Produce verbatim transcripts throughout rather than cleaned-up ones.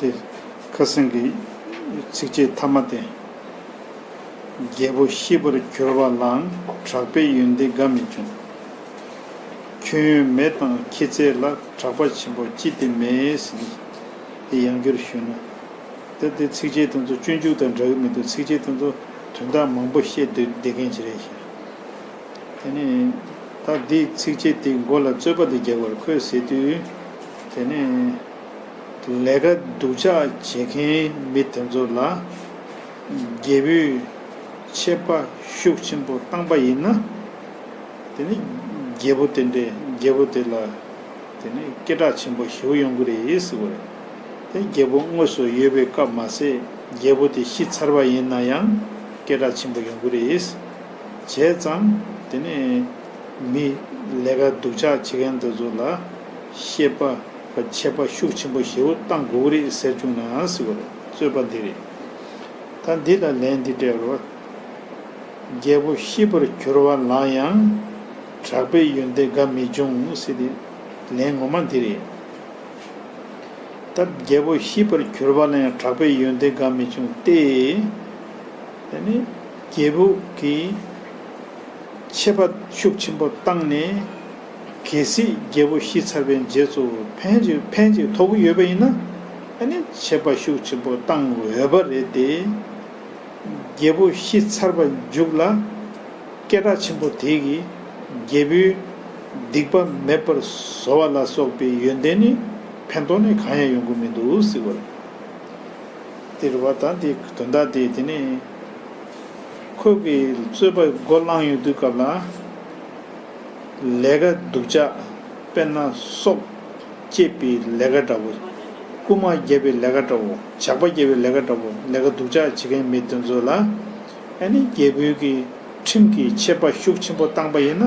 དེ་ཁ་སང་གི་ཚིགས་བཅད་ཐ་མ་དེ། རྒྱལ་པོ་ཤི་བར་གྱུར་པ་ལའང་གྲགས་པའི་ཡོན་ཏན་འགའ་མི་འབྱུང་། ཁྱོད་ཡོན་མེད་དང་ཁྱི་ཚད་ལ་གྲགས་པ་ཆེན་པོ་ཅི་སྟེ་མེད་ཟེར་ནས་དེ་ཡང་བསྐྱར་ཞུས་ན། ད་དེ་ཚིགས་བཅད་དེ་ཚོ་སྤྱོད་འཇུག་དང་འདྲ་གི་མི་འདུག་ཚིགས་བཅད་དེ་ཚོ་དོན་དག་མང་པོ་བཤད་སྡོད་བསྡད་མཁན་ཅིག་རེད་ཤག་དེ་ནས་ད་འདི་ཚིགས་བཅད་དེའི་མགོ་ལ་རྩོད་པ་འདི་རྒྱག་པར་ཁོས་ཟེར་དུས། དེ་ནས་ལས་ཀ་སྡུག་ཅག་བྱེད་མཁན་མི་དེ་ཚོ་ལ་རྒྱལ་པོས་ཆད་པ་ཤུགས་ཆེན་པོ་བཏང་པ་ཡིན་ན། དེ་ནི་རྒྱལ་པོ་དེ་འདྲས་རྒྱལ་པོ་དེ་ལ་དེ་ནི་སྐད་གྲགས་ཆེན་པོ་ཞེ་པོ་ཡོང་གི་རེད་ཟེར་བ་རེད། དེ་རྒྱལ་པོ་དངོས་སུ་ཡོད་པའི་སྐབས་མ་ཟད་རྒྱལ་པོ་དེ་ཤི་ཚར་བ་ཡིན་ན་ཡང་སྐད་གྲགས་ཆེན་པོ་ཡོང་གི་རེད། བྱས་ཙང་དེ་ནི་མི་ལས་ཀ་སྡུག་ཅག་བྱེད་མཁན་དེ་ཚོ་ལ་བཤད་པ་ཆད་པ་ཤུགས་ཆེན་པོ་ཞེ་པོ་བཏང་དགོས་ཀྱི་རེད་ཟེར་བྱུང་ན་ཟེར་བ་རེད། རྩོད་པ་འདི་རེད། ད་འདི་ལ་ལན་འདི་སྤྲད་རོགས། རྒྱལ་པོ་ཤི་བར་གྱུར་པ་ལ་ཡང་གྲགས་པའི་ཡོན་ཏན་འགའ་མི་འབྱུང་ཟེར་ཏེ་ལན་ངོ་མ་འདི་རེད། ད་རྒྱལ་པོ་ཤི་བར་གྱུར་པ་ལ་ཡང་གྲགས་པའི་ཡོན་ཏན་འགའ་མི་འབྱུང་སྟེ། དེ་ནི་རྒྱལ་པོ་གིས་ཆད་པ་ཤུགས་ཆེན་པོ་བཏང་ནས། གལ་སྲིད་རྒྱལ་པོ་ཤི་ཚར་བའི་རྗེས་སུ་ཕན་ཅིག་ཕན་ཅིག་ཐོགས་ཀྱི་ཡོད་པ་ཡིན་ན། ཨ་ནི་ཆད་པ་ཤུགས་ཆེན་པོ་བཏང་འོས་པ་རེད་དེ། རྒྱལ་པོ་ཤི་ཚར་བའི་མཇུག་ལ་སྐད་གྲགས་ཆེན་པོ་དེ་གིས་རྒྱལ་པོའི་སྡིག་པ་མེད་པར་བཟོ་བ་ལ་སོགས་པའི་ཡོན་ཏན་ནི་ཕན་ཐོགས་ནི་གང་ཡང་ཡོང་གི་མི་འདུག་ཟེར་བ་རེད། དེ་རེད་བ། ད་དེ་དོན་དག་དེ་དེ་ནི་ཁོ་གི་རྩོད་པ་མགོ་བསླངས་ཡོང་དུས་སྐབས་ལ། ལས་ཀ་སྡུག་ཅག་དཔེར་ན་སྲོག་བཅད་པའི་ལས་ཀ་འདྲ་བོ། རྐུན་མ་བརྒྱབ་པའི་ལས་ཀ་འདྲ་བོ། ཇག་པ་བརྒྱབ་པའི་ལས་ཀ་འདྲ་བོ། ལས་ཀ་སྡུག་ཅག་བྱེད་མཁན་མི་དེ་ཚོ་ལ། ཨ་ནི་རྒྱལ་པོའི་གི་ཁྲིམས་ཀྱི་ཆད་པ་ཤུགས་ཆེན་པོ་བཏང་པ་ཡིན་ན།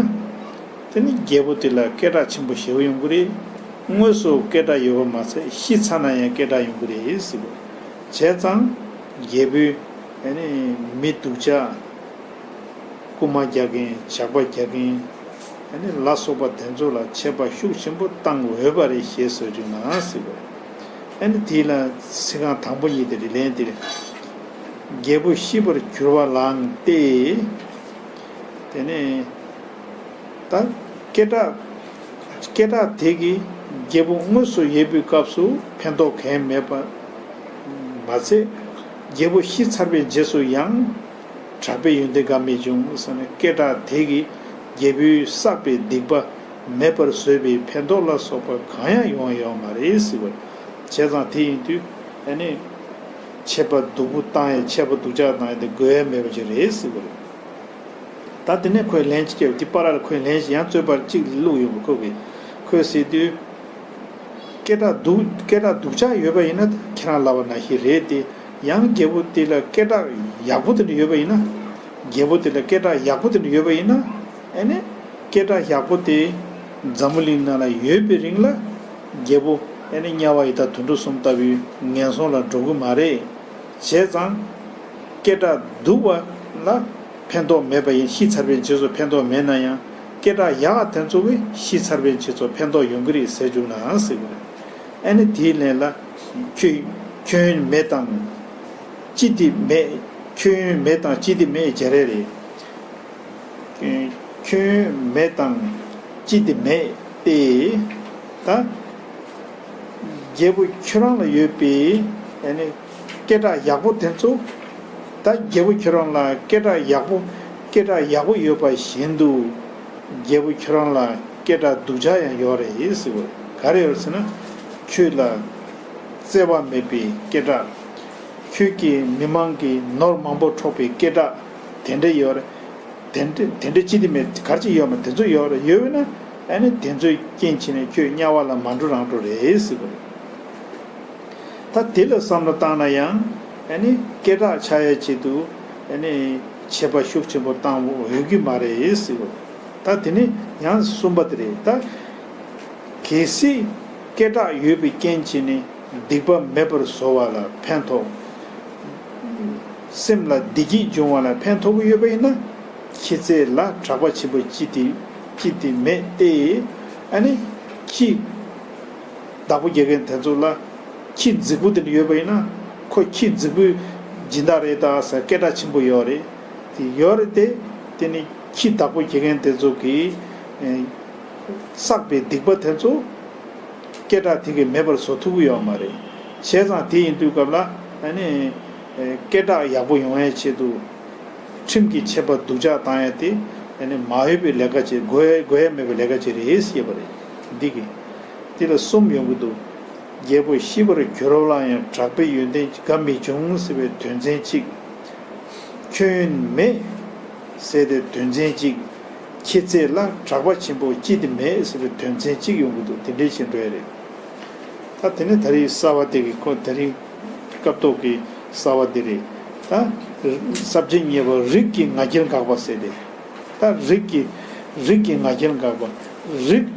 དེ་ནི་རྒྱལ་པོ་དེ་ལ་སྐད་གྲགས་ཆེན་པོ་ཞེ་པོ་ཡོང་གི་རེད། དངོས་སུ་སྐད་གྲགས་ཡོད་པ་མ་ཟད་ཤི་ཚར་ན་ཡང་སྐད་གྲགས་ཡོང་གི་རེད་ཟེར་གོ། བྱས་ཙང་རྒྱལ་པོས་ཨ་ནི་མི་སྡུག་ཅག་རྐུན་མ་རྒྱག་མཁན། ཇག་པ་རྒྱག་མཁན། ཨ་ནི་ལ་སོགས་པ་དེ་ཚོ་ལ་ཆད་པ་ཤུགས་ཆེན་པོ་བཏང་འོས་པ་རེད་ཞེས་ཟེར་བྱུང་ན་ཟེར་བ། ཨ་ནི་དེ་ལ་ཚིག་རྐང་དང་པོ་གཉིས་དེ་རེད། ལན་དེ་རེད། རྒྱལ་པོ་ཤི་བར་གྱུར་པ་ལའང་སྟེ། དེ་ནས་ད་སྐད་གྲགས་སྐད་གྲགས་དེ་གིས་རྒྱལ་པོ་དངོས་སུ་ཡོད་པའི་སྐབས་སུ་ཕན་ཐོགས་གང་ཡང་མེད་པ་མ་ཚད། རྒྱལ་པོ་ཤི་ཚར་བའི་རྗེས་སུ་ཡང་གྲགས་པའི་ཡོན་ཏན་འགའ་མི་འབྱུང་ཟེར་ནས། སྐད་གྲགས་དེ་གིས་རྒྱལ་པོས་བསགས་པའི་སྡིག་པ་མེད་པར་བཟོས་པའི་ཕན་ཐོགས་ལ་སོགས་པ་གང་ཡང་ཡོང་ཡོད་མ་རེད་ཟེར་བ། བྱས་ཙང་དེ་ཡིན་དུས་ཨ་ནི་ཆད་པ་སྡུག་པོ་བཏང་ཡས། ཆད་པ་སྡུག་ཅག་བཏང་ཡས་དེ་དགོས་ཡས་མེད་པ་ཅིག་རེད་ཟེར་བ་རེད། ད་དེ་ནས་ཁོས་ལན་ཅིག་བརྒྱབ། དེ་བར་ལ་ཁོས་ལན་ཅིག་ཡང་རྩོད་པ་ཅིག་བླུགས་ཡོང་བ། ཁོ་གིས་ཁོས་ཟེར་དུས། སྐད་གྲགས་སྡུག་སྐད་གྲགས་སྡུག་ཅག་ཡོད་པ་ཡིན་ན་ཁྱེད་རང་ལབ་པ་ནང་བཞིན་རེད་དེ། ཡང་རྒྱལ་པོ་དེ་ལ་སྐད་གྲགས་ཡག་པོ་དེ་འདྲ་ཡོད་པ་ཡིན་ན། རྒྱལ་པོ་དེ་ལ་སྐད་གྲགས་ཡག་པོ་དེ་འདྲ་ཡོད་པ་ཡིན་ན། ཨ་ནི་སྐད་གྲགས་ཡག་པོ་དེ་འཛམ་བུ་གླིང་ནང་ལ་ཡོད་པའི་རིང་ལ་རྒྱལ་པོ་ཨ་ནི་དམྱལ་བ་ཡི་དྭགས་དུད་འགྲོ་གསུམ་ལྟ་བུའི་ངན་སོང་ལ་འགྲོ་གི་མ་རེད། བྱས་ཙང་། སྐད་གྲགས་སྡུག་པ་ལ་ཕན་ཐོགས་མེད་པ་ཡིན། ཤི་ཚར་བའི་རྗེས་སུ་ཕན་ཐོགས་མེད་ན་ཡང་། སྐད་གྲགས་ཡག་པ་དེ་ཚོ་གིས་ཤི་ཚར་བའི་རྗེས་སུ་ཕན་ཐོགས་ཡོང་གི་རེད་ཟེར་བྱུང་ན་ཟེར་བ་རེད། ཨ་ནི་དེའི་ལན་ལ། ཁྱོད་ཁྱོད་ཡོན་མེད་དང་ཅི་སྟེ་མེད། ཁྱོད་ཡོན་མེད་དང་ཅི་སྟེ་མེད་བྱ་རེད་རེད། ཁྱོད་མེད་དང་ཅི་སྟེ་མེད་དེ། ད་རྒྱལ་པོ་ཁྱོད་རང་ལ་ཡོད་པའི་ཨ་ནི་སྐད་གྲགས་ཡག་པོ་དེ་ཚོ། ད་རྒྱལ་པོ་ཁྱོད་རང་ལ་སྐད་གྲགས་ཡག་པོ་སྐད་གྲགས་ཡག་པོ་ཡོད་པ་བཞིན་དུ། རྒྱལ་པོ་ཁྱོད་རང་ལ་སྐད་གྲགས་སྡུག་ཅག་ཡང་ཡོད་རེད་ཟེར་བ། ག་རེ་ཡོད་ཟེར་ན། ཁྱོད་ལ་བརྩེ་བ་མེད་པའི་སྐད་གྲགས། ཁྱོད་ཀྱིས་མི་མང་གི་ནོར་མང་པོ་འཕྲོག་པའི་སྐད་གྲགས་དེ་འདྲ་ཡོད་རེད། དེ་འདྲ་དེ་འདྲ་ཅི་སྟེ་མེད། ག་རེ་ཅིག་ཡོད་མ། དེ་ཚོ་ཡོད་རེད། ཡོད་པས་ན་ཨ་ནི་དེ་ཚོའི་རྐྱེན་བྱས་ནས་ཁྱོད་དམྱལ་བ་ལ་མ་འགྲོ་རང་འགྲོ་རེད་ཟེར་བ་རེད། ད་དེ་ལ་བསམ་བློ་བཏང་ན་ཡང་ཨ་ནི་སྐད་གྲགས་ཆགས་ཡ་ཆེད་དུ་ཨ་ནི་ཆད་པ་ཤུགས་ཆེན་པོ་བཏང་འོས་ཀྱི་མ་རེད་ཟེར་བ་རེད། ད་དེ་ནས་ཡང་གསུམ་པ་དེ་རེད། ད་གལ་སྲིད་སྐད་གྲགས་ཡོད་པའི་རྐྱེན་བྱས་ནས་སྡིག་པ་མེད་པར་བཟོ་བ་ལ་ཕན་ཐོགས། སེམས་ལ་བདེ་སྐྱིད་འབྱུང་བ་ལ་ཕན་ཐོགས་ཀྱི་ཡོད་པ་ཡིན་ན། ཁྱི་ཚེ་ལ་གྲགས་པ་ཆེན་པོ་ཅི་སྟེ་ཅི་སྟེ་མེད་དེ། ཨ་ནི་ཁྱི་བདག་པོ་རྒྱག་མཁན་དེ་ཚོ་ལ། ཁྱི་རྫིག་པོ་དེ་འདྲ་ཡོད་པ་ཡིན་ན། ཁོ་ཁྱི་རྫིག་པོའི་སྦྱིན་བདག་རེད་ད་ཟེར་སྐད་གྲགས་ཆེན་པོ་ཡོད་རེད། དེ་ཡོད་རེད་དེ། དེ་ནི་ཁྱི་བདག་པོ་རྒྱག་མཁན་དེ་ཚོ་གིས་ཨེ་བསགས་པའི་སྡིག་པ་དེ་ཚོ་སྐད་གྲགས་དེ་གིས་མེད་པར་བཟོ་ཐུབ་ཀྱི་ཡོད་མ་རེད། བྱས་ཙང་དེ་ཡིན་དུས་སྐབས་ལ། ཨ་ནི་ཨེ་སྐད་གྲགས་ཡག་པོ་ཡོང་ཡའི་ཆེད་དུ། ཁྲིམས་ཀྱི་ཆད་པ་སྡུག་ཅག་བཏང་ཡ་དེ། ཨ་ནི་མ་འོས་པའི་ལས་ཀ་བྱེད། དགོས་ཡ་དགོས་ཡ་མེད་པའི་ལས་ཀ་བྱེད་རེད་ཞེས་པ་རེད། འདི་གི། འདི་ལ་གསུམ་ཡོང་གི་འདུག་རྒྱལ་པོ་ཤི་བར་གྱུར་པ་ལ་ཡང་གྲགས་པའི་ཡོན་ཏན་འགའ་མི་འབྱུང་ཟེར་བའི་དོན་ཚན་གཅིག་མཁྱེན་ཡོན་མེད་ཟེར་དེ་དོན་ཚན་གཅིག་ཁྱི་ཚེ་ལ་གྲགས་པ་ཆེན་པོ་ཅི་སྟེ་མེད་ཟེར་བའི་དོན་ཚན་གཅིག་ཡོང་གི་འདུག་དེ་འདྲའི་ཞིག་འགྲོ་ཡ་རེད། ད་དེ་ནས་ད་རེས་གསར་བ་དེ་གི་ཁོ་དེ་རིང་སྐབས་ཐོག་གི་གསར་བ་འདི་རེད། ད་ས་བཅད་གཉིས་པ་རིགས་ཀྱི་ང་རྒྱལ་འགག་པ་ཟེར་ཏེ། ད་རིགས་ཀྱི་རིགས་ཀྱི་ང་རྒྱལ་འགག་པ། རིགས།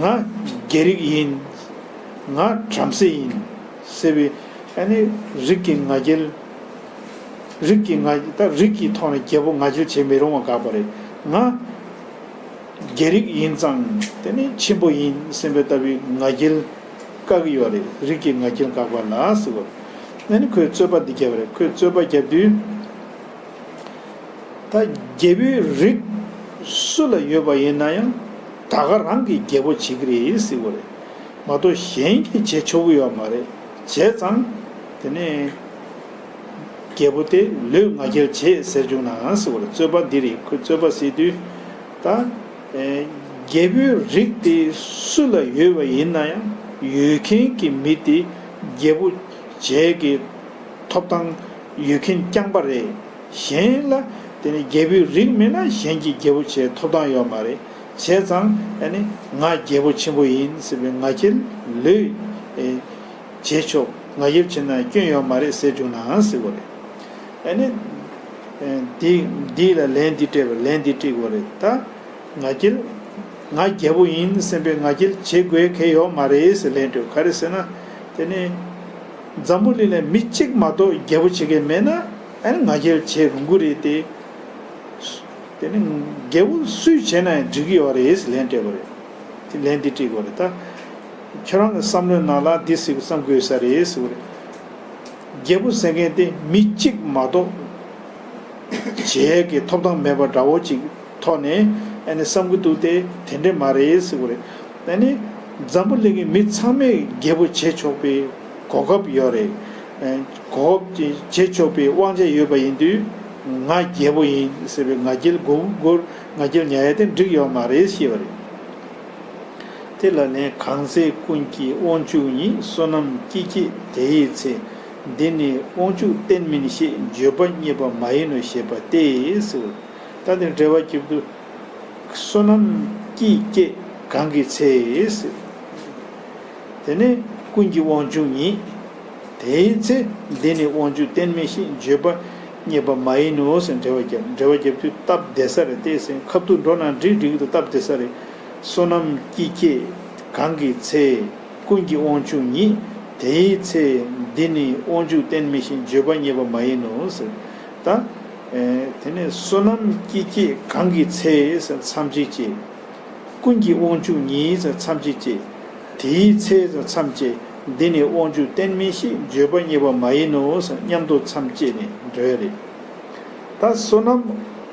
ང་རྒྱལ་རིགས་ཡིན། ང་བྲམ་ཟེ་ཡིན་ཟེར་བའི། ཨ་ནི་རིགས་ཀྱི་ང་རྒྱལ། རིགས་ཀྱི་ང་། ད་རིགས་ཀྱི་ཐོག་ནས་རྒྱལ་པོ་ང་རྒྱལ་བྱེད་མི་རུང་བ་འགག་པ་རེད། ང་རྒྱལ་རིགས་ཡིན་ཙང་དེ་ནི་ཆེན་པོ་ཡིན་ཟེར་བའི་ལྟ་བུའི་ང་རྒྱལ་བཀག་གི་ཡོད་རེད། རིགས་ཀྱི་ང་རྒྱལ་འགག་པ་ལ་ཟེར་བ། ཨ་ནི་ཁོས་རྩོད་པ་འདི་བརྒྱབ་པ་རེད། ཁོས་རྩོད་པ་བརྒྱབ་དུས། ད་རྒྱལ་པོའི་རིགས་སུ་ལ་ཡོད་པ་ཡིན་ན་ཡང་ད་ག་རང་གིས་རྒྱལ་པོ་བྱེད་ཀྱི་རེད་ཟེར་བ་རེད། མ་གཏོགས་གཞན་གྱིས་བྱེད་ཆོག་གི་ཡོད་མ་རེད། བྱས་ཙང་དེ་ནས་རྒྱལ་པོ་དེ་ལོས་ང་རྒྱལ་བྱེད་ཟེར་བྱུང་ན་ཟེར་བ་རེད། རྩོད་པ་འདི་རེད། ཁོས་རྩོད་པ་ཟེར་དུས། ད་ཨེ་རྒྱལ་པོའི་རིགས་དེ་སུ་ལ་ཡོད་པ་ཡིན་ན་ཡང་ཡོད་མཁན་གྱི་མི་དེ་རྒྱལ་པོ་བྱེད་ཀྱི་ཐོབ་ཐང་ཡོད་མཁན་རྐྱང་པ་རེད། གཞན་ལ་དེ་ནི་རྒྱལ་པོའི་རིགས་མེད་ན་གཞན་གྱིས་རྒྱལ་པོ་བྱེད་ཐོབ་ཐང་ཡོད་མ་རེད། བྱས་ཙང་ཨ་ནི་ང་རྒྱལ་པོ་ཆེན་པོ་ཡིན་ཟེར་བའི་ང་རྒྱལ་ལོས་ཨེ་བྱེད་ཆོག་ང་རྒྱལ་བྱེད་ན་སྐྱོན་ཡོད་མ་རེད་ཟེར་བྱུང་ན་ཟེར་བ་རེད། ཨ་ནི་ཨེ་འདི་འདི་ལ་ལན་འདི་སྤྲད་པ། ལན་འདི་སྤྲད་དགོས་རེད་ད། ང་རྒྱལ། ང་རྒྱལ་པོ་ཡིན་ཟེར་བའི་ང་རྒྱལ་བྱེད་དགོས་མཁན་ཡོད་མ་རེད་ཟེར་ལན་སྤྲད། ག་རེ་ཟེར་ན། དེ་ནི་འཛམ་བུ་གླིང་ལ་མི་གཅིག་མ་གཏོགས་རྒྱལ་པོ་བྱེད་མཁན་མེད་ན། ཨ་ནི་ང་རྒྱལ་བྱེད་རུང་གི་རེད་དེ། དེ་ནི་རྒྱལ་པོ་སུས་བྱས་ན་ཡང་འགྲིག་གི་ཡོད་རེད་ཟེར་ལན་སྤྲད་པ་རེད། དེ་ལན་འདི་སྤྲད་དགོས་རེད་ད། ཁྱོད་རང་གི་བསམ་བློའི་ནང་ལ་འདི་ཟེར་བསམ་དགོས་ས་རེད་ཟེར་བ་རེད། རྒྱལ་པོ་ཟེར་མཁན་དེ་མི་གཅིག་མ་གཏོགས་བྱེད་ཡས་ཀྱི་ཐོབ་ཐང་མེད་པ་འདྲ་བོ་ཅིག་ཐོག་ནས་ཨ་ནི་བསམ་གྱི་འདུག་སྟེ། དེ་འདྲ་མ་རེད་ཟེར་བ་རེད། ཨ་ནི་འཛམ་བུ་གླིང་གི་མི་ཚང་མས་རྒྱལ་པོ་བྱེད་ཆོག་པའི་གོ་སྐབས་ཡོད་རེད། ཨ་གོ་སྐབས་ཅིག་བྱེད་ཆོག་པའི་དབང་ཆ་ཡོད་པ་ཡིན་དུས། ང་རྒྱལ་པོ་ཡིན་ཟེར་བའི་ང་རྒྱལ་མགོ་མགོར་ང་རྒྱལ་ཉར་ཡས་དེ་འགྲིག་ཡོད་མ་རེད་ཞེས་པ་རེད། དེ་ལ་ནི་གང་ཚེ་ཀུན་གྱི་དབང་ཕྱུག་ཉིད། བསོད་ནམས་ཀྱིས་བསྐྱེད་དེ་ཡི་ཚེ། འདི་ནི་དབང་ཕྱུག་གཏན་མིན་ཞེས། བརྗོད་པ་རྙེད་པ་མ་ཡིན་ནོ་ཞེས་པ་སྟེ་ཟེར། ད་དེ་འགྲེལ་པ་རྒྱབ་དུས། བསོད་ནམས་ཀྱིས་བསྐྱེད་གང་གི་ཚེ་ཟེར། དེ་ནི་ཀུན་གྱི་དབང་ཕྱུག་ཉིད། དེའི་ཚེ་འདི་ནི་དབང་ཕྱུག་གཏན་མིན་ཞེས། བརྗོད་པ་རྙེད་པ་མ་ཡིན་ནོ་ཟེར་འགྲེལ་པ་བརྒྱབ། འགྲེལ་པ་བརྒྱབ་དུས་སྟབས་བདེ་ས་རེད་དེ་ཟེར། ཁ་ཐུག་འགྲོ་ན་འགྲིག་འགྲིག་གི་འདུག་སྟབས་བདེ་ས་རེད། བསོད་ནམས་ཀྱིས་བསྐྱེད་གང་གི་ཚེ། ཀུན་གྱི་དབང་ཕྱུག་ཉིད། དེའི་ཚེ་འདི་ནི་དབང་ཕྱུག་གཏན་མིན་ཞེས། བརྗོད་པ་རྙེད་པ་མ་ཡིན་ནོ་ཟེར། ད་ཨེ་དེ་ནས་བསོད་ནམས་ཀྱིས་བསྐྱེད་གང་གི་ཚེ་ཟེར་མཚམས་གཅིག་བཅད། ཀུན་གྱི་དབང་ཕྱུག་ཉིད་ཟེར་མཚམས་གཅིག་བཅད། དེའི་ཚེ་ཟེར་མཚམས་བཅད། འདི་ནི་དབང་ཕྱུག་གཏན་མིན་ཞེས། བརྗོད་པ་རྙེད་པ་མ་ཡིན་ནོ་ཟེར་མཉམ་དུ་མཚམས་བཅད་ནས་འགྲོ་ཡ་རེད། ད་བསོད་ནམས་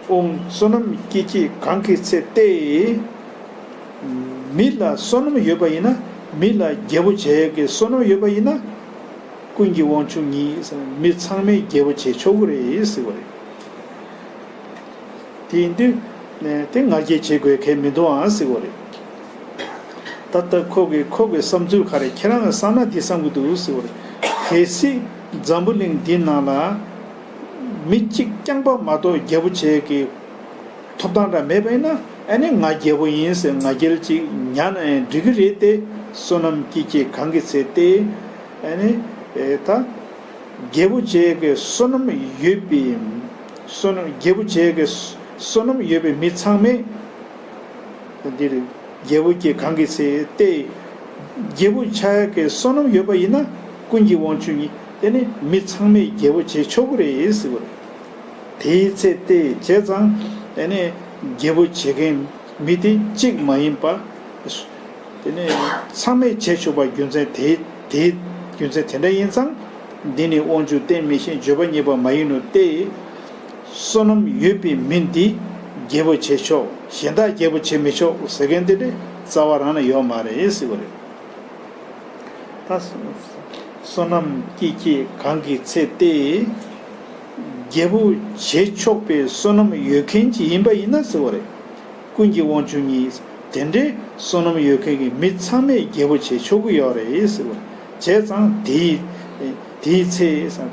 དབང་། བསོད་ནམས་ཀྱིས་བསྐྱེད་གང་གི་ཚེ་སྟེ། མི་ལ་བསོད་ནམས་ཡོད་པ་ཡིན་ན། མི་ལ་རྒྱལ་པོ་བྱེད་ཀྱི་བསོད་ནམས་ཡོད་པ་ཡིན་ན། ཀུན་གྱི་དབང་ཕྱུག་ཉིད་ཟེར་མི་ཚང་མས་རྒྱལ་པོ་བྱེད་ཆོག་གི་རེད་ཟེར་བ་རེད། དེ་ཡིན་དུས་ནས་དེ་ང་རྒྱལ་བྱེད་དགོས་མཁན་མི་འདུག་ཨང་ཟེར་བ་རེད། ད་ལྟ་ཁོ་གི་ཁོ་གི་བསམ་ཚུལ་ག་རེ། ཁྱེད་རང་གི་བསམ་ན་འདི་བསམ་གི་འདུག་ཟེར་བ་རེད། གལ་སྲིད་འཛམ་བུ་གླིང་འདི་ནང་ལ་མི་གཅིག་རྐྱང་པ་མ་གཏོགས་རྒྱལ་པོ་བྱེད་ཀྱི་ཐོབ་ཐང་འདྲ་མེད་པ་ཡིན་ན། ཨ་ནི་ང་རྒྱལ་པོ་ཡིན་ཟེར་ང་རྒྱལ་ཅིག་ཉར་ན་ཡང་འགྲིག་གི་རེད་དེ། བསོད་ནམས་ཀྱིས་བསྐྱེད་གང་གི་ཚེ་སྟེ། ཨ་ནི་ཨེ་ད། རྒྱལ་པོ་བྱེད་ཀྱི་བསོད་ནམས་ཡོད་པའི། བསོད་ནམས་རྒྱལ་པོ་བྱེད་ཀྱི་ བསོད་ནམས་ཡོད་པའི་མི་ཚང་མས་འདིར་རྒྱལ་པོ་སྐྱེ་གང་གི་ཚེ་སྟེ། རྒྱལ་པོ་ཆགས་ཡག་གི་བསོད་ནམས་ཡོད་པ་ཡིན་ན་ཀུན་གྱི་དབང་ཕྱུག་ཉིད་དེ་ནི་མི་ཚང་མས་རྒྱལ་པོ་བྱེད་ཆོག་གི་རེད་ཟེར་བ་རེད། དེའི་ཚེ་སྟེ་བྱས་ཙང་དེ་ནི་རྒྱལ་པོ་བྱེད་མཁན་མི་དེ་གཅིག་མ་ཡིན་པ། དེ་ནས་ཚང་མས་བྱས་ཆོག་པ་རྒྱུ་མཚན་དེ་དེ་རྒྱུ་མཚན་དེ་འདྲ་ཡིན་ཙང་། འདི་ནི་དབང་ཕྱུག་བསྟན་མི་ཤེས་བརྗོད་པ་ཉེས་པ་མ་ཡིན་ནོ་སྟེ། བསོད་ནམས་ཡོད་པའི་མི་འདི་རྒྱལ་པོ་བྱས་ཆོག་གཞན་དག་རྒྱལ་པོ་བྱས་མི་ཆོག་ཟེར་མཁན་དེ་འདྲ་རྩ་བ་རང་ན་ཡོད་མ་རེད་ཟེར་བ་རེད། ད་བསོད་ནམས་ཀྱིས་ཀྱིས་གང་གི་ཚེ་སྟེ། རྒྱལ་པོ་བྱས་ཆོག་པའི་བསོད་ནམས་ཡོད་མཁན་ཅིག་ཡིན་པ་ཡིན་ན་ཟེར་བ་རེད། ཀུན་གྱི་དབང་ཕྱུག་ཉིད་དེ་འདྲའི་བསོད་ནམས་ཡོད་མཁན་གྱི་མི་ཚང་མས་རྒྱལ་པོ་བྱེད་ཆོག་གི་ཡོད་རེད་ཟེར་བ། བྱས་ཙང་དེའི་དེའི་ཚེ་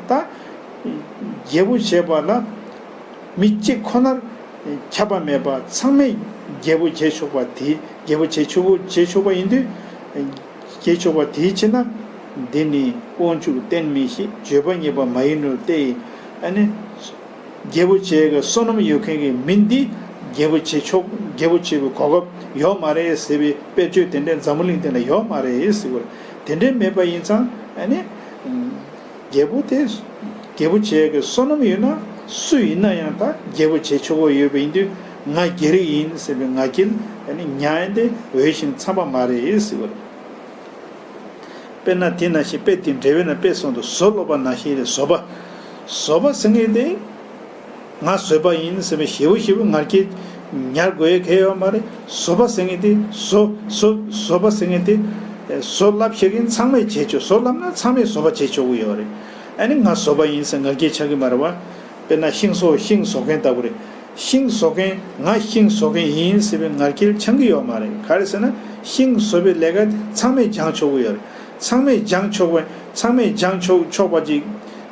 ད་རྒྱལ་པོ་བྱས་པ་ལ་མི་གཅིག་ཁོ་ནར་ཁྱབ་པ་མེད་པ་ཚང་མས་རྒྱལ་པོ་བྱེད་ཆོག་པ་དེ་རྒྱལ་པོ་བྱེད་ཆོག་པོ་བྱེད་ཆོག་པ་ཡིན་དུས། བྱེད་ཆོག་པ་དེའི་ཕྱིར་ན། འདི་ནི་དབང་ཕྱུག་བསྟན་མི་ཤེས་བརྗོད་པ་ཉེས་པ་མ་ཡིན་ནོ་སྟེ། ཨ་ནི། རྒྱལ་པོ་བྱེད་ཀྱི་བསོད་ནམས་ཡོད་མཁན་གྱི་མི་འདི་རྒྱལ་པོ་བྱེད་ཆོག་རྒྱལ་པོ་བྱེད་པའི་གོ་སྐབས་ཡོད་མ་རེད་ཟེར་བའི་དཔེར་བརྗོད་དེ་འདྲ་འཛམ་བུ་གླིང་འདི་ན་ཡོད་མ་རེད་ཟེར་བ་དེ་འདྲ་མེད་པ་ཡིན་ཙང་ཨ་ནི། རྒྱལ་པོ་དེ་རྒྱལ་པོ་བྱེད་ཀྱི་བསོད་ནམས་ཡོད་ན་སུ་ཡིན་ན་ཡང་ད་རྒྱལ་པོ་བྱེད་ཆོག་གི་ཡོད་པ་ཡིན་དུས་ང་རྒྱལ་རིགས་ཡིན་ཟེར་བའི་ང་རྒྱལ་ཨ་ནི་ཉམས་ཡང་དེ་འོས་ཤིང་འཚམ་པ་མ་རེད་ཟེར་བ་རེད། དཔེར་ན་དེ་ནང་བཞིན་དཔེ་དེ་འགྲེལ་པའི་ནང་དཔེ་གསུངས་འདུག་བཟོ་སློབ་པ་ནང་བཞིན་རེད། བཟོ་པ། བཟོ་པ་ཟེར་མཁན་དེ་ང་བཟོས་པ་ཡིན་ཟེར་བའི་ཞེ་པོ་ཞེ་པོ་ང་རྒྱལ་ཉར་དགོས་ཡ་གལ་ཡོད་མ་རེད། བཟོ་པ་ཟེར་མཁན་དེ་བཟོ་བཟོ་བཟོ་པ་ཟེར་མཁན་དེ་བཟོ་བསླབ་ཤེས་མཁན་ཚང་མས་བྱེད་ཆོག་བཟོ་བསླབ་ན་ཚང་མས་བཟོ་པ་བྱེད་ཆོག་གི་ཡོད་རེད། ཨ་ནི་ང་བཟོ་པ་ཡིན་ཟེར་ང་རྒྱལ་ཆགས་ཀྱི་མ་རེད་བ། དཔེར་ན་ཤིང་བཟོ་ཤིང་བཟོ་མཁན་ལྟ་བུ་རེད། ཤིང་བཟོ་མཁན་ང་ཤིང་བཟོ་མཁན་ཡིན་ཟེར་བའི་ང་རྒྱལ་འཆང་གི་ཡོད་མ་རེད། ག་རེ་ཟེར་ན་ཤིང་བཟོ་བའི་ལས་ཀ་དེ་ཚང་མས་སྦྱང་ཆོག་གི་ཡོད་རེད། ཚང་མས་སྦྱང་ཆོག་པ་ཚང་མས་སྦྱང་ཆོག་ཆོག་པ་ཅིག་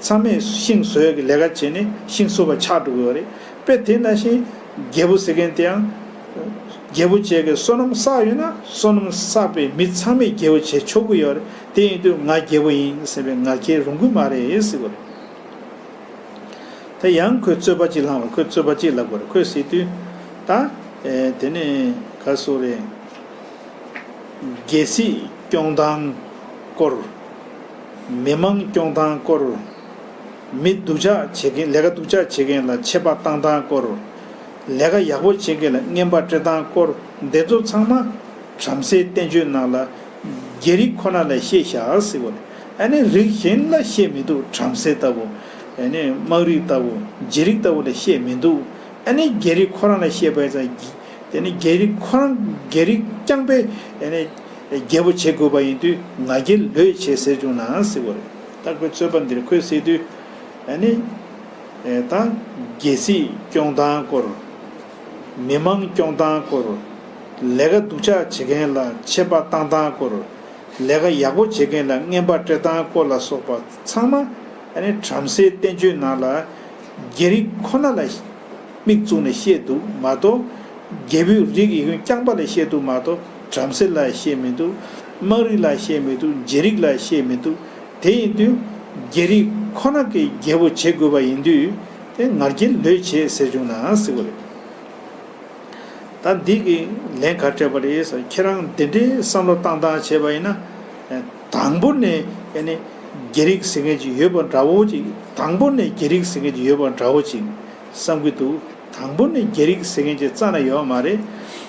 ཚང་མས་ཤིང་བཟོ་ཡག་གི་ལས་ཀ་བྱས་ནས་ཤིང་བཟོ་པ་ཆགས་འགྲོ་གི་ཡོད་རེད། དཔེ་དེ་ནང་བཞིན་རྒྱལ་པོ་ཟེར་མཁན་དེའང་རྒྱལ་པོ་བྱེད་ཀྱི་བསོད་ནམས་བསགས་ཡོད་ན་བསོད་ནམས་བསགས་པའི་མི་ཚང་མས་རྒྱལ་པོ་བྱེད་ཆོག་གི་ཡོད་རེད། དེ་ཡིན་དུས་ང་རྒྱལ་པོ་ཡིན་ཟེར་བའི་ང་རྒྱལ་རུང་གི་མ་རེད་ཟེར་བ་རེད། ད་ཡང་ཁོས་རྩོད་པ་གཅིག་བསླངས་པ་ཁོས་རྩོད་པ་གཅིག་ལབ་པ་རེད། ཁོས་ཟེར་དུས་ད་ཨེ་དེ་ནས་ག་སོ་རེད། རྒྱལ་སྲིད་སྐྱོང་སྟངས་སྐོར། མི་མང་སྐྱོང་སྟངས་སྐོར། མི་སྡུག་ཅག་བྱེད་མཁན་ལས་ཀ་སྡུག་ཅག་བྱེད་མཁན་ལ་ཆད་པ་བཏང་སྟངས་སྐོར། ལས་ཀ་ཡག་པོ་བྱེད་མཁན་ལ་རྔན་པ་སྤྲད་སྟངས་སྐོར། འདི་ཚོ་ཚང་མ་བྲམ་ཟེའི་བསྟན་བཅོས་ནང་ལ་རྒྱལ་རིགས་ཁོ་ན་ལ་བཤད་བཞག་ཟེར་བ་རེད། ཨ་ནི་རིགས་གཞན་ལ་བཤད་མི་འདུག་བྲམ་ཟེ་ལྟ་བུ། ཨ་ནི་དམངས་རིགས་ལྟ་བུ་རྗེ་རིགས་ལྟ་བུ་ལ་བཤད་མི་འདུག་ཨ་ནི་རྒྱལ་རིགས་ཁོ་རང་ལ་བཤད་པ་ཡིན་ཙང་། དེ་ནི་རྒྱལ་རིགས་ཁོ་རང་རྒྱལ་རིགས་རྐྱང་པས་ཨ་ནི་རྒྱལ་པོ་བྱེད་དགོས་པ་ཡིན་དུས་ང་རྒྱལ་ལོས་བྱེད་ཟེར་བྱུང་ན་ཟེར་བ་རེད། ད་ཁོའི་རྩོད་པ་འདིར་ཁོས་ཟེར་དུས། ཨ་ནི། ཨེ་ད་རྒྱལ་སྲིད་སྐྱོང་སྟངས་སྐོར། མི་མང་སྐྱོང་སྟངས་སྐོར། ལས་ཀ་སྡུག་ཅག་བྱེད་མཁན་ལ་ཆད་པ་བཏང་སྟངས་སྐོར། ལས་ཀ་ཡག་པོ་བྱེད་མཁན་ལ་རྔན་པ་སྤྲད་སྟངས་སྐོར་ལ་སོགས་པ་ཚང་མ་ཨ་ནི་བྲམ་ཟེའི་བསྟན་བཅོས་ནང་ལ་རྒྱལ་རིགས་ཁོ་ན་ལ་དམིགས་བཙུགས་ནས་བཤད་འདུག་མ་གཏོགས། རྒྱལ་པོའི་རིགས་ཡིན་རྐྱང་པ་ལ་བཤད་འདུག་མ་གཏོགས་བྲམ་ཟེ་ལ་བཤད་མི་འདུག་དམངས་རིགས་ལ་བཤད་མི་འདུག་རྗེ་རིགས་ལ་བཤད་མི་འདུག་དེ་ཡིན་དུས་རྒྱལ་རིགས་ཁོ་ན་གི་རྒྱལ་པོ་བྱེད་དགོས་པ་ཡིན་དུས་དེ་ང་རྒྱལ་ལོས་བྱེད་ཟེར་བྱུང་ན་ཟེར་བ་རེད། ད་འདི་གི་ལན་ག་སྤྲད་པ་རེད་ཟེར་ཁྱེད་རང་འདི་འདྲའི་བསམ་བློ་བཏང་སྟངས་བྱས་པ་ཡིན་ན། དང་པོ་ནས་ཨ་ནི་རྒྱལ་རིགས་ཟེར་མཁན་ཅིག་ཡོད་པ་འདྲ་བོ་ཅིག་དང་པོ་ནས་རྒྱལ་རིགས་ཟེར་མཁན་ཅིག་ཡོད་པ་འདྲ་བོ་ཅིག་བསམ་གྱི་འདུག་དང་པོ་ནས་རྒྱལ་རིགས་ཟེར་མཁན་ཅིག་རྩ་ན་ཡོད་མ་རེད།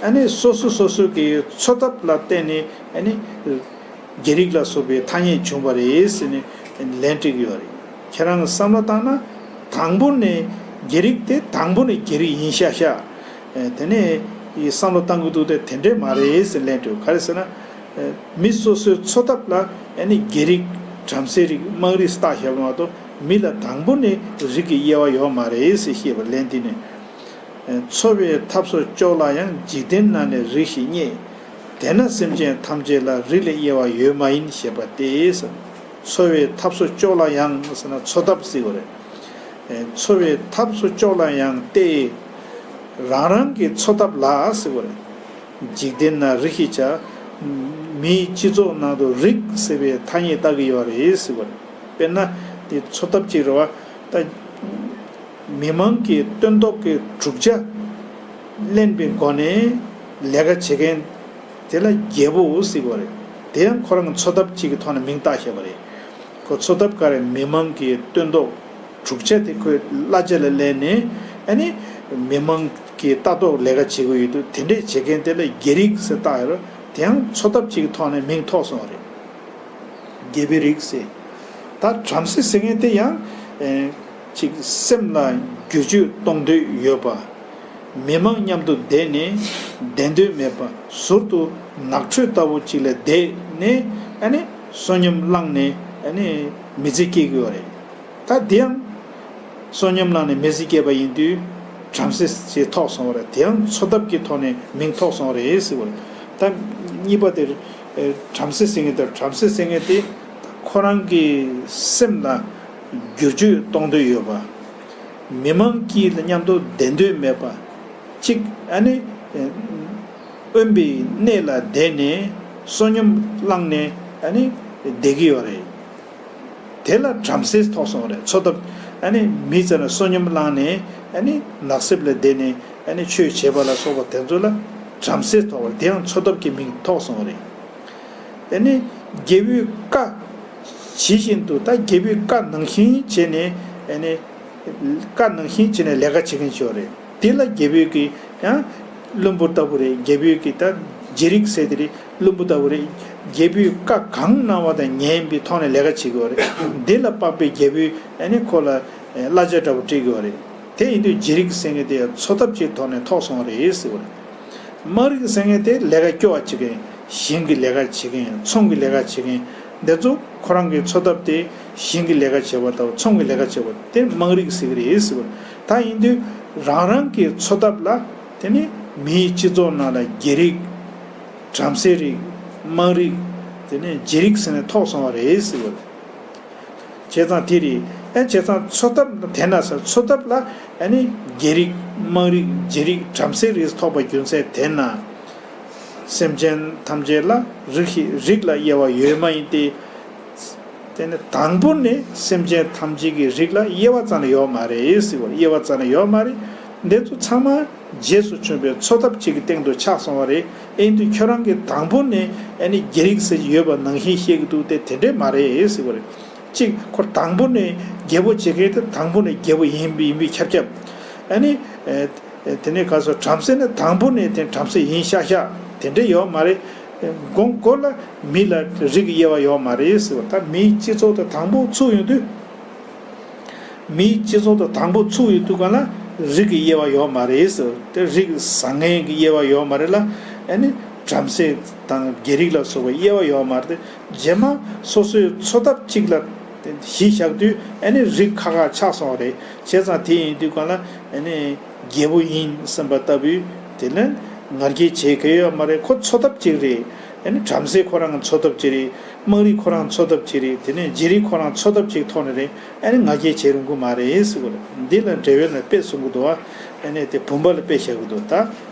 ཨ་ནི་སོ་སོ་སོ་སོ་གི་འཚོ་ཐབས་ལ་བརྟེན་ནས་ཨ་ནི་རྒྱལ་རིགས་ལ་སོགས་པའི་ཐ་སྙད་བྱུང་བ་རེད་ཟེར་ནས་ལན་སྤྲད་ཀྱི་ཡོད་རེད། ཁྱེད་རང་གི་བསམ་བློ་བཏང་ན་དང་པོ་ནས་རྒྱལ་རིགས་དེ་དང་པོ་ནས་རྒྱལ་རིགས་ཡིན་ཤག་ཤག་དེ་ནས་བསམ་བློ་བཏང་གི་འདུག་སྟེ་དེ་འདྲས་མ་རེད་ཟེར་ལན་སྤྲད། ག་རེ་ཟེར་ན། མི་སོ་སོའི་འཚོ་ཐབས་ལ་ཨ་ནི་རྒྱལ་རིགས་བྲམ་ཟེ་རིགས་དམངས་རིགས་བཏགས་བཞག་པ་མ་གཏོགས་མི་ལ་དང་པོ་ནས་རིགས་ཀྱི་དབྱེ་བ་ཡོད་མ་རེད་ཟེར་བཤད་པ་ལན་འདི་ནས། འཚོ་བའི་ཐབས་སོ་ཅོག་ལ་ཡང་འཇིག་རྟེན་ན་ནི་རིགས་ཤིག་རྙེད། དེས་ན་སེམས་ཅན་ཐམས་ཅད་ལ་རིགས་ལས་དབྱེ་བ་ཡོད་མ་ཡིན་ཞེས་པ་སྟེ། འཚོ་བའི་ཐབས་སོ་ཅོག་ལ་ཡང་ཟེར་ན་འཚོ་ཐབས་ཟེར་བ་རེད། འཚོ་བའི་ཐབས་སོ་ཅོག་ལ་ཡང་སྟེ། རང་རང་གི་འཚོ་ཐབས་ལ་ཟེར་བ་རེད། འཇིག་རྟེན་ན་རིགས་ཤིག་བྱ། མིའི་སྤྱི་ཚོགས་ནང་དུ་རིགས་ཟེར་བའི་ཐ་སྙད་བཏགས་ཀྱི་ཡོད་རེད་ཟེར་བ་རེད། དཔེར་ན་དེ་འཚོ་ཐབས་ཅིག་རེད་བ། ད། མི་མང་གི་སྟོན་ཐོག་གི་གྲུབ་ཆ་ གླེན་པའི་སྒོ་ནས་ལས་ཀ་བྱེད་མཁན་དེ་ལ་རྒྱལ་པོ་ཟེར་གྱི་ཡོད་རེད། དེ་ཡང་ཁོ་རང་གི་འཚོ་ཐབས་གཅིག་གི་ཐོག་ནས་མིང་བཏགས་བཞག་པ་རེད། ཁོ་འཚོ་ཐབས་ག་རེ། མི་མང་གི་སྟོན་ཐོག་སྒྲུབ་བྱ་དེ་ཁོས་གླ་ཆ་ལ་ལེན་ནས། ཨ་ནི་མི་མང་གི་ལྟ་རྟོག་ལས་ཀ་བྱེད་ཀྱི་ཡོད་དུས། དེ་འདྲས་བྱེད་མཁན་དེ་ལ་རྒྱལ་རིགས་ཟེར་བཏགས་ཡོད་རེད། དེ་ཡང་འཚོ་ཐབས་གཅིག་གི་ཐོག་ནས་མིང་ཐོགས་སོང་བ་རེད། རྒྱལ་པོའི་རིགས་ཟེར། ད་བྲམ་ཟེ་ཟེར་མཁན་དེ་ཡང་། ཨེ། གཅིག་སེམས་ལ་བསྒྱུར་བཅོས་གཏོང་འདོད་ཡོད་པ། མི་མང་མཉམ་དུ་བསྡད་ནས་བསྡད་འདོད་མེད་པ། ཟུར་དུ་ནགས་ཁྲོད་ལྟ་བུ་ཅིག་ལ་བསྡད་ནས། ཨ་ནི་བསོད་སྙོམས་བླངས་ནས། ཨ་ནི་མི་ཚེ་སྐྱེལ་གྱི་ཡོད་རེད། ད་དེ་ཡང་བསོད་སྙོམས་བླངས་ནས་མི་ཚེ་སྐྱེལ་བ་ཡིན་དུས། བྲམ་ཟེ་ཞེས་ཐོགས་སོང་བ་རེད། དེ་ཡང་འཚོ་ཐབས་ཀྱི་ཐོག་ནས་མིང་ཐོགས་སོང་བ་རེད་ཟེར་བ་རེད། ད་གཉིས་པ་དེ། ཨེ། བྲམ་ཟེ་ཟེར་མཁན་དེ། བྲམ་ཟེ་ཟེར་མཁན་དེ་ཁོ་རང་གི་སེམས་ལ་བསྒྱུར་བཅོས་གཏོང་འདོད་ཡོད་པ། མི་མང་གི་མཉམ་དུ་བསྡད་འདོད་མེད་པ། གཅིག་ཨ་ནི། ཨེ། དབེན་པའི་གནས་ལ་བསྡད་ནས་བསོད་སྙོམས་བླངས་ནས། ཨ་ནི་བསྡད་ཀྱི་ཡོད་རེད། དེ་ལ་བྲམ་ཟེ་ཐོགས་སོང་བ་རེད། འཚོ་ཐབས། ཨ་ནི་མི་ཚེ་ལ་བསོད་སྙོམས་བླངས་ནས། ཨ་ནི་ནགས་གསེབ་ལ་བསྡད་ནས། ཨ་ནི་ཆོས་བྱེད་པ་ལ་སོགས་པ་དེ་ཚོ་ལ་བྲམ་ཟེ་ཐོགས་པ་རེད། དེ་ཡང་འཚོ་ཐབས་ཀྱི་མིང་ཐོགས་སོང་བ་རེད། ཨ་ནི་རྒྱལ་པོའི་བཀའ་ཇི་བཞིན་དུ། ད་རྒྱལ་པོའི་བཀའ་ནང་བཞིན་བྱས་ནས། ཨ་ནི་བཀའ་ནང་བཞིན་བྱས་ནས་ལས་ཀ་བྱེད་མཁན་ཞིག་ཡོད་རེད། དེ་ལ་རྒྱལ་པོས་ཀྱི་ཡང་བློན་པོ་ལྟ་བུ་རེད། རྒྱལ་པོས་ཀྱི་ད་རྒྱལ་རིགས་ཟེར་དེ་རེད། བློན་པོ་ལྟ་བུ་རེད། རྒྱལ་པོའི་བཀའ་གང་གནང་བ་དང་ཉན་པའི་ཐོག་ནས་ལས་ཀ་བྱེད་དགོས་རེད། འདི་ལ་དཔག་པའི་རྒྱལ་པོས། ཨ་ནི་ཁོ་ལ་གླ་ཆ་འདྲ་པོ་སྤྲད་དགོས་རེད། དེ་ཡིན་དུས་རྒྱལ་རིགས་ཟེར་མཁན་དེ་འཚོ་ཐབས་ཀྱི་ཐོག་ནས་ཐོགས་སོང་བ་རེད་ཟེར་བ་རེད། དམངས་རིགས་ཟེར་མཁན་དེ་ལས་ཀ་སྐྱོ་བ་བྱེད་མཁན། ཞིང་གི་ལས་ཀ་བྱེད་མཁན། ཚོང་གི་ལས་ཀ་བྱེད་མཁན། འདི་ཚོ་ཁོ་རང་གི་འཚོ་ཐབས་དེ་ཞིང་གི་ལས་ཀ་བྱེད་པ་དང་ཚོང་གི་ལས་ཀ་བྱེད་པ་དེ་དམངས་རིགས་ཟེར་གྱི་རེད་ཟེར་བ། ད་ཡིན་དུས་རང་རང་གི་འཚོ་ཐབས་ལ། དེ་ནི་མིའི་སྤྱི་ཚོགས་ནང་ལ་རྒྱལ་རིགས། བྲམ་ཟེ་རིགས། དམངས་རིགས། དེ་ནས་རྒྱལ་རིགས་ཟེར་ནས་ཐོགས་སོང་བ་རེད་ཟེར་བ། བྱས་ཙང་དེ་རེད། ཨ། བྱས་ཙང་འཚོ་ཐབས་དེ་ན་ཟེར། འཚོ་ཐབས་ལ་ཨ་ནི་རྒྱལ་རིགས། དམངས་རིགས། རྒྱལ་རིགས། བྲམ་ཟེ་རིགས་ཐོགས་པ་རྒྱུ་མཚན་དེ་ན། སེམས་ཅན་ཐམས་ཅད་ལ་རིགས་ཤིག་རིགས་ལ་དབྱེ་བ་ཡོད་མ་ཡིན་ཏེ། དེ་ནི་དང་པོ་ནས་སེམས་ཅན་ཐམས་ཅད་ཀྱི་རིགས་ལ་དབྱེ་བ་རྩ་ནས་ཡོད་མ་རེད་ཟེར་བ། དབྱེ་བ་རྩ་ནས་ཡོད་མ་རེད། འདི་ཚོ་ཚང་མ་རྗེས་སུ་བྱུང་བའི་འཚོ་ཐབས་གཅིག་གི་སྟེང་དུ་ཆགས་སོང་བ་རེད། ཨེ་འདི་ཁྱོད་རང་གིས་དང་པོ་ནས་ཨ་ནི་རྒྱལ་རིགས་ཟེར་གྱི་ཡོད་པ་ནང་བཞིན་བཤད་ཀྱི་འདུག་སྟེ། དེ་འདྲས་མ་རེད་ཟེར་བ་རེད། གཅིག་ཁོ་དང་པོ་ནས་རྒྱལ་པོ་བྱེད་མཁན་དེ་དང་པོ་ནས་རྒྱལ་པོ་ཡིན་པའི་ཡིན་པའི་ཁྱབ་ཁྱབ། ཨ་ནི། ཨེ། དེ་ནས་ག་ཟེར། བྲམ་ཟེ་ནི་དང་པོ་ནས་དེ་བྲམ་ཟེ་ཡིན་ཤག་ཤག་དེ་འདྲས་ཡོད་མ་རེད། གོང་གོང་ལ་མི་ལ་རིགས་ཀྱི་དབྱེ་བ་ཡོད་མ་རེད་ཟེར་བ། ད་མིའི་སྤྱི་ཚོགས་དང་དང་པོ་ཚུགས་ཡོང་དུས། མིའི་སྤྱི་ཚོགས་དང་དང་པོ་ཚུགས་ཡོང་དུས་གང་ལ་རིགས་ཀྱི་དབྱེ་བ་ཡོད་མ་རེད་ཟེར། དེ་རིགས་བཟང་ངན་གྱི་དབྱེ་བ་ཡོད་མ་རེད་ལ། ཨ་ནི་བྲམ་ཟེ་དང་རྒྱལ་རིགས་ལ་སོགས་པའི་དབྱེ་བ་ཡོད་མ་རེད། རྗེས་མ་སོ་སོའི་འཚོ་ཐབས་གཅིག་ལ་གཞི་བཞག་དུས། ཨ་ནི་རིགས་ཁག་ཁག་ཆགས་སོང་བ་རེད། བྱས་ཙང་དེ་ཡིན་དུས་གང་ལ་ཨ་ནི་རྒྱལ་པོ་ཡིན་བསམ་པ་ལྟ་བུའི་དེ་ལ་ང་རྒྱལ་བྱེད་མཁན་ཡོད་མ་རེད། ཁོ་འཚོ་ཐབས་གཅིག་རེད། ཨ་ནི་བྲམ་ཟེ་ཁོ་རང་གི་འཚོ་ཐབས་གཅིག་རེད། དམངས་རིགས་ཁོ་རང་འཚོ་ཐབས་གཅིག་རེད། དེ་ནས་རྗེ་རིགས་ཁོ་རང་འཚོ་ཐབས་གཅིག་ཐོག་ནས་རེད། ཨ་ནི་ང་རྒྱལ་བྱེད་རུང་གི་མ་རེད་ཟེར་བ་རེད། འདི་ལ་འགྲེལ་པ་ལ་དཔེ་གསུང་གི་འདུག་བ། ཨ་ནི་དེ་བུམ་པ་ལ་དཔེ་བཞག་གི་འདུག་ད།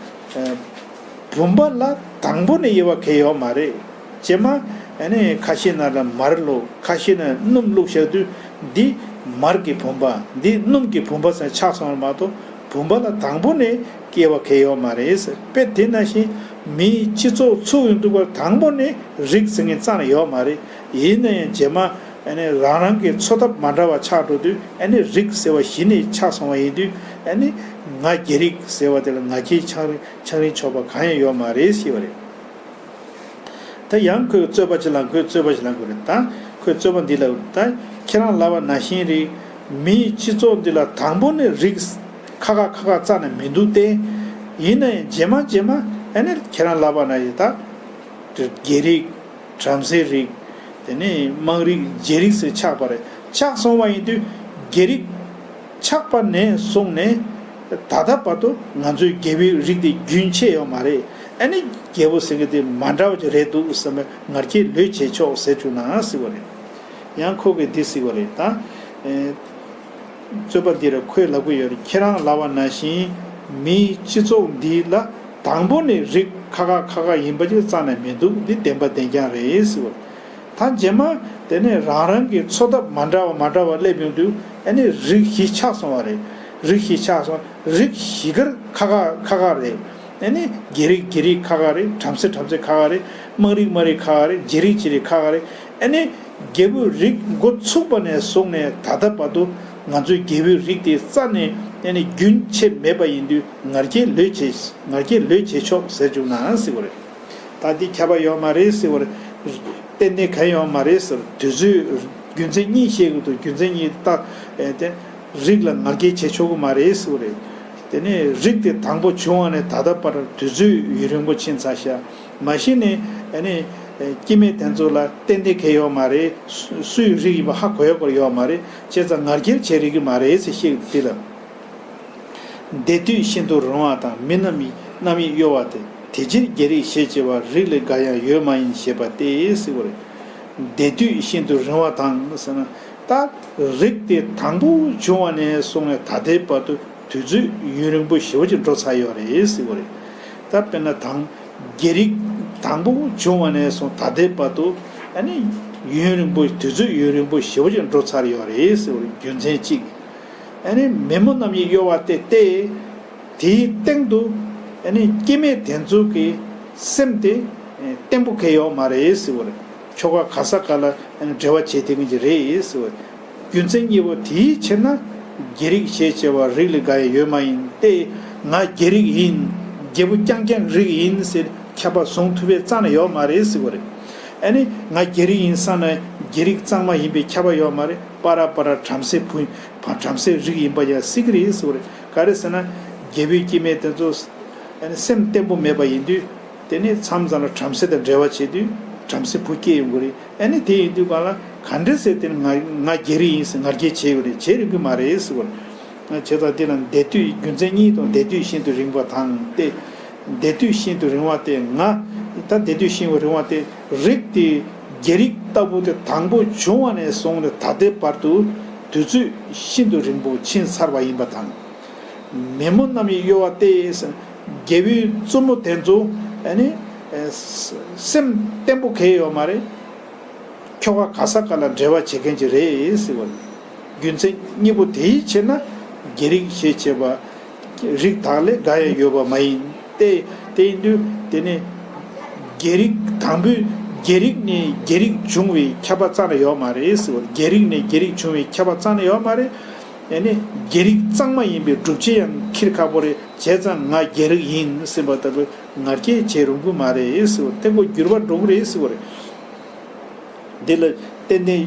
ཨ། བུམ་པ་ལ་དང་པོ་ནས་དབྱེ་བ་གང་ཡང་ཡོད་མ་རེད། རྗེས་མ་ཨ་ནི་ཁ་ཤས་ནང་ལ་མར་བླུགས། ཁ་ཤས་ནང་སྣུམ་བླུགས་བཞག་དུས། འདི་མར་གྱི་བུམ་པ། འདི་སྣུམ་གྱི་བུམ་པ་ཟེར་ཆགས་སོང་བ་མ་གཏོགས། བུམ་པ་ལ་དང་པོ་ནས་དབྱེ་བ་གང་ཡང་ཡོད་མ་རེད་ཟེར། དཔེ་དེ་ནང་བཞིན་མིའི་སྤྱི་ཚོགས་ཚུགས་ཡོང་དུས་སྐབས་དང་པོ་ནས་རིགས་ཟེར་མཁན་རྩ་ནས་ཡོད་མ་རེད། ཡིན་ན་ཡང་རྗེས་མ་ཨ་ནི་རང་རང་གི་འཚོ་ཐབས་མ་འདྲ་བ་ཆགས་འགྲོ་དུས། ཨ་ནི་རིགས་ཟེར་བ་གཞི་ནས་ཆགས་སོང་བ་ཡིན་དུས། ཨ་ནི་ང་རྒྱལ་རིགས་ཟེར་བ་དེ་ལ་ང་རྒྱལ་འཆང་རིན་འཆང་རིན་ཆོག་པ་གང་ཡང་ཡོད་མ་རེད་ཟེར་བ་རེད། ད་ཡང་ཁོས་རྩོད་པ་ཅིག་ལངས། ཁོས་རྩོད་པ་ཅིག་ལངས་དགོས་རེད། ད་ཁོས་རྩོད་པ་འདི་ལ། ད་ཁྱེད་རང་ལབ་པ་ནང་བཞིན་རེད། མིའི་སྤྱི་ཚོགས་འདི་ལ་དང་པོ་ནས་རིགས་ཁག་ཁག་ཁག་ཁག་རྩ་ནས་མི་འདུག་སྟེ། ཡིན་ན་ཡང་རྗེས་མ་རྗེས་མ་ཨ་ནི་ཁྱེད་རང་ལབ་པ་ནང་བཞིན། ད་རྒྱལ་རིགས། བྲམ་ཟེ་རིགས། དེ་ནས་དམངས་རིགས། རྗེ་རིགས་ཟེར་ཆགས་པ་རེད། ཆགས་སོང་བ་ཡིན་དུས་རྒྱལ་རིགས་ཆགས་པ་ནས་བཟུང་ནས་ད་ལྟ་བར་དུ་ང་ཚོའི་རྒྱལ་པོའི་རིགས་དེ་རྒྱུན་ཆད་ཡོད་མ་རེད། ཨ་ནི་རྒྱལ་པོ་ཟེར་མཁན་དེ་མ་འདྲ་བ་ཅིག་རེད་འདུག་བསམ་པའི་ང་རྒྱལ་ལོས་བྱེད་ཆོག་ཟེར་བཅུག་ན་ཟེར་བ་རེད། ཡང་ཁོ་གིས་འདི་ཟེར་བ་རེད། ད། ཨེ། རྩོད་པ་འདི་རུ་ཁོས་ལབ་ཀྱི་ཡོད་རེད། ཁྱེད་རང་ལབ་པ་ནང་བཞིན་མིའི་སྤྱི་ཚོགས་འདི་ལ་དང་པོ་ནས་རིགས་ཁག་ཁག་ཁག་ཁག་ཡིན་པ་ཅིག་རྩ་ནས་མི་འདུག་འདི་བདེན་པ་བདེན་རྐྱང་རེད་ཟེར་བ། ད་རྗེས་མ་དེ་ནས་རང་རང་གི་འཚོ་ཐབས་མ་འདྲ་བ་མ་འདྲ་བ་སླེབས་ཡོང་དུས། ཨ་ནི་རིགས་གཞི་ཆགས་སོང་བ་རེད། རིགས་ཤིག་ཆགས་སོང་། རིགས་བཞི་ཀར་ཁག་ཁག་ཁག་ཁག་རེད། ཨ་ནི་རྒྱལ་རིགས་རྒྱལ་རིགས་ཁག་ཁག་རེད། བྲམ་ཟེ་བྲམ་ཟེ་ཁག་ཁག་རེད། དམངས་རིགས་དམངས་རིགས་ཁག་ཁག་རེད། རྗེ་རིགས་རྗེ་རིགས་ཁག་ཁག་རེད། ཨ་ནི་རྒྱལ་པོའི་རིགས་འགོ་ཚུགས་པ་ནས་བཟུང་ནས་ད་ལྟ་བར་དུ་ང་ཚོའི་རྒྱལ་པོའི་རིགས་དེ་རྩ་ནས་ཨ་ནི་རྒྱུན་ཆད་མེད་པ་ཡིན་དུས་ང་རྒྱལ་ལོས་བྱེད། ང་རྒྱལ་ལོས་བྱེད་ཆོག་ཟེར་བཅུག་ན་ཟེར་བ་རེད། ད་འདི་ཁྱབ་པ་ཡོད་མ་རེད་ཟེར་བ་རེད། ཏན་ཏན་གང་ཡོད་མ་རེད་ཟེར། དུས་ཚོད་རྒྱུ་མཚན་གཉིས་བཤད་གི་འདུག་རྒྱུ་མཚན་གཉིས་ད་ཨེ་དེ་རིགས་ལ་ང་རྒྱལ་བྱེད་ཆོག་གི་མ་རེད་ཟེར་བ་རེད། དེ་ནས་རིགས་དེ་དང་པོ་བྱུང་བ་ནས་ད་ལྟ་བར་དུས་ཚོད་ཡུན་རིང་པོ་ཕྱིན་ཚར་ཤག་མ་གཞི་ནས་ཨ་ནི་ཨེ་སྐྱེ་དམན་དེ་ཚོ་ལ་ཏན་ཏན་གང་ཡོད་མ་རེད། སུ་སུའི་རིགས་ཡིན་པ་ཧ་གོ་ཡ་སྐོར་ཡོད་མ་རེད། བྱས་ཙང་ང་རྒྱལ་བྱེད་རིགས་ཀྱི་མ་རེད་ཟེར་བཤད་གི་འདུག་དེ་ལ། འདས་དུས་ཤིན་ཏུ་རིང་བ་དང་། མི་རྣམས་ཡི་རྣམ་གཡེང་གཡོ་བ་སྟེ། དེ་ཕྱིར་རྒྱལ་རིགས་ཞེས་བྱ་བ། རིགས་ལས་འགའ་ཡང་ཡོད་མ་ཡིན་ཞེས་པ་སྟེ་ཟེར་བ་རེད། འདས་དུས་ཤིན་ཏུ་རིང་བ་དང་ཟེར་ན། ད་རིགས་དེ་དང་པོ་བྱུང་བ་ནས་བཟུང་ནས་ད་ལྟའི་བར་དུ་དུས་ཚོད་ཡུན་རིང་པོ་ཞེ་པོ་ཅིག་འགྲོ་ཚར་ཡོད་རེད་ཟེར་བ་རེད། ད་དཔེར་ན་དང་རྒྱལ་རིགས་དང་པོ་བྱུང་བ་ནས་བཟུང་ད་ལྟའི་བར་དུ་ཨ་ནི་ཡུན་རིང་པོ་དུས་ཚོད་ཡུན་རིང་པོ་ཞེ་པོ་ཅིག་འགྲོ་ཚར་ཡོད་རེད་ཟེར་བ་རེད། རྒྱུ་མཚན་གཅིག་ཨ་ནི་མི་མོ་རྣམས་ཡི་གཡོ་བ་སྟེ། དེའི་སྟེང་དུ་ཨ་ནི་སྐྱེ་དམན་དེ་ཚོ་གི་སེམས་དེ་བརྟན་པོ་གང་ཡོད་མ་རེད་ཟེར་བ་རེད། ཁྱོ་ག་ག་ས་ག་ལ་ཨ་ནི་འབྲེལ་བ་བྱེད་བསྡད་མཁན་ཅིག་རེད་ཟེར་བ་རེད། རྒྱུ་མཚན་གཉིས་པོ་དེའི་ཕྱིར་ན་རྒྱལ་རིགས་ཞེས་བྱ་བ་རིགས་ལས་འགའ་ཡང་ཡོད་མ་ཡིན་ཏེ། ང་རྒྱལ་རིགས་ཡིན། རྒྱལ་པོ་རྐྱང་རྐྱང་རིགས་ཡིན་ཟེར་ཁྱབ་པ་བཟུང་ཐུབ་པའི་རྩ་ནས་ཡོད་མ་རེད་ཟེར་བ་རེད། ཨ་ནི་ང་རྒྱལ་རིགས་ཡིན་བསམ་ན་རྒྱལ་རིགས་གཙང་མ་ཡིན་པའི་ཁྱབ་པ་ཡོད་མ་རེད། པ་ར་པ་ར་བྲམ་ཟེ་བུ་བྲམ་ཟེའི་རིགས་ཡིན་པ་ཡང་སྲིད་ཀྱི་རེད་ཟེར་བ་རེད། ག་རེ་ཟེར་ན་རྒྱལ་པོའི་སྐྱེ་དམན་དེ་ཚོ་ཨ་ནི་སེམས་བརྟན་པོ་མེད་པ་ཡིན་དུས་དེ་ནི་མཚམས་མཚམས་ལ་བྲམ་ཟེ་དང་འབྲེལ་བ་བྱེད་དུས་བྲམ་ཟེ་བུ་སྐྱེ་ཡོང་གི་རེད། ཨ་ནི་དེ་ཡིན་དུས་གང་ལ་ག་འདྲ་ཟེར་དེ་ནི་ང་ང་རྒྱལ་རིགས་ཡིན་ཟེར་ང་རྒྱལ་བྱེད་ཡོད་རེད། བྱེད་རིགས་ཀྱི་མ་རེད་ཟེར་བ་རེད། བྱས་ཙང་དེ་ལ་འདས་དུས་རྒྱུ་མཚན་གཉིས་དང་འདས་དུས་ཤིན་ཏུ་རིང་བ་དང་སྟེ། འདས་དུས་ཤིན་ཏུ་རིང་བ་སྟེ། ང་ད་འདས་དུས་ཤིན་ཏུ་རིང་བ་སྟེ། རིགས་དེ་རྒྱལ་རིགས་ལྟ་བུ་དེ་དང་པོ་བྱུང་བ་ནས་བཟུང་སྟེ་ད་ལྟའི་བར་དུ་དུས་ཚོད་ཤིན་ཏུ་རིང་པོ་ཕྱིན་ཚར་བ་ཡིན་པ་དང་། མི་མོ་རྣམས་ཡི་གཡོ་བ་སྟེ། རྒྱལ་པོའི་བཙུན་མོ་དེ་ཚོ་ཨ་ནི་སེམས་བརྟན་པོ་གང་ཡོད་མ་རེད། ཁྱོ་ག་ག་ས་ག་ལ་འབྲེལ་བ་བྱེད་མཁན་ཅིག་རེད་ཟེར་བ་རེད། རྒྱུ་མཚན་གཉིས་པོ་དེའི་ཕྱིར་ན་རྒྱལ་རིགས་ཞེས་བྱ་བ་རིགས་དག་ལས་འགའ་ཡང་ཡོད་པ་མ་ཡིན་ཏེ། དེ་ཡིན་དུས་དེ་ནི་རྒྱལ་རིགས་དང་པོའི་རྒྱལ་རིགས་ནས་རྒྱལ་རིགས་བྱུང་བའི་ཁྱབ་པ་རྩ་ནས་ཡོད་མ་རེད་ཟེར་བ་རེད། རྒྱལ་རིགས་ནས་རྒྱལ་རིགས་བྱུང་བའི་ཁྱབ་པ་རྩ་ནས་ཡོད་མ་རེད། ཨ་ནི་རྒྱལ་རིགས་གཙང་མ་ཡིན་པའི་སྒྲུབ་བྱེད་ཡང་འཁྱེར་ཁག་པོ་རེད། བྱས་ཙང་ང་རྒྱལ་རིགས་ཡིན་ཟེར་བ་ལྟ་བུའི་ང་རྒྱལ་བྱེད་རུང་གི་མ་རེད་ཟེར་བ་དེ་ཁོ་འགྱུར་བ་འགྲོ་གི་རེད་ཟེར་བ་རེད། འདི་ལ་ཏན་ཏན་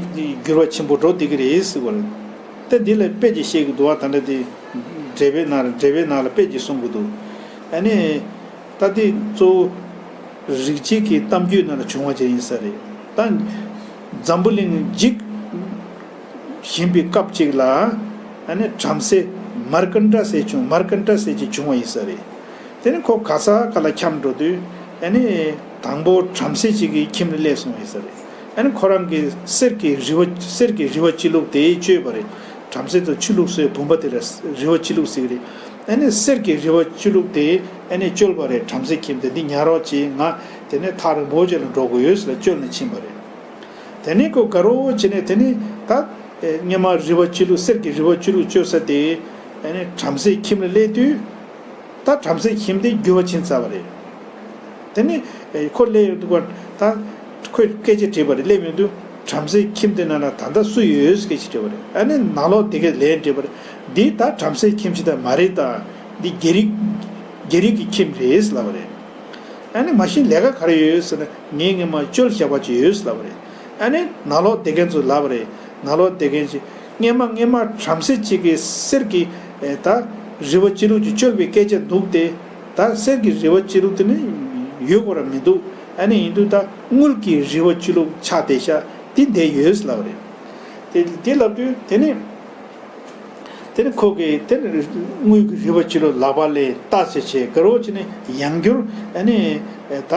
འགྱུར་བ་ཆེན་པོ་འགྲོ་བསྡད་ཀྱི་རེད་ཟེར་བ་རེད། ད་འདི་ལ་དཔེ་ཅིག་བཤད་ཀྱི་འདུག་བ། ད་ལྟ་དེ་འགྲེལ་པའི་ནང་ལ་འགྲེལ་པའི་ནང་ལ་དཔེ་ཅིག་གསུང་གི་འདུག་ཨ་ནི་ད་དེ་གཙོ་བོ་རིག་བྱེད་ཀྱི་གཏམ་རྒྱུད་ནང་ལ་བྱུང་བ་ཅིག་ཡིན་ས་རེད། ད་འཛམ་བུ་གླིང་འཇིག་བཞིན་པའི་སྐབས་ཅིག་ལ་ཨ་ནི་བྲམ་ཟེ་མར་ཀན་ཏྲ་ཟེར་བྱུང་། མར་ཀན་ཏྲ་ཟེར་ཅིག་བྱུང་བ་ཡིན་ས་རེད། དེ་ནི་ཁོ་ག་ས་ག་ལ་འཁྱམས་འགྲོ་དུས་ཨ་ནི་དང་པོ་བྲམ་ཟེ་ཅིག་གི་ཁྱིམ་ལ་སླེབས་སོང་ཡིན་ས་རེད། ཨ་ནི་ཁོ་རང་གི་གསེར་གྱི་རི་བོ་གསེར་གྱི་རི་བོ་ཆུ་བླུགས་དེ་བཅོས་པ་རེད། བྲམ་ཟེ་ཚོ་ཆུ་བླུགས་སའི་བུམ་པ་དེ་ལ་རི་བོ་ཆུ་བླུགས་ཟེར་གི་རེད། ཨ་ནི་གསེར་གྱི་རི་བོ་ཆུ་བླུགས་དེ་ཨ་ནི་བཅོལ་བ་རེད། བྲམ་ཟེ་ཁྱིམ་དེ་འདི་ཉར་རོགས་བྱེད། ང་དེ་ནས་ཐག་རིང་པོ་ཅིག་ལ་འགྲོ་དགོས་ཡོད་ཟེར་ལ་བཅོལ་ནས་ཕྱིན་པ་རེད། དེ་ནས་ཁོ་དགའ་རོགས་བྱས་ནས་དེ་ནས་ད་སྔོན་མ་རི་བོ་ཆུ་བླུགས་གསེར་གྱི་རི་བོ་ཆུ་བླུགས་བཅོལ་ས་དེ་ཨ་ནི་བྲམ་ཟེ་ཁྱིམ་ལ་སླེབས་དུས། ད་བྲམ་ཟེ་ཁྱིམ་དེ་འགྱུར་བ་ཕྱིན་ཚར་བ་རེད། དེ་ནི་ཁོ་སླེབས་ཡོང་དུས་ད་ཁོས་སྐད་ཆ་དྲིས་པ་རེད། སླེབས་ཡོང་དུས་བྲམ་ཟེ་ཁྱིམ་དེ་ནང་ལ་ད་ལྟ་སུ་ཡོད་སྐད་ཆ་དྲིས་པ་རེད། ཨ་ནི་ནང་ལོགས་དེ་གས་ལན་སྤྲད་པ་རེད། འདི་ད་བྲམ་ཟེ་ཁྱིམ་ཅིག་ད་མ་རེད་ད། འདི་རྒྱལ་རིགས་རྒྱལ་རིགས་ཀྱི་ཁྱིམ་རེད་ལབ་པ་རེད། ཨ་ནི་མ་གཞི་ལས་ཀ་ག་རེ་ཡོད་ཟེར་ན་ངས་སྔོན་མ་བཅོལ་བཞག་པ་ཅིག་ཡོད་ལབ་པ་རེད། ཨ་ནི་ནང་ལོགས་དེ་མཁན་ཚོ་ལབ་པ་རེད། ནང་ལོགས་དེ་མཁན་ཅིག་སྔོན་མ་སྔོན་མ་བྲམ་ཟེ་གཅིག་གིས་གསེར་གྱི་ཨེ་ད་རི་བོ་ཆུ་བླུགས་ཅིག་བཅོལ་བའི་སྐད་ཆ་འདུག་སྟེ། ད་གསེར་གྱི་རི་བོ་ཆུ་བླུགས་དེ་ནི་ཡོད་དགོས་ར་མི་འདུག་ཨ་ནི་ཡིན་དུས་ད་དངུལ་གྱི་རི་བོ་ཆུ་བླུགས་ཆགས་བསྡད་ཤག་དེ་འདྲ་ཡོད་ལབ་པ་རེད། དེ་དེ་ལབ་དུས་དེ་ནི། དེ་ནི་ཁོ་གིས་དེ་ནི་དངུལ་གྱི་རི་བོ་ཆུ་བླུགས་ལག་པ་ལ་བཏགས་བྱས་བྱས་དགའ་རོགས་བྱས་ནས་ཡང་བསྐྱར་ཨ་ནི་ད་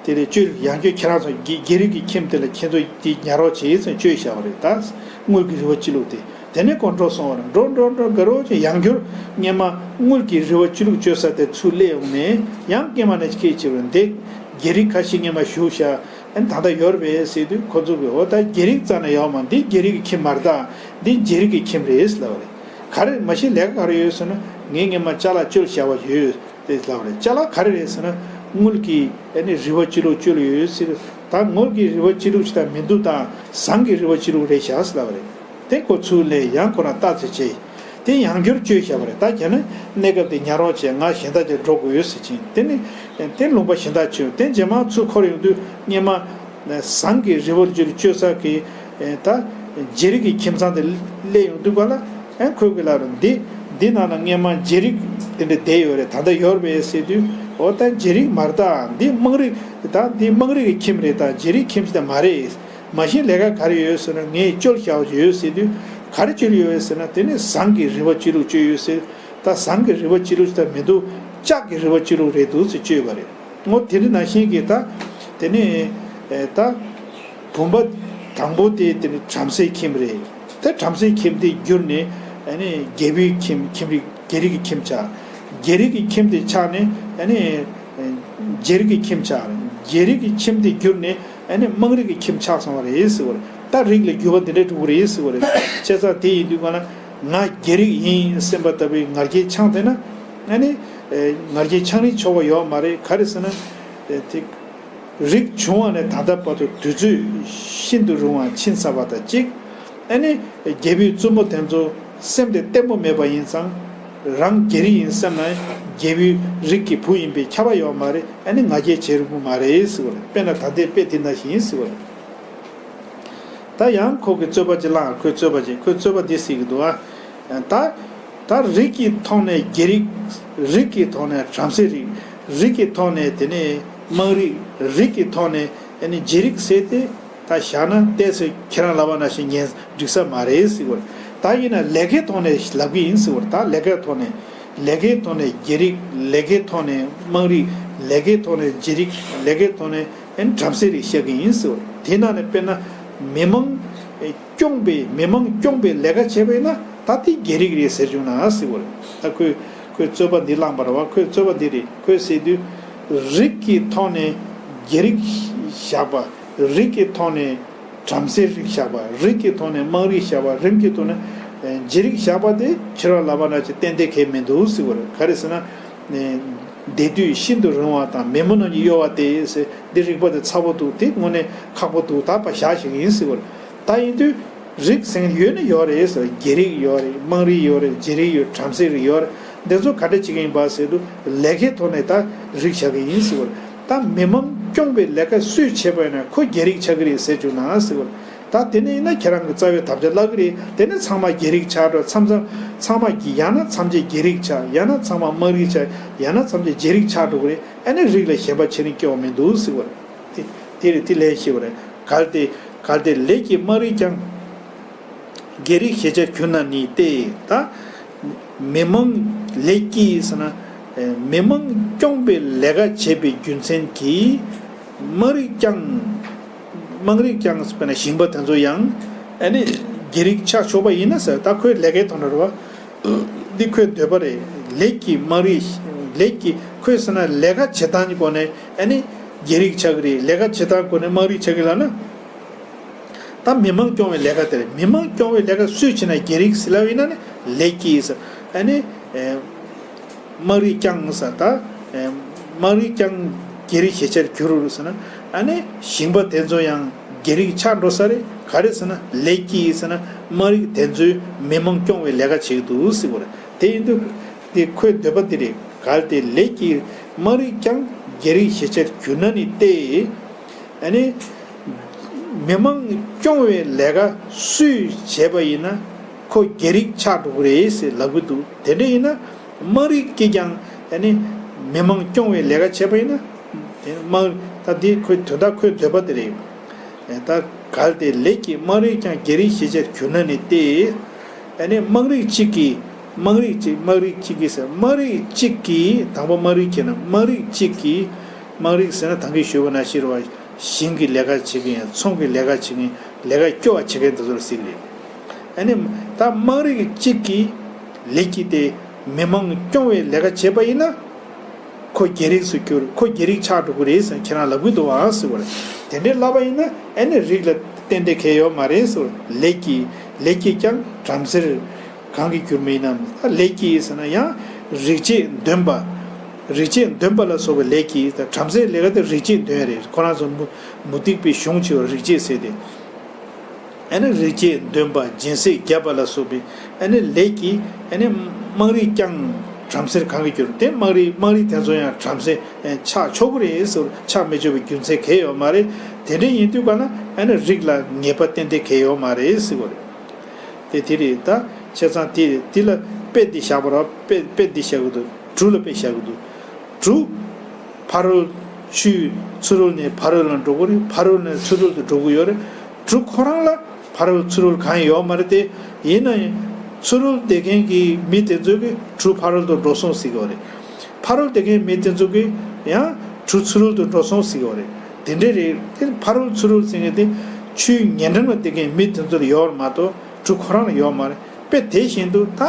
དེ་ལས་བཅོལ། ཡང་བསྐྱར་ཁྱེད་རང་ཚོ་རྒྱ་རྒྱལ་རིགས་ཀྱི་ཁྱིམ་དེ་ལ་ཁྱེད་ཚོ་དེ་ཉར་རོགས་བྱེད་ཟེར་བཅོལ་བཞག་པ་རེད། ད་དངུལ་གྱི་རི་བོ་ཆུ་བླུགས་དེ་དེ་ནས་ཁོ་འགྲོ་སོང་བ་རེད། འགྲོ་འགྲོ་འགྲོ་དགའ་རོགས་བྱས་ཡང་བསྐྱར་སྔོན་མ་དངུལ་གྱི་རི་བོ་ཆུ་བླུགས་བཅོལ་ས་དེ་ཚུར་སླེབས་ཡོང་ནས་ཡང་སྔོན་མ་ནས་སྐད་ཆ་བྱས་པ་འདི་རྒྱལ་རིགས་ཁ་ཤས་སྔོན་མ་བཞུགས་ཤག་ཨ་ནི་ད་ལྟ་ཡོད་རེད་པས་ཟེར་དུས་ཁོ་ཚོ་གིས་འོ་ད་རྒྱལ་རིགས་རྩ་ནས་ཡོད་མ་རེད། འདི་རྒྱལ་རིགས་ཀྱི་ཁྱིམ་མ་རེད། ད་འདི་རྒྱལ་རིགས་ཀྱི་ཁྱིམ་རེད་ལབ་པ་རེད། ག་རེ་མ་གཞི་ལས་ཀ་ག་རེ་ཡོད་ཟེར་ན། ངས་སྔོན་མ་ཅ་ལག་བཅོལ་བཞག་པ་ཡོད་ཟེར་ལབ་པ་རེད། ཅ་ལག་ག་རེ་རེད་ཟེར་ན། དངུལ་གྱི་ཨ་ནི་རིལ་བ་བཅུ་དྲུག་བཅོལ་ཡོད་ཟེར། ད་དངུལ་གྱི་རིལ་བ་བཅུ་དྲུག་ཅིག་ད་མི་འདུག་ད་ཟངས་ཀྱི་རིལ་བ་བཅུ་དྲུག་རེད་བཞག་ཟེར་ལབ་པ་རེད། དེ་ཁོ་ཚུར་ལེན། ཡང་ཁོ་རང་ལྟ་ཚེ་བྱས། དེ་ཡང་བསྐྱར་བཅོལ་བཞག་པ་རེད། ད་བྱས་ན་གནས་སྐབས་དེ་ཉར་རོགས་བྱས། ང་གཞན་དག་ཅིག་འགྲོ་དགོས་ཡོད་ཟེར་ཕྱིན། དེ་ནི་དེ་ལུང་པ་གཞན་དག་བྱས། དེ་རྗེས་མ་ཚུར་འཁོར་ཡོང་དུས་སྔོན་མ་ཟངས་ཀྱི་རིལ་བ་བཅུ་དྲུག་བཅོལ་ས་གི་ད་རྗེ་རིགས་ཀྱི་ཁྱིམ་ཚང་དེ་སླེབས་ཡོང་དུས་ག་ལ། ཨ་ཁོས་གི་ལབ་རེད། འདི་འདི་ནང་ན་སྔོན་མ་རྗེ་རིགས་དེ་འདྲ་བསྡད་ཡོད་རེད། ད་ལྟ་ཡོད་རེད་པས་ཟེར་དུས། འོ་ད་རྗེ་རིགས་མ་རེད། ད་འདི་དམངས་རིགས། ད་འདི་དམངས་རིགས་ཀྱི་ཁྱིམ་རེད། ད་རྗེ་རིགས་ཁྱིམ་ཞིག་ད་མ་རེད། མ་གཞི་ལས་ཀ་ག་རེ་ཡོད་ཟེར་ན། ངས་བཅོལ་བཞག་ཡོད་ཟེར་དུས། ག་རེ་བཅོལ་ཡོད་ཟེར་ན། དེ་ནི་ཟངས་ཀྱི་རིལ་བ་བཅུ་དྲུག་བཅོལ་ཡོད་ཟེར། ད་ཟངས་ཀྱི་རིལ་བ་བཅུ་དྲུག་ད་མི་འདུག་ལྕགས་ཀྱི་རིལ་བ་བཅུ་དྲུག་རེད་འདུག་ཟེར་བཅོལ་བ་རེད། འོ་དེ་འདྲ་ནང་བཞིན་གྱི་ད་དེ་ནི་ཨེ་ད་བུམ་པ་དང་པོ་དེ་དེ་ནི་བྲམ་ཟེའི་ཁྱིམ་རེད། དེ་བྲམ་ཟེའི་ཁྱིམ་དེ་བསྒྱུར་ནས་ཨ་ནི་རྒྱལ་པོའི་ཁྱིམ། ཁྱིམ་རིགས། རྒྱལ་རིགས་ཀྱི་ཁྱིམ་ཆགས། རྒྱལ་རིགས་ཀྱི་ཁྱིམ་དེ་ཆགས་ནས་ཨ་ནི་རྗེ་རིགས་ཀྱི་ཁྱིམ་ཆགས། རྗེ་རིགས་ཀྱི་ཁྱིམ་དེ་བསྒྱུར་ནས་ཨ་ནི་དམངས་རིགས་ཀྱི་ཁྱིམ་ཆགས་སོང་བ་རེད་ཟེར་བ་རེད། ད་རིགས་ལ་འགྱུར་བ་འདི་འདྲ་འགྲོ་གི་རེད་ཟེར་བ་རེད། བྱས་ཙང་དེ་ཡིན་དུས་ག་ལ་ང་རྒྱལ་རིགས་ཡིན་སེམས་པ་ལྟ་བུའི་ང་རྒྱལ་འཆང་བསྡད་ན། ཨ་ནི་ཨེ་ང་རྒྱལ་འཆང་རིན་ཆོག་པ་ཡོད་མ་རེད། ག་རེ་ཟེར་ན། ཨེ་དེ་རིགས་བྱུང་བ་ནས་ད་ལྟ་བར་དུ་དུས་ཚོད་ཤིན་ཏུ་རིང་བ་ཕྱིན་ཚར་བ་དང་གཅིག་ཨ་ནི་རྒྱལ་པོའི་བཙུན་མོ་དེ་ཚོ་སེམས་དེ་བརྟན་པོ་མེད་པ་ཡིན་ཙང་། རང་རྒྱལ་རིགས་ཡིན་བསམ་ན་རྒྱལ་པོའི་རིགས་ཀྱི་བུ་ཡིན་པས་ཁྱབ་པ་ཡོད་མ་རེད། ཨ་ནི་ང་རྒྱལ་བྱེད་རུང་གི་མ་རེད་ཟེར་བ་རེད། དཔེར་ན་ད་ལྟའི་དཔེ་དེ་ནང་བཞིན་ཟེར་བ་རེད། ད་ཡང་ཁོ་གི་རྩོད་པ་ཅིག་བླངས། ཁོའི་རྩོད་པ་ཅིག་ཁོའི་རྩོད་པ་འདི་ཟེར་གྱི་འདུག་ཨ། ད་ད་རིགས་ཀྱི་ཐོག་ནས་རྒྱལ་རིགས། རིགས་ཀྱི་ཐོག་ནས་བྲམ་ཟེ་རིགས། རིགས་ཀྱི་ཐོག་ནས་དེ་ནས་དམངས་རིགས། རིགས་ཀྱི་ཐོག་ནས་ཨ་ནི་རྗེ་རིགས་ཟེར་ཏེ། ད་བཞག་ན་ཏོག་ཙམ་ཁྱེད་རང་ལབ་པ་ནང་བཞིན་ངས་འགྲིག་ས་མ་རེད་ཟེར་བ་རེད། ད་ཡིན་ན་ལས་ཀའི་ཐོག་ནས་ལབ་ཀྱི་ཡིན་ཟེར་བ་རེད། ད་ལས་ཀའི་ཐོག་ནས། ལས་ཀའི་ཐོག་ནས་རྒྱལ་རིགས། ལས་ཀའི་ཐོག་ནས་དམངས་རིགས། ལས་ཀའི་ཐོག་ནས་རྗེ་རིགས། ལས་ཀའི་ཐོག་ནས་ཨ་ནི་བྲམ་ཟེ་རིགས་བཤད་ཀྱི་ཡིན་ཟེར་བ་རེད། དེ་ནང་ནས་དཔེར་ན་མི་མང་སྐྱོང་བའི། མི་མང་སྐྱོང་བའི་ལས་ཀ་བྱས་པ་ཡིན་ན། ད་དེ་རྒྱལ་རིགས་རེད་ཟེར་བྱུང་ན་ཟེར་བ་རེད། ད་ཁོས་ཁོས་རྩོད་པ་འདི་བླངས་པ་རེད་བ། ཁོས་རྩོད་པ་འདི་རེད། ཁོས་ཟེར་དུས། རིགས་ཀྱི་ཐོག་ནས་རྒྱལ་རིགས་བཞག་པ། རིགས་ཀྱི་ཐོག་ནས་བྲམ་ཟེ་རིགས་བཞག་པ། རིགས་ཀྱི་ཐོག་ནས་དམངས་རིགས་བཞག་པ། རིགས་ཀྱི་ཐོག་ནས་ཨེ་རྗེ་རིགས་བཞག་པ་དེ་ཁྱེད་རང་ལབ་པ་ནང་བཞིན་ཏན་ཏན་གང་ཡང་མི་འདུག་ཟེར་བ་རེད། ག་རེ་ཟེར་ན། ཨེ་བསྡད་དུས་ཤིན་ཏུ་རིང་བ་དང་། མི་མང་རྣམས་ཀྱིས་གཡོ་བ་སྟེ་ཟེར། འདི་རིགས་པ་དེ་ཚ་པོ་འདུག་དེ་དངོས་གནས་ཁག་པོ་འདུག་ད་ཕར་བཞག་བཞག་གི་ཡིན་ཟེར་བ་རེད། ད་ཡིན་དུས། རིགས་ཟེར་མཁན་ཡོད་ནི་ཡོད་རེད་ཟེར། རྒྱལ་རིགས་ཡོད་རེད། དམངས་རིགས་ཡོད་རེད། རྗེ་རིགས་ཡོད། བྲམ་ཟེ་རིགས་ཡོད་རེད། འདི་ཚོ་ག་འདྲ་བྱེད་ཀྱི་ཡིན་པ་ཟེར་དུས། ལས་ཀའི་ཐོག་ནས་ད་རིགས་བཞག་གི་ཡིན་ཟེར་བ་རེད། ད་མི་མང་སྐྱོང་བའི་ལས་ཀ་སུས་བྱས་པ་ཡིན་ན་ཁོ་རྒྱལ་རིགས་ཆགས་ཀྱི་རེད་ཟེར་བྱུང་ན་ཟེར་བ་རེད། ད་དེ་ནས་ཡིན་ན་ཁྱེད་རང་གི་རྩ་བའི་དམ་བཅའ་བརླག་གི་རེད། དེ་ནས་ཚང་མ་རྒྱལ་རིགས་ཆགས་འགྲོ། མཚམས་མཚམས་ཚང་མ་རྒྱ། ཡང་ན་མཚམས་ཆད་རྒྱལ་རིགས་ཆགས། ཡང་ན་ཚང་མ་དམངས་རིགས་ཆགས། ཡང་ན་མཚམས་ཆད་རྗེ་རིགས་ཆགས་འགྲོ་གི་རེད། ཨ་ནི་རིགས་ལ་ཞེན་པ་བྱེད་རིན་སྐྱེ་བ་མི་འདུག་ཟེར་བ་རེད། དེ་དེ་རེད། དེ་ལས་ཤེས་པ་རེད། གལ་ཏེ་གལ་ཏེ་ལས་ཀྱིས་དམངས་རིགས་ཀྱང་། རྒྱལ་རིགས་ཞེས་བྱར་གྱུར་ན་ནི་སྟེ། ད་མི་མང་ལས་ཀྱིས་ཟེར་ན། ཨེ་མི་མང་སྐྱོང་བའི་ལས་ཀ་བྱས་པའི་རྒྱུ་མཚན་གྱིས་དམངས་རིགས་ཀྱང་། དམངས་རིགས་ཀྱང་དཔེར་ན་ཞིང་པ་དེ་ཚོ་ཡང་ཨ་ནི་རྒྱལ་རིགས་ཆགས་ཆོག་པ་ཡིན་ན་ཟེར། ད་ཁོའི་ལས་ཀའི་ཐོག་ནས་རེད་བ། འདི་ཁོའི་འདོད་པ་རེད། ལས་ཀྱིས་དམངས་རིགས། ལས་ཀྱིས། ཁོས་ཟེར་ན་ལས་ཀ་བྱེད་སྟངས་ཀྱི་སྒོ་ནས་ཨ་ནི་རྒྱལ་རིགས་ཆགས་ཀྱི་རེད། ལས་ཀ་བྱེད་སྟངས་སྒོ་ནས་དམངས་རིགས་ཆགས་ཀྱི་ལབ་ན། ད་མི་མང་སྐྱོང་བའི་ལས་ཀ་དེ་རེད། མི་མང་སྐྱོང་བའི་ལས་ཀ་སུས་བྱས་ན་རྒྱལ་རིགས་ཟེར་ལབ་ཡིན་ན་ནི་ལས་ཀྱིས་ཟེར། ཨ་ནི་ཨེ་དམངས་རིགས་ཀྱང་ཟེར། ད་ཨེ་དམངས་རིགས་ཀྱང་རྒྱལ་རིགས་ཞེས་བྱར་གྱུར་ཟེར་ན། ཨ་ནི་ཞིང་པ་དེ་ཚོ་ཡང་རྒྱལ་རིགས་ཆགས་འགྲོ་ས་རེད། ག་རེ་ཟེར་ན་ལས་ཀྱིས་ཟེར་ན་དམངས་རིགས་དེ་ཚོས་མི་མང་སྐྱོང་བའི་ལས་ཀ་བྱེད་ཀྱི་འདུག་ཟེར་བ་རེད། དེ་ཡིན་དུས་དེ་ཁོའི་འདོད་པ་དེ་རེད། གལ་ཏེ་ལས་ཀྱིས་དམངས་རིགས་ཀྱང་རྒྱལ་རིགས་ཞེས་བྱར་གྱུར་ན་ནི་སྟེ། ཨ་ནི། མི་མང་སྐྱོང་བའི་ལས་ཀ་སུས་བྱས་པ་ཡིན་ན་ཁོ་རྒྱལ་རིགས་ཆགས་འགྲོ་གི་རེད་ཟེར་ལབ་ཀྱི་འདུག་དེ་འདྲ་ཡིན་ན་དམངས་རིགས་ཀྱིས་ཀྱང་ཨ་ནི་མི་མང་སྐྱོང་བའི་ལས་ཀ་བྱས་པ་ཡིན་ན། དེ་དམངས། ད་འདི་ཁོའི་དོན་དག་ཁོའི་འདོད་པ་དེ་རེད། ད་གལ་ཏེ་ལས་ཀྱིས་དམངས་རིགས་ཀྱང་རྒྱལ་རིགས་ཞེས་བྱར་གྱུར་ན་ནི་སྟེ། ཨ་ནི་དམངས་རིགས་གཅིག་གིས། དམངས་རིགས་གཅིག་དམངས་རིགས་གཅིག་གིས་ཟེར། དམངས་རིགས་གཅིག་གིས། དང་པོ་དམངས་རིགས་ཁྱེར་ན་དམངས་རིགས་གཅིག་གིས། དམངས་རིགས་ཟེར་ན་ད་གིན་ཞུས་པ་ནང་བཞིན་རེད་བ། ཞིང་གི་ལས་ཀ་བྱེད་མཁན། ཚོང་གི་ལས་ཀ་བྱེད་མཁན། ལས་ཀ་སྐྱོ་བ་བྱེད་མཁན་དེ་ཚོར་ཟེར་གི་རེད། ཨ་ནི་ད་དམངས་རིགས་གཅིག་གིས་ལས་ཀྱིས་ཏེ་མི་མང་སྐྱོང་བའི་ལས་ཀ་བྱས་པ་ཡིན་ན། ཁོ་རྒྱལ་རིགས་སུ་གྱུར། ཁོ་རྒྱལ་རིགས་ཆགས་འགྲོ་གི་རེད་ཟེར་ཁྱེད་རང་ལབ་ཀྱི་འདུག་ཨང་ཟེར་བ་རེད། དེ་འདྲའི་ལབ་པ་ཡིན་ན་ཨ་ནི་རིགས་ལ་ཏན་ཏན་གང་ཡང་ཡོད་མ་རེད་ཟེར་བ་རེད། ལས་ཀྱིས། ལས་ཀྱིས་ཀྱང་བྲམ་ཟེར། གང་གིས་བསྒྱུར་མི་ཡིན་ནམ། ད་ལས་ཀྱིས་ཟེར་ན་ཡང་རིག་བྱེད་འདོན་པ། རིག་བྱེད་འདོན་པ་ལ་སོགས་པའི་ལས་ཀྱིས། ད་བྲམ་ཟེའི་ལས་ཀ་དེ་རིག་བྱེད་འདོན་ཡ་རེད། ཁོ་རང་ཚོ་མུ་མུ་སྟེགས་པའི་གཞུང་ཆེ་བ་རིག་བྱེད་ཟེར་ཏེ། ཨ་ནི་རིག་བྱེད་འདོན་པ་སྦྱིན་སྲེག་བརྒྱབ་པ་ལ་སོགས་པའི་ཨ་ནི་ལས་ཀྱིས་ཨ་ནི་དམངས་རིགས་ཀྱང་བྲམ་ཟེར་གང་གིས་བསྒྱུར། དེ་དམངས་རིགས་དམངས་རིགས་དེ་ཚོ་ཡང་བྲམ་ཟེ་ཆགས་ཆོག་གི་རེད་ཟེར། ཆགས་མི་ཆོག་པའི་རྒྱུ་མཚན་གང་ཡང་ཡོད་མ་རེད། དེ་འདྲ་ཡིན་དུས་ག་ན་ཨ་ནི་རིགས་ལ་ངེས་པ་ཏན་ཏན་གང་ཡང་ཡོད་མ་རེད་ཟེར་བ་རེད། དེ་དེ་རེད། ད་བྱས་ཙང་དེ་དེ་ལ་དཔེ་འདི་བཞག་པ་ར། དཔེ་དཔེ་འདི་བཞག་གི་འདུག་གྲུ་ལ་དཔེ་བཞག་གི་འདུག་གྲུ། ཕ་རོལ། ཆུའི་ཚུ་རོལ་ནས་ཕ་རོལ་ལ་འགྲོ་གི་རེད། ཕ་རོལ་ནས་ཚུ་རོལ་དུ་འགྲོ་གི་ཡོད་རེད། གྲུ་ཁོ་རང་ལ་ཕ་རོལ་ཚུ་རོལ་གང་ཡང་ཡོད་མ་རེད་དེ། ཡིན་ན་ཡང་ཚུ་རོལ་བསྡད་མཁན་གྱི་མི་དེ་ཚོ་གིས་གྲུ་ཕ་རོལ་དུ་འགྲོ་སོང་ཟེར་གི་ཡོད་རེད། ཕ་རོལ་བསྡད་མཁན་མི་དེ་ཚོ་གིས་ཡང་གྲུ་ཚུ་རོལ་དུ་འགྲོ་སོང་ཟེར་གི་ཡོད་རེད། དེ་འདྲ་རེད། དེ་ཕ་རོལ་ཚུ་རོལ་ཟེར་མཁན་དེ་ཆུའི་ཉེ་འགྲམ་ལ་བསྡད་མཁན་མི་དེ་ཚོ་ལ་ཡོད་མ་གཏོགས་གྲུ་ཁོ་རང་ལ་ཡོད་མ་རེད། དཔེ་དེ་བཞིན་དུ་ད་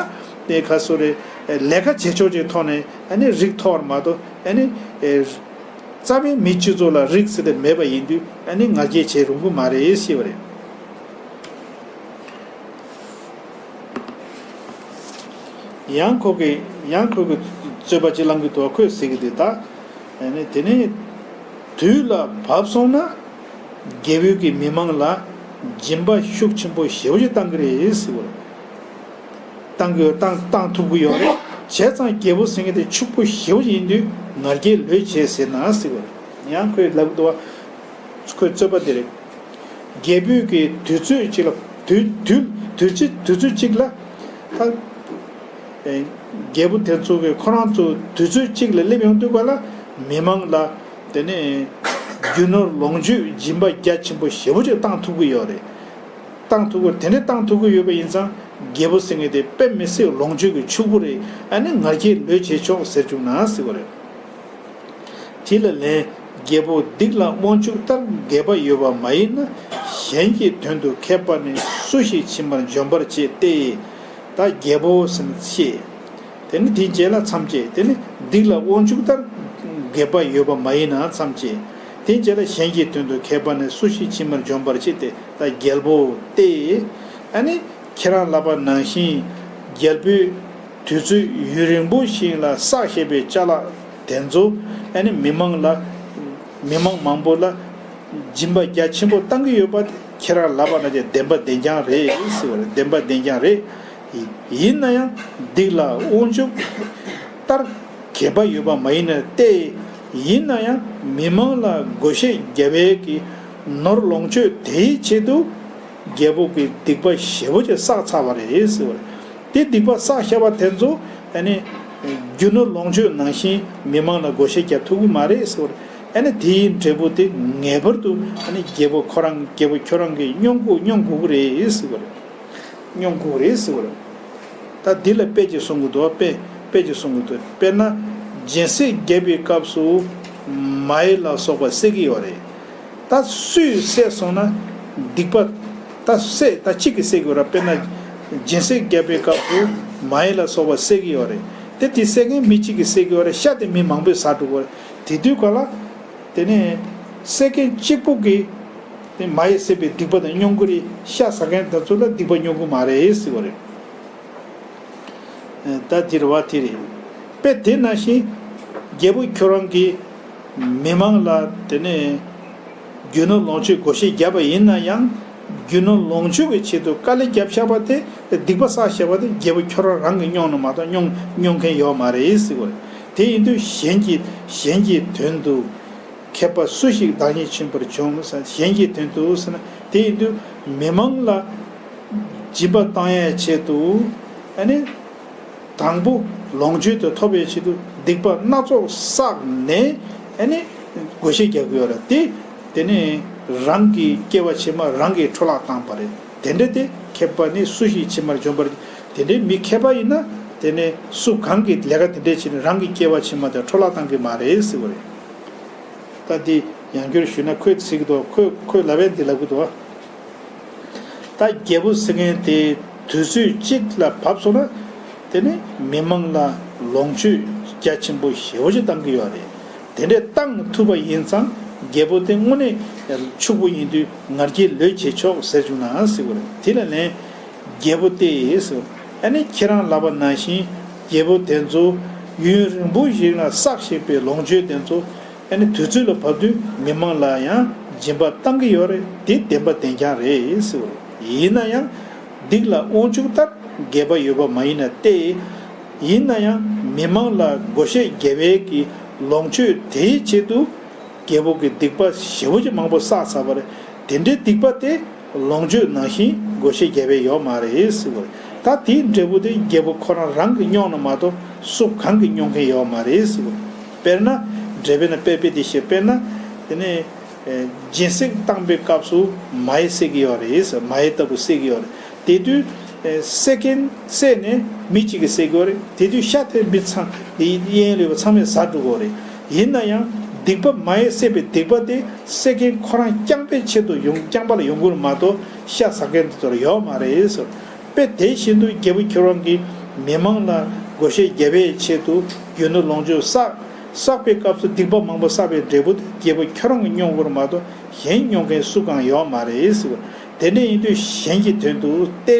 དེ་ག་སོ་རེད། ལས་ཀ་བྱེད་ཕྱོགས་ཀྱི་ཐོག་ནས་ཨ་ནི་རིགས་མཐོ་བར་མ་གཏོགས་ཨ་ནི་རྩ་བའི་མི་སྤྱི་ཚོགས་ལ་རིགས་ཟེར་དེ་མེད་པ་ཡིན་དུས་ཨ་ནི་ང་རྒྱལ་བྱེད་རུང་གི་མ་རེད་ཞེས་པ་རེད། ཡང་ཁོ་གི་ཡང་ཁོ་གི་རྩོད་པ་ཅིག་གླེང་གི་འདུག་ཁོས་ཟེར་གི་འདུག་ད་ཨ་ནི་དེ་ནི་དུས་ལ་བབ་སོང་ན་རྒྱལ་པོས་ཀྱི་མི་མང་ལ་སྦྱིན་པ་ཤུགས་ཆེན་པོ་ཞེ་པོ་ཅིག་བཏང་གི་རེད་ཟེར་བ་རེད། བཏང་གི་བཏང་བཏང་ཐུབ་ཀྱི་ཡོད་རེད། བྱས་ཙང་རྒྱལ་པོ་ཟེར་མཁན་དེ་ཕྱུག་པོ་ཞེ་པོ་ཡིན་དུས་ང་རྒྱལ་ལོས་བྱེད་ཟེར་ན་ཟེར་བ་རེད། ཡང་ཁོས་ལབ་འདུག་བ། ཁོའི་རྩོད་པ་དེ་རེད། རྒྱལ་པོས་ཀྱི་དུས་ཚོད་གཅིག་ལ་དུས་དུས་དུས་ཚོད་དུས་ཚོད་གཅིག་ལ་ད་ཨེ་རྒྱལ་པོ་དེ་ཚོ་གི་ཁོ་རང་ཚོ་དུས་ཚོད་གཅིག་ལ་སླེབས་ཡོང་དུས་ག་ལ་མི་མང་ལ་དེ་ནས་རྒྱུ་ནོར་ལོངས་སྤྱོད་སྦྱིན་པ་རྒྱ་ཆེན་པོ་ཞེ་པོ་ཅིག་བཏང་ཐུབ་ཀྱི་ཡོད་རེད། བཏང་ཐུབ་ཀྱི་དེ་འདྲ་བཏང་ཐུབ་ཀྱི་ཡོད་པ་ཡིན་ཙང་རྒྱལ་པོ་ཟེར་མཁན་དེ་དཔེ་མི་སྲིད་ལོངས་སྤྱོད་ཀྱི་ཕྱུག་པོ་རེད། ཨ་ནི་ང་རྒྱལ་ལོས་བྱེད་ཆོག་ཟེར་བཅུག་ན་ཟེར་བ་རེད། དེ་ལ་ལན། རྒྱལ་པོ་སྡིག་ལ་དབང་ཕྱུག་ལྟར་དགེ་བ་ཡོད་པ་མ་ཡིན་ན་གཞན་གྱི་དོན་དུ་མཁས་པ་ནི་སུ་ཞིག་ཕྱི་མར་འབྱོན་པར་བྱེད་དེ། ད་རྒྱལ་པོ་ཟེར་ན་ཤེས། དེ་ནི་དེའི་རྗེས་ལ་མཚམས་བཅད། དེ་ནི་སྡིག་ལ་དབང་ཕྱུག་ལྟར་དགེ་བ་ཡོད་པ་མ་ཡིན་ན་མཚམས་བཅད། དེའི་རྗེས་ལ་གཞན་གྱི་དོན་དུ་མཁས་པ་ནི་སུ་ཞིག་ཕྱི་མར་འབྱོན་པར་བྱེད་དེ། ད་རྒྱལ་པོ་སྟེ། ཨ་ནི། ཁྱེད་རང་ལབ་པ་ནང་བཞིན་རྒྱལ་པོས་དུས་ཚོད་ཡུན་རིང་པོ་ཞིག་ལ་བསགས་བཞག་པའི་ཅ་ལག་དེ་ཚོ་ཨ་ནི་མི་མང་ལ་མི་མང་མང་པོ་ལ་སྦྱིན་པ་རྒྱ་ཆེན་པོ་བཏང་གི་ཡོད་པ་དེ་ཁྱེད་རང་ལབ་པ་ནང་བཞིན་བདེན་པ་བདེན་རྐྱང་རེད་ཟེར་བ་རེད། བདེན་པ་བདེན་རྐྱང་རེད། ཡིན་ན་ཡང་སྡིག་ལ་དབང་ཕྱུག་ལྟར་དགེ་བ་ཡོད་པ་མ་ཡིན་ན་སྟེ། ཡིན་ན་ཡང་མི་མང་ལ་བགོ་བཤའ་རྒྱབ་པའི་གི་ནོར་ལོངས་སྤྱོད་དེའི་ཆེད་དུ། རྒྱལ་པོ་གི་སྡིག་པ་ཞེ་པོ་ཅིག་བསགས་ཚར་བ་རེད་ཟེར་བ་རེད། དེ་སྡིག་པ་བསགས་བཞག་པ་དེ་ཚོ་ཨ་ནི་རྒྱུ་ནོར་ལོངས་སྤྱོད་ནང་བཞིན་མི་མང་ལ་བགོ་བཤའ་རྒྱབ་ཐུབ་ཀྱི་མ་རེད་ཟེར་བ་རེད། ཨ་ནི་དེའི་འབྲས་བུ་དེ་ངེས་པར་དུ་ཨ་ནི་རྒྱལ་པོ་ཁོ་རང་རྒྱལ་པོ་ཁྱོད་རང་གིས་མྱོང་དགོས་མྱོང་དགོས་ཀྱི་རེད་ཟེར་བ་རེད། མྱོང་དགོས་ཀྱི་རེད་ཟེར་བ་རེད། ད་འདི་ལ་དཔེ་ཅིག་གསུང་གི་འདུག་དཔེ་དཔེ་ཅིག་གསུང་གི་འདུག་དཔེར་ན་སྦྱིན་སྲེག་བརྒྱབ་པའི་སྐབས་སུ་མ་ཧེ་ལ་སོགས་པ་བསད་ཀྱི་ཡོད་རེད། ད་སུས་བསད་སོང་ན་སྡིག་པ། ད་བསད་ད་གཅིག་གིས་བསད་ཀྱི་ཡོད་རེད། དཔེར་ན་སྦྱིན་སྲེག་བརྒྱབ་པའི་སྐབས་སུ་མ་ཧེ་ལ་སོགས་པ་བསད་ཀྱི་ཡོད་རེད། དེ་དེ་བསད་མཁན་མི་གཅིག་གིས་བསད་ཀྱི་ཡོད་རེད། ཤ་དེ་མི་མང་པོས་ཟ་འགྲོ་གི་ཡོད་རེད། དེ་དུས་ག་ལ་དེ་ནས་བསད་མཁན་གཅིག་པུ་གིས་དེ་མ་ཧེ་བསད་པའི་སྡིག་པ་དེ་མྱོང་གི་རེད། ཤ་ཟ་མཁན་དེ་ཚོ་ལ་སྡིག་པ་མྱོང་གི་མ་རེད་ཟེར་བ་རེད། ད་དེ་རེད་བ། དེ་རེད། དཔེ་དེ་ནང་བཞིན་རྒྱལ་པོ་ཁྱོད་རང་གིས་མི་མང་ལ་དེ་ནས་རྒྱུ་ནོར་ལོངས་སྤྱོད་བགོ་བཤའ་བརྒྱབ་པ་ཡིན་ན་ཡང་རྒྱུ་ནོར་ལོངས་སྤྱོད་ཀྱི་ཆེད་དུ་དཀའ་ལས་བརྒྱབ་བཞག་པ་དེ་སྡིག་པ་བསགས་བཞག་པ་དེ་རྒྱལ་པོ་ཁྱོད་རང་རང་གིས་མྱོང་ནི་མ་གཏོགས་མྱོང་མྱོང་མཁན་ཡོད་མ་རེད་ཟེར་བ་རེད། དེ་ཡིན་དུས་གཞན་གྱི་གཞན་གྱི་དོན་དུ། མཁས་པ་སུ་ཞིག་བདག་ཉིད་ཕྱིན་པར་འབྱུང་ཟེར། གཞན་གྱི་དོན་དུ་ཟེར་ན་དེ་ཡིན་དུས་མི་མང་ལ་སྦྱིན་པ་བཏང་ཡའི་ཆེད་དུ་ཨ་ནི་དང་པོ་ལོངས་སྤྱོད་དེ་ཐོབ་པའི་ཆེད་དུ་སྡིག་པ་སྣ་ཚོགས་བསགས་ནས་ཨ་ནི་བགོ་བཤའ་རྒྱག་གི་ཡོད་རེད་དེ། དེ་ནི་རང་གི་སྐྱེ་བ་ཕྱི་མ་རང་གིས་འཕྲོ་བརླག་བཏང་པ་རེད། དེ་འདྲ་དེ་མཁས་པ་ནི་སུ་ཞིག་ཕྱིན་པར་འབྱུང་བར། དེ་འདྲའི་མི་མཁས་པ་ཡིན་ན་དེ་ནི་སུ་གང་གིས་ལས་ཀ་དེ་འདྲ་བྱས་ནས་རང་གི་སྐྱེ་བ་ཕྱི་མ་དེ་འཕྲོ་བརླག་བཏང་གི་མ་རེད་ཟེར་བ་རེད། ད་འདི་ཡང་བསྐྱར་ཞུས་ན་ཁོས་ཟེར་གི་འདུག་ཁོས་ཁོས་ལབ་པས་འདི་ལབ་གི་འདུག་ད་རྒྱལ་པོ་ཟེར་མཁན་དེ་དུས་ཚོད་གཅིག་ལ་བབས་སོང་ན་དེ་ནི་མི་མང་ལ་ལོངས་སྤྱོད་རྒྱ་ཆེན་པོ་ཞེ་པོ་ཅིག་བཏང་གི་ཡོད་རེད། དེ་འདྲས་བཏང་ཐུབ་པ་ཡིན་ཙང་རྒྱལ་པོ་དེ་དངོས་གནས་ཕྱུག་པོ་ཡིན་དུས་ང་རྒྱལ་ལོས་བྱེད་ཆོག་ཟེར་བྱུང་ན་ཟེར་བ་རེད། དེ་ལ་ལན། རྒྱལ་པོ་སྟེ་ཟེར། ཨ་ནི་ཁྱེད་རང་ལབ་པ་ནང་བཞིན་རྒྱལ་པོ་དེ་ཚོ་ཡུན་རིང་པོ་ཞིག་ལ་བསགས་བཞིན་པའི་ལོངས་སྤྱོད་དེ་ཚོ་ཨ་ནི་དུས་ཚོད་ལ་བབ་དུས་མི་མང་ལ་ཡང་སྦྱིན་པ་བཏང་གི་ཡོད་རེད། དེ་བདེན་པ་བདེན་རྐྱང་རེད་ཟེར་བ་རེད། ཡིན་ན་ཡང་སྡིག་ལ་དབང་ཕྱུག་ལྟར་དགེ་བ་ཡོད་པ་མ་ཡིན་ན་སྟེ། ཡིན་ན་ཡང་མི་མང་ལ་བགོ་བཤའ་རྒྱབ་པའི་གི་ལོངས་སྤྱོད་དེའི་ཆེད་དུ་རྒྱལ་པོ་གི་སྡིག་པ་ཞེ་པོ་ཅིག་མང་པོ་བསགས་ཚར་བ་རེད། དེ་འདྲའི་སྡིག་པ་དེ་ལོངས་སྤྱོད་ནང་བཞིན་བགོ་བཤའ་རྒྱབ་པའི་ཡོད་མ་རེད་ཟེར་བ་རེད། ད་དེའི་འབྲས་བུ་དེ་རྒྱལ་པོ་ཁོ་རང་རང་གིས་མྱོང་ན་མ་གཏོགས་སུ་གང་གིས་མྱོང་མཁན་ཡོད་མ་རེད་ཟེར་བ་རེད། དཔེར་ན་འགྲེལ་པ་ན་དཔེ་དཔེ་དེ་བཤད། དཔེར་ན་དེ་ནས་སྦྱིན་སྲེག་བཏང་པའི་སྐབས་སུ་མ་ཧེ་བསད་ཀྱི་ཡོད་རེད་ཟེར། མ་ཧེ་ལྟ་བུ་བསད་ཀྱི་ཡོད་རེད། དེ་དུས་ཨེ་བསད་མཁན་བསད་ནས་མི་གཅིག་གིས་བསད་ཀྱི་ཡོད་རེད། དེ་དུས་ཤ་དེ་མི་ཚང་དེ་གཡས་གཡོན་ལ་ཡོད་པ་ཚང་མས་ཟ་འགྲོ་གི་ཡོད་རེད། ཡིན་ན་ཡང་སྡིག་པ་མ་ཧེ་བསད་པའི་སྡིག་པ་དེ་བསད་མཁན་ཁོ་རང་རྐྱང་པའི་ཆེད་དུ་ཡོང་། རྐྱང་པ་ལ་ཡོང་གི་རེད་མ་གཏོགས་ཤ་ཟ་མཁན་དེ་ཚོ་ལ་ཡོད་མ་རེད་ཟེར། དཔེ་དེ་བཞིན་དུ་རྒྱལ་པོ་ཁྱོད་རང་གིས་མི་མང་ལ་བགོ་བཤའ་རྒྱབ་པའི་ཆེད་དུ་རྒྱུ་ནོར་ལོངས་སྤྱོད་བསགས། བསགས་པའི་སྐབས་སུ་སྡིག་པ་མང་པོ་བསགས་པའི་འབྲས་བུ་དེ་རྒྱལ་པོ་ཁྱོད་རང་གིས་མྱོང་དགོས་རེད་མ་གཏོགས་གཞན་མྱོང་མཁན་སུ་གང་ཡོད་མ་རེད་ཟེར་བ། དེ་འདྲ་ཡིན་དུས་གཞན་གྱི་དོན་དུ་སྟེ།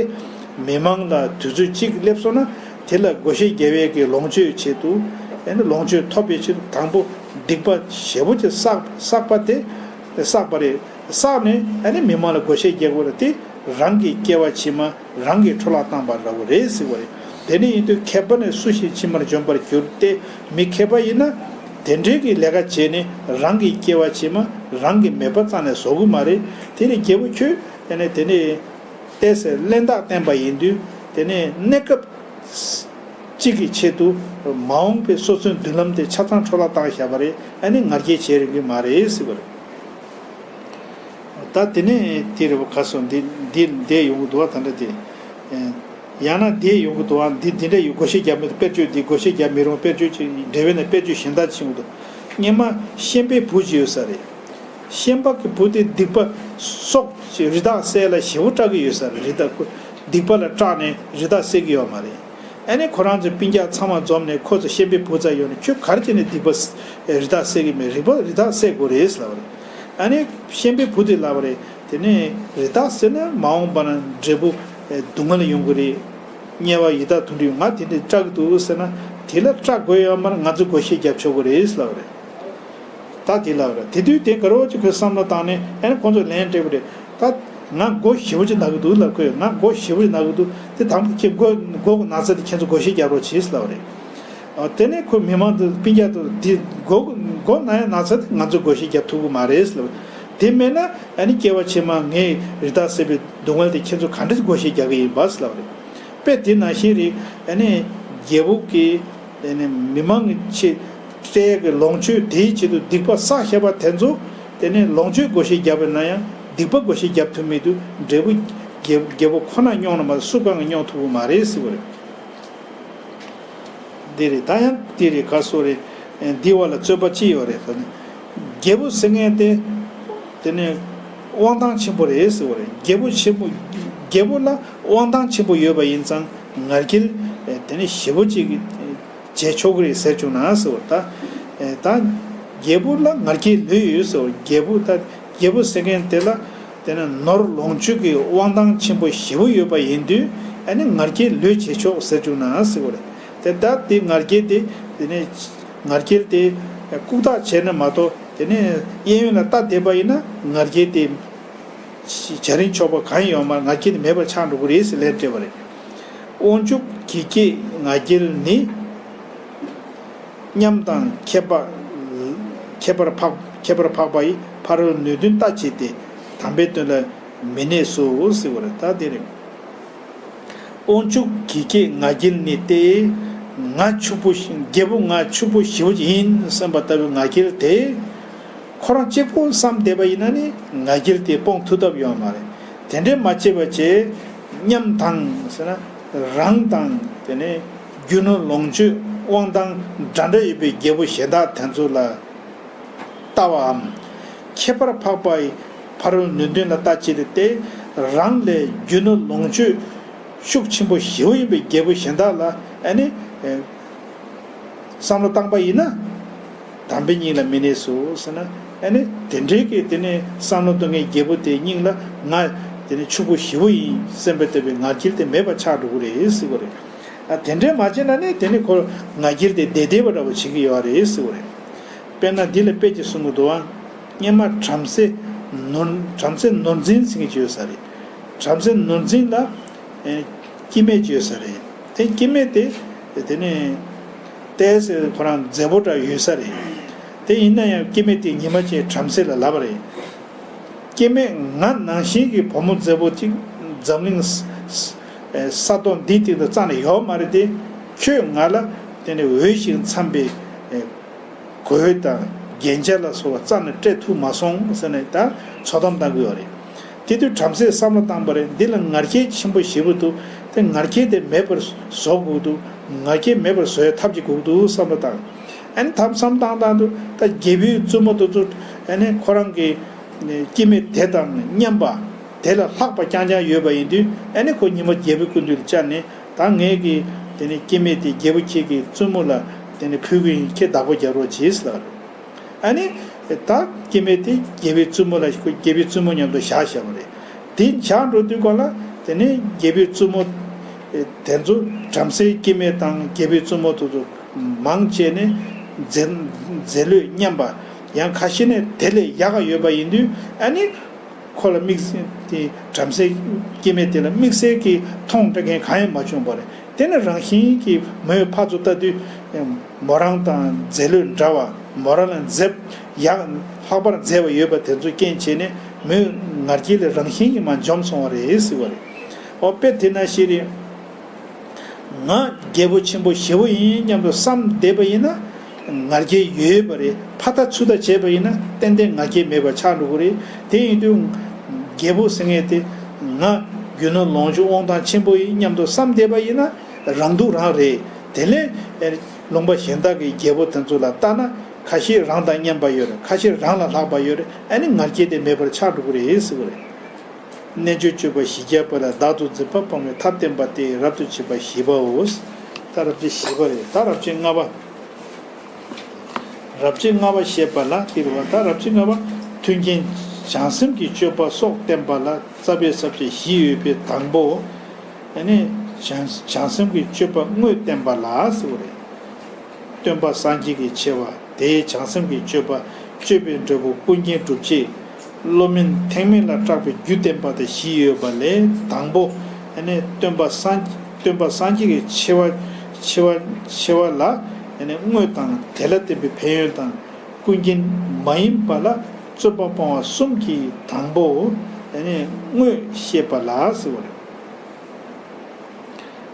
མི་མང་ལ་དུས་ཚོད་གཅིག་སླེབས་སོང་ན་དེ་ལ་བགོ་བཤའ་རྒྱབ་པའི་གི་ལོངས་སྤྱོད་ཆེད་དུ། ཨ་ནི་ལོངས་སྤྱོད་ཐོབ་པའི་ཆེད་དུ་དང་པོ་སྡིག་པ་ཞེ་པོ་ཅིག་བསགས། བསགས་པ་དེ་བསགས་པ་རེད། བསགས་ནས་ཨ་ནི་མི་མང་ལ་བགོ་བཤའ་རྒྱག་དགོས་རེད། དེ་རང་གི་སྐྱེ་བ་ཕྱི་མ་རང་གིས་འཕྲོ་བརླག་བཏང་པ་འདྲ་བོ་རེད་ཟེར་བ་རེད། དེ་འདྲ་ཡིན་དུས་མཁས་པ་ནི་སུ་ཞིག་ཕྱི་མར་འབྱོན་པར་འགྱུར་ཏེ། མི་མཁས་པ་ཡིན་ན་དེ་འདྲའི་གི་ལས་ཀ་བྱས་ནས་རང་གི་སྐྱེ་བ་ཕྱི་མ་རང་གིས་མེད་པ་རྩ་ནས་བཟོ་གི་མ་རེད། དེ་ནི་རྒྱལ་པོ་ཁྱོད་ཨ་ནི་དེ་ནི་ཏོག་ཙམ་གླེན་རྟགས་བསྟན་པ་ཡིན་དུས་དེ་ནི་གནས་སྐབས་གཅིག་གི་ཆེད་དུ་མ་འོངས་པའི་སོ་སོའི་མདུན་ལམ་དེ་ཆ་ཚང་འཕྲོ་བརླག་བཏང་བཞག་པ་རེད། ཨ་ནི་ང་རྒྱལ་བྱེད་རན་གི་མ་རེད་ཟེར་བ་རེད། ད་དེ་ནས་དེ་རེད་པ། ག་སོ་འདི་འདི་འདས་ཡོང་གི་འདུག་བ། ད་འདྲ་དེ། ཡང་ན་འདས་ཡོང་གི་འདུག་བ། འདི་འདི་འདྲ་ཡོད། བགོ་བཤའ་རྒྱབ་མི་འདུག། དཔེར་བརྗོད་འདི་བགོ་བཤའ་རྒྱབ་མི་རུང་། དཔེར་བརྗོད་ཅིག་འགྲེལ་པ་ནས་དཔེར་བརྗོད་གཞན་དག་ཕྱིན་གི་འདུག། སྔོན་མ་ཤན་པའི་བུ་ཅིག་ཡོད་ས་རེད། ཤན་པ་གི་བུ་དེ་སྡིག་པ་སྲོག་རི་དྭགས་བསད་ལ་ཞེ་པོ་སྐྲག་གི་ཡོད་ས་རེད། རི་དྭགས་ཁོ་སྡིག་པ་ལ་སྐྲག་ནས་རི་དྭགས་བསད་ཀྱི་ཡོད་མ་རེད། ཨ་ནི་ཁོ་རང་ཚོའི་སྤུན་ཀྱག་ཚང་མ་འཛོམས་ནས་ཁོ་ཚོ་ཤན་པའི་བུ་རྩར་ཡོང་ནས་ཁྱོད་ག་རེ་བྱས་ནས་སྡིག་པ་རི་དྭགས་བསད་ཀྱི་མེད། རི་པ་རི་དྭགས་བསད་དགོས་རེད་ལབ་པ་རེད། ཨ་ནི་ཤན་པའི་བུ་དེ་ལབ་པ་རེད། དེ་ནས་རི་དྭགས་བསད་ན་མ་འོངས་པ་ན་འབྲས་བུ་སྡུག་བསྔལ་ཡོང་གི་རེད། དམྱལ་བ་ཡི་དྭགས་དུད་འགྲོ་ཡོང་། ང་དེ་འདྲ་སྐྲག་གི་འདུག་ཟེར་ན་དེ་ལ་སྐྲག་དགོས་ཡོད་མ་རེད། ང་ཚོས་བགོ་བཤའ་རྒྱབ་ཆོག་གི་རེད་ལབ་པ་རེད། ད་དེ་ལབ་ར། དེ་དུས་དེ་དགའ་རོགས་ཀྱིས་ཁོས་བསམ་བློ་བཏང་ནས་ཨ་ནི་ཁོང་ཚོ་ལན་སྤྲད་པ་རེད། ད་ང་སྒོ་ཞེ་པོ་ཅིག་ན་གི་འདུག་ལབ། ཁོས་ང་སྒོ་ཞེ་པོ་ཅིག་ན་གི་འདུག། དེ་དང་པོ་ཁྱེད་སྒོ་སྒོ་ན་ཚ་དེ་ཁྱེད་ཚོ་བགོ་བཤའ་རྒྱག་རོགས་བྱེད་ལབ་རེད། ཨ་དེ་ནས་ཁོས་མི་མང་དུ་སྤུན་ཀྱག་དུ་དེ་སྒོ་སྒོ་ན་ཡ་ན་ཚ་དེ་ང་ཚོ་བགོ་བཤའ་རྒྱབ་ཐུབ་གི་མ་རེད་ལབ། དེ་མེད་ན་ཨ་ནི་སྐྱེ་བ་ཕྱི་མ་ངས་རི་དྭགས་བསད་པའི་སྡུག་བསྔལ་དེ་ཁྱེད་ཚོ་ག་འདྲ་བགོ་བཤའ་རྒྱག་གི་ཡིན་པ་ལབ་རེད། དཔེ་དེ་ནང་བཞིན་རེད། ཨ་ནི་རྒྱལ་པོ་གིས། དེ་ནས་མི་མང་གི་ཆེད་སྤྲད་ཀྱི་ལོངས་སྤྱོད་དེའི་ཆེད་དུ་སྡིག་པ་བསགས་བཞག་པ་དེ་ཚོ། དེ་ནས་ལོངས་སྤྱོད་བགོ་བཤའ་བརྒྱབ་པ་ན་ཡང་སྡིག་པ་བགོ་བཤའ་བརྒྱབ་ཐུབ་མི་འདུག། འབྲས་བུ་རྒྱལ་རྒྱལ་པོ་ཁོ་ན་མྱོང་ན་མ་གཏོགས་སུ་གང་གིས་མྱོང་ཐུབ་ཀྱི་མ་རེད་ཟེར་བ་རེད། འདི་རེད། ད་ཡང་འདི་རེད། ག་སོ་རེད། འདི་བ་ལ་རྩོད་པ་ཅི་ཡོད་རེད་ཟེར་ན། རྒྱལ་པོ་ཟེར་མཁན་དེ། དེ་ནས་དབང་ཐང་ཆེན་པོ་རེད་ཟེར་བ་རེད། རྒྱལ་པོ་ཆེན་པོ། རྒྱལ་པོ་ལ་དབང་ཐང་ཆེན་པོ་ཡོད་པ་ཡིན་ཙང་ང་རྒྱལ་དེ་ནས་ཞེ་པོ་ཅིག་བྱས་ཆོག་གི་རེད་ཟེར་བྱུང་ན་ཟེར་བ། ད་ད་རྒྱལ་པོ་ལ་ང་རྒྱལ་ལོས་ཡོད་ཟེར་བ། རྒྱལ་པོ་ད་རྒྱལ་པོ་ཟེར་མཁན་དེ་ལ་དེ་ནས་ནོར་ལོངས་སྤྱོད་ཀྱི་དབང་ཐང་ཆེན་པོ་ཞེ་པོ་ཡོད་པ་ཡིན་དུས་ཨ་ནི་ང་རྒྱལ་ལོས་བྱས་ཆོག་ཟེར་བྱུང་ན་ཟེར་བ་རེད། དེ་ད་དེ་ང་རྒྱལ་དེ་དེ་ནས་ང་རྒྱལ་དེ་ལྐུགས་རྟགས་བྱས་ན་མ་གཏོགས་དེ་ནས་གཡས་གཡོན་ལ་ལྟ་བསྡད་པ་ཡིན་ན་ང་རྒྱལ་དེ། བྱ་རིན་ཆོག་པ་གང་ཡང་ཡོད་མ་རེད། ང་རྒྱལ་དེ་མེད་པར་ཆགས་འགྲོ་གི་རེད་ཟེར་ལན་སྤྲད་པ་རེད། དབང་ཕྱུག་གིས་ཀྱེ་ང་རྒྱལ་ནི། མཉམ་དང་ཁྱད་པར་ཁྱད་པར་འཕགས་ཁྱད་པར་འཕགས་པ་ཡི་ཕ་རོལ་ནུས་ལྡན་ལྟ་བྱེད་དེ། དམ་པའི་དོན་ལ་མི་གནས་སོ་ཟེར་བ་རེད། ད་དེ་རེད། དབང་ཕྱུག་གིས་ཀྱེ་ང་རྒྱལ་ནི་སྟེ། ང་ཕྱུག་པོ་ཞིག་རྒྱལ་པོ་ང་ཕྱུག་པོ་ཞེ་པོ་ཅིག་ཡིན་བསམ་པ་ལྟ་བུའི་ང་རྒྱལ་དེ། ཁོ་རང་གཅིག་པོ་བསམ་བསྡད་པ་ཡིན་ན་ནི་ང་རྒྱལ་དེ་སྤོང་ཐུབ་ཐབས་ཡོད་མ་རེད། དེ་འདྲས་མ་བྱེད་པ་བྱས། མཉམ་དང་ཟེར་ན་རང་དང་དེ་ནས་རྒྱུ་ནོར་ལོངས་སྤྱོད་དབང་ཐང་འདྲ་འདྲ་ཡོད་པའི་རྒྱལ་པོ་གཞན་དག་དེ་ཚོ་ལ་ལྟ་བའམ། ཁྱད་པར་འཕགས་པ་ཡི་ཕ་རོལ་ནུས་ལྡན་ལ་ལྟ་བྱེད་དེ། རང་ལས་རྒྱུ་ནོར་ལོངས་སྤྱོད་ཤུགས་ཆེན་པོ་ཞེ་པོ་ཡིན་པའི་རྒྱལ་པོ་གཞན་དག་ལ་ཨ་ནི། བསམ་བློ་བཏང་པ་ཡིན་ན། དམ་པའི་སྙིང་ལ་མི་གནས་སོ་ཟེར་ན། ཨ་ནི་དེ་འདྲའི་གི་དེ་ནས་བསམ་བློ་གཏོང་མཁན་རྒྱལ་པོ་དེའི་སྙིང་ལ་ང་ དེ་ནི་ཕྱུག་པོ་ཞེ་པོ་ཡིན་བསམ་པའི་ལྟ་བུའི་ང་རྒྱལ་དེ་མེད་པ་ཆགས་འགྲོ་གི་རེད་ཟེར་གི་རེད། ཨ་དེ་འདྲས་མ་བྱས་ན་ནི་དེ་ནི་ཁོ་ང་རྒྱལ་དེ་བདེ་བདེ་བ་འདྲ་བོ་བྱེད་ཀྱི་ཡོད་རེད་ཟེར་གི་རེད། དཔེར་ན་འདི་ལ་དཔེ་ཅིག་གསུང་གི་འདུག་ཨ། སྔོན་མ་བྲམ་ཟེ་ནོར་བྲམ་ཟེ་ནོར་འཛིན་ཟེར་མཁན་ཅིག་ཡོད་ས་རེད། བྲམ་ཟེ་ནོར་འཛིན་ལ་ཨེ་སྐྱེ་དམན་ཅིག་ཡོད་ས་རེད། དེ་སྐྱེ་དམན་དེ་དེ་ནི་ཏོག་ཙམ་ཁོ་རང་མཛེས་པོ་འདྲ་ཡོད་ས་རེད། དེ་ཡིན་ན་ཡང་སྐྱེ་དམན་དེ་ཉི་མ་གཅིག་བྲམ་ཟེ་ལ་ལབ་པ་རེད། སྐྱེ་དམན་ང་ནང་བཞིན་གྱི་བུ་མོ་མཛེས་པོ་གཅིག་འཛམ་གླིང་ས་ས་ས་ཐོག་འདིའི་སྟེང་དུ་རྩ་ནས་ཡོད་མ་རེད་དེ། ཁྱོད་ང་ལ་དེ་ནི་འོས་ཤིང་འཚམས་པའི་ཨེ་གོས་དང་རྒྱན་ཆ་ལ་སོགས་པ་རྩ་ནས་སྤྲད་ཐུབ་མ་སོང་ཟེར་ནས་ད་འཚོ་གཏམ་བཏང་གི་ཡོད་རེད། དེ་དུས་བྲམ་ཟེས་བསམ་བློ་བཏང་པ་རེད། འདི་ལ་ང་རྒྱལ་ཆེན་པོ་ཞེ་པོ་འདུག་དེ་ང་རྒྱལ་དེ་མེད་པར་བཟོ་དགོས་འདུག་ང་རྒྱལ་མེད་པར་བཟོ་ཡ་ཐབས་ཅིག་དགོས་འདུག་བསམ་བློ་བཏང་། ཨ་ནི་ཐབས་བསམ་བཏང་བཏང་དུས་ད་རྒྱལ་པོའི་བཙུན་མོ་དེ་ཚོ་ཨ་ནི་ཁོ་རང་གི་སྐྱེ་དམན་དེ་དང་མཉམ་པ། དེ་ལས་ལྷག་པ་རྐྱང་རྐྱང་ཡོད་པ་ཡིན་དུས་ཨ་ནི་ཁོ་ཉི་མ་རྒྱལ་པོའི་སྐུ་མདུན་ལ་བཅར་ནས་ད་ངས་ཀྱི་དེ་ནི་སྐྱེ་དམན་དེ་རྒྱལ་པོ་ཁྱེད་ཀྱི་བཙུན་མོ་ལ་དེ་ནི་ཕུལ་གི་ཡིན། ཁྱེད་བདག་པོ་རྒྱག་རོགས་གྱིས་ལབ། ཨ་ནི་ད་སྐྱེ་དམན་དེ་རྒྱལ་པོའི་བཙུན་མོ་ལ་རྒྱལ་པོའི་བཙུན་མོ་མཉམ་དུ་བཞག་བཞག་པ་རེད། དེ་བཞག་འགྲོ་དུས་སྒང་ལ་དེ་ནི་རྒྱལ་པོའི་བཙུན་མོ་དེ་ཚོ་བྲམ་ཟེའི་སྐྱེ་དམན་དང་རྒྱལ་པོའི་བཙུན་མོ་དེ་ཚོ་མང་ཆེ་ནི་མཛེས་མཛེས་ལུས་མཉམ་པ། ཡང་ཁ་ཤས་ནི་དེ་ལས་ཡག་ག་ཡོད་པ་ཡིན་དུས་ཨ་ནི། ཁོ་ལ་དམིགས་དེ་བྲམ་ཟེ་སྐྱེ་དམན་དེ་ལ་དམིགས་བསལ་གྱི་མཐོང་སྤྲད་མཁན་གང་ཡང་མ་བྱུང་བ་རེད། དེ་ནི་རང་བཞིན་གྱིས་མོས་ཕར་ཚུར་ལྟ་དུས་མོ་རང་དང་མཛེས་ལུས་འདྲ་བ། མོ་རང་ལ་མཛེས་ཡག་ལྷག་པར་མཛེས་པ་ཡོད་པ་དེ་ཚོ་རྐྱེན་བྱས་ནས་མོས་ང་རྒྱལ་ལས་རང་བཞིན་གྱིས་མར་འཇོམས་སོང་བ་རེད་ཟེར་བ་རེད། འོ་དཔེ་དེ་ནང་བཞིན་རེད། ང་རྒྱལ་པོ་ཆེན་པོ་ཞེ་པོ་ཡིན་སྙམ་དུ་བསམ་བསྡད་པ་ཡིན་ན་ང་རྒྱལ་ཡོད་པ་རེད། ཕར་ལྟ་ཚུར་ལྟ་བྱས་པ་ཡིན་ན་ཏན་ཏན་ང་རྒྱལ་མེད་པ་ཆགས་འགྲོ་གི་རེད། དེ་ཡིན་དུས་རྒྱལ་པོ་ཟེར་མཁན་དེ་ང་རྒྱུ་ནོར་ལོངས་སྤྱོད་དབང་ཐང་ཆེན་པོ་ཡིན་སྙམ་དུ་བསམ་བསྡད་པ་ཡིན་ན་རང་སྡུག་རང་རེད། དེ་ལས་ལུང་པ་གཞན་དག་གི་རྒྱལ་པོ་དེ་ཚོ་ལ་ལྟ་ན་ཁ་ཤས་རང་དང་མཉམ་པ་ཡོད་རེད། ཁ་ཤས་རང་ལ་ལྷག་པ་ཡོད་རེད། ཨ་ནི་ང་རྒྱལ་དེ་མེད་པར་ཆགས་འགྲོ་གི་རེད་ཟེར་བ་རེད། རྣལ་འབྱོར་སྤྱོད་པ་བཞི་བརྒྱ་པ་ལ་བདག་ཏུ་འཛིན་པ་སྤང་བའི་ཐབས་བསྟན་པ་སྟེ་རབ་ཏུ་བྱེད་པ་བཞི་པའོ། ད་རབ་བྱེད་བཞི་པ་རེད། ད་རབ་བྱེད་ལྔ་པ། རབ་བྱེད་ལྔ་པ་བཤད་པ་ལ་དེ་རུ་བ། ད་རབ་བྱེད་ལྔ་པ་མཐུན་རྐྱེན་བྱང་སེམས་ཀྱི་སྤྱོད་པ་སོགས་བསྟན་པ་ལ་རྩ་བའི་ས་བཅད་བཞི་ཡོད་པའི་དང་པོ། ཨ་ནི་བྱང་བྱང་སེམས་ཀྱི་སྤྱོད་པ་དངོས་བསྟན་པ་ལ་ཟེར་བ་རེད། སྟོན་པ་སངས་རྒྱས་ཀྱི་ཆེ་བ། དེའི་བྱང་སེམས་ཀྱི་སྤྱོད་པ། སྤྱོད་པའི་འབྲས་བུ་ཀུན་མཁྱེན་སྒྲུབ་བྱེད། བློ་དམན་ཐེག་དམན་ལ་སྐྲག་པའི་རྒྱུ་བསྟན་པ་དང་བཞི་ཡོད་པ་ལས་དང་པོ། ཨ་ནི་སྟོན་པ་སངས་སྟོན་པ་སངས་རྒྱས་ཀྱི་ཆེ་བ་ཆེ་བ་ཆེ་བ་ལ་ཨ་ནི་དངོས་དང་། དེ་ལ་བརྟེན་པའི་ཕན་ཡོན་དང་། ཀུན་མཁྱེན་མ་ཡིན་པ་ལ་རྩོད་པ་སྤོང་བ་གསུམ་གྱི་དང་པོ། ཨ་ནི་དངོས་བཤད་པ་ལ་ཟེར་བ་རེད།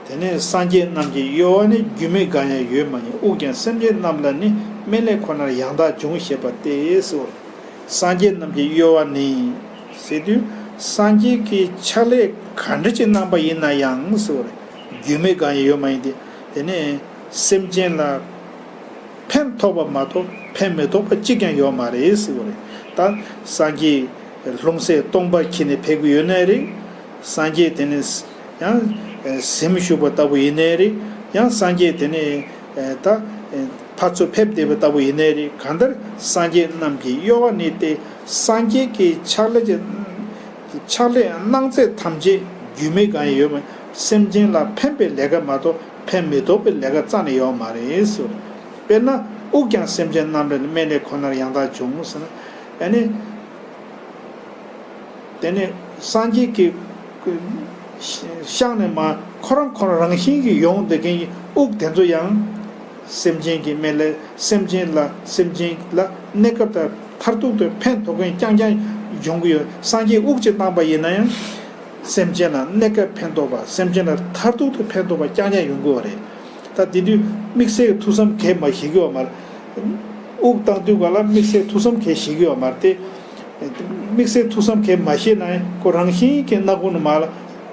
དེ་ནས་སངས་རྒྱས་རྣམས་ཀྱི་གཡོ་བ་ནི། རྒྱུས་མེད་འགའ་ཡང་ཡོད་མ་ཡིན། དབུགས་ཀྱང་སེམས་ཅན་རྣམས་ལ་ནི། སྨན་བླའི་ཁོ་ནར་ཡང་དག་འབྱུང་ཞེས་པ་སྟེ་སོ། སངས་རྒྱས་རྣམས་ཀྱི་གཡོ་བ་ནི་ཟེར་དུས་སངས་རྒྱས་ཀྱི་ཕྱག་ལས་ག་འདྲ་ཅིག་གནང་པ་ཡིན་ན་ཡང་སོ། རྒྱུས་མེད་འགའ་ཡང་ཡོད་མ་ཡིན་ཏེ། དེ་ནས་སེམས་ཅན་ལ་ཕན་ཐོགས་པ་མ་གཏོགས་ཕན་མི་ཐོགས་པ་གཅིག་ཀྱང་ཡོད་མ་རེད་ཟེར་བ་རེད། ད་སངས་རྒྱས་ལྷུང་བཟེད་སྟོང་པ་འཁྱེར་ནས་ཕེབས་ཀྱི་ཡོད་ནའི་རེད། སངས་རྒྱས་དེ་ནས་ཡང་གཟིམ་བཞུགས་པ་ལྟ་བུ་ཡིན་ནའི་རེད། ཡང་སངས་རྒྱས་དེ་ནས་ད་ཕར་ཚུར་ཕེབས་བསྡད་པ་ལྟ་བུ་ཡིན་ནའི་རེད། གང་ལྟར་སངས་རྒྱས་རྣམས་ཀྱི་གཡོ་བ་ནི་སྟེ། སངས་རྒྱས་ཀྱི་ཕྱག་ལས་ཀྱི་ཕྱག་ལས་གནང་ཚད་ཐམས་ཅད་རྒྱུས་མེད་གང་ཡང་ཡོད་མ་ཡིན། སེམས་ཅན་ལ་ཕན་པའི་ལས་ཀ་མ་གཏོགས་ཕན་མི་ཐོགས་པའི་ལས་ཀ་རྩ་ནས་ཡོད་མ་རེད་ཟེར། དཔེར་ན་དབུགས་ཀྱང་སེམས་ཅན་རྣམས་ལ་ནི། སྨན་བླའི་ཁོ་ནར་ཡང་དག་འབྱུང་ཟེར་ན། ཨ་ནི་དེ་ནི་སངས་རྒྱས་ཀྱི་ཤངས་ནས་མར་ཁོ་རང་ཁོ་རང་རང་བཞིན་གྱིས་ཡོང་བསྡད་མཁན་གྱི་དབུགས་དེ་ཚོ་ཡང་། སེམས་ཅན་གྱི་སྨན་བླའི་སེམས་ཅན་ལ་སེམས་ཅན་ལ་གནས་སྐབས་དང་མཐར་ཐུག་ཏུ་ཕན་ཐོགས་མཁན་རྐྱང་རྐྱང་ཡོང་གི་ཡོད། སངས་རྒྱས་དབུགས་གཅིག་བཏང་པ་ཡིན་ན་ཡང་། སེམས་ཅན་ལ་གནས་སྐབས་ཕན་ཐོགས་པ། སེམས་ཅན་ལ་མཐར་ཐུག་ཏུ་ཕན་ཐོགས་པ་རྐྱང་རྐྱང་ཡོང་གི་ཡོད་རེད། ད་དེ་དུས་དམིགས་བསལ་གྱི་ཐུགས་བསམ་གས་མ་བཞེས་ཀྱི་ཡོད་མ་རེད། དབུགས་བཏང་དུས་ག་ལ་དམིགས་བསལ་ཐུགས་བསམ་གས་བཞེས་ཀྱི་ཡོད་མ་རེད་དེ། དམིགས་བསལ་ཐུགས་བསམ་གས་མ་བཞེས་ན་ཡང་ཁོ་རང་བཞིན་གྱི་སྣ་ཁུང་ནས་མར་ལ་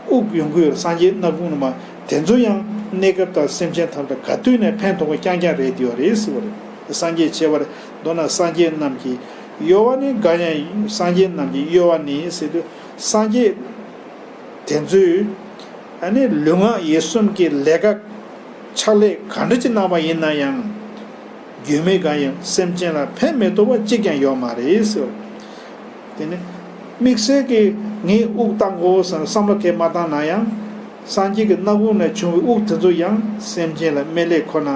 དབུགས་ཡོང་གི་ཡོད་རེད། སངས་རྒྱས་སྣ་ཁུང་ནས་མར། དེ་ཚོ་ཡང་གནས་སྐབས་དང་སེམས་ཅན་ཐམས་ཅད་ག་དུས་ནས་ཕན་ཐོགས་པ་རྐྱང་རྐྱང་རེད་དེ་ཡོད་རེད་ཟེར་བ་རེད། སངས་རྒྱས་ཆེ་བར་མདོར་ན་སངས་རྒྱས་རྣམས་ཀྱི་གཡོ་བ་ནི། འགའ་ཡང་སངས་རྒྱས་རྣམས་ཀྱི་གཡོ་བ་ནི་ཟེར་དུས་སངས་རྒྱས་དེ་ཚོས་ཨ་ནི་ལུས་ངག་ཡིད་གསུམ་གྱི་ལས་ཀ་ཕྱག་ལས་ག་འདྲ་ཅིག་གནང་བ་ཡིན་ན་ཡང་། རྒྱུས་མེད་གང་ཡང་སེམས་ཅན་ལ་ཕན་མི་ཐོགས་པ་གཅིག་ཀྱང་ཡོད་མ་རེད་ཟེར། དེ་ནི་དམིགས་བསལ་གྱི་ ངས་དབུགས་བཏང་དགོས་བསམ་བསམ་བློ་གས་མ་བཏང་ན་ཡང་། སངས་རྒྱས་ཀྱི་སྣ་ཁུང་ནས་བྱུང་བའི་དབུགས་དེ་ཚོ་ཡང་སེམས་ཅན་ལ་སྨན་ལས་ཁོ་ན།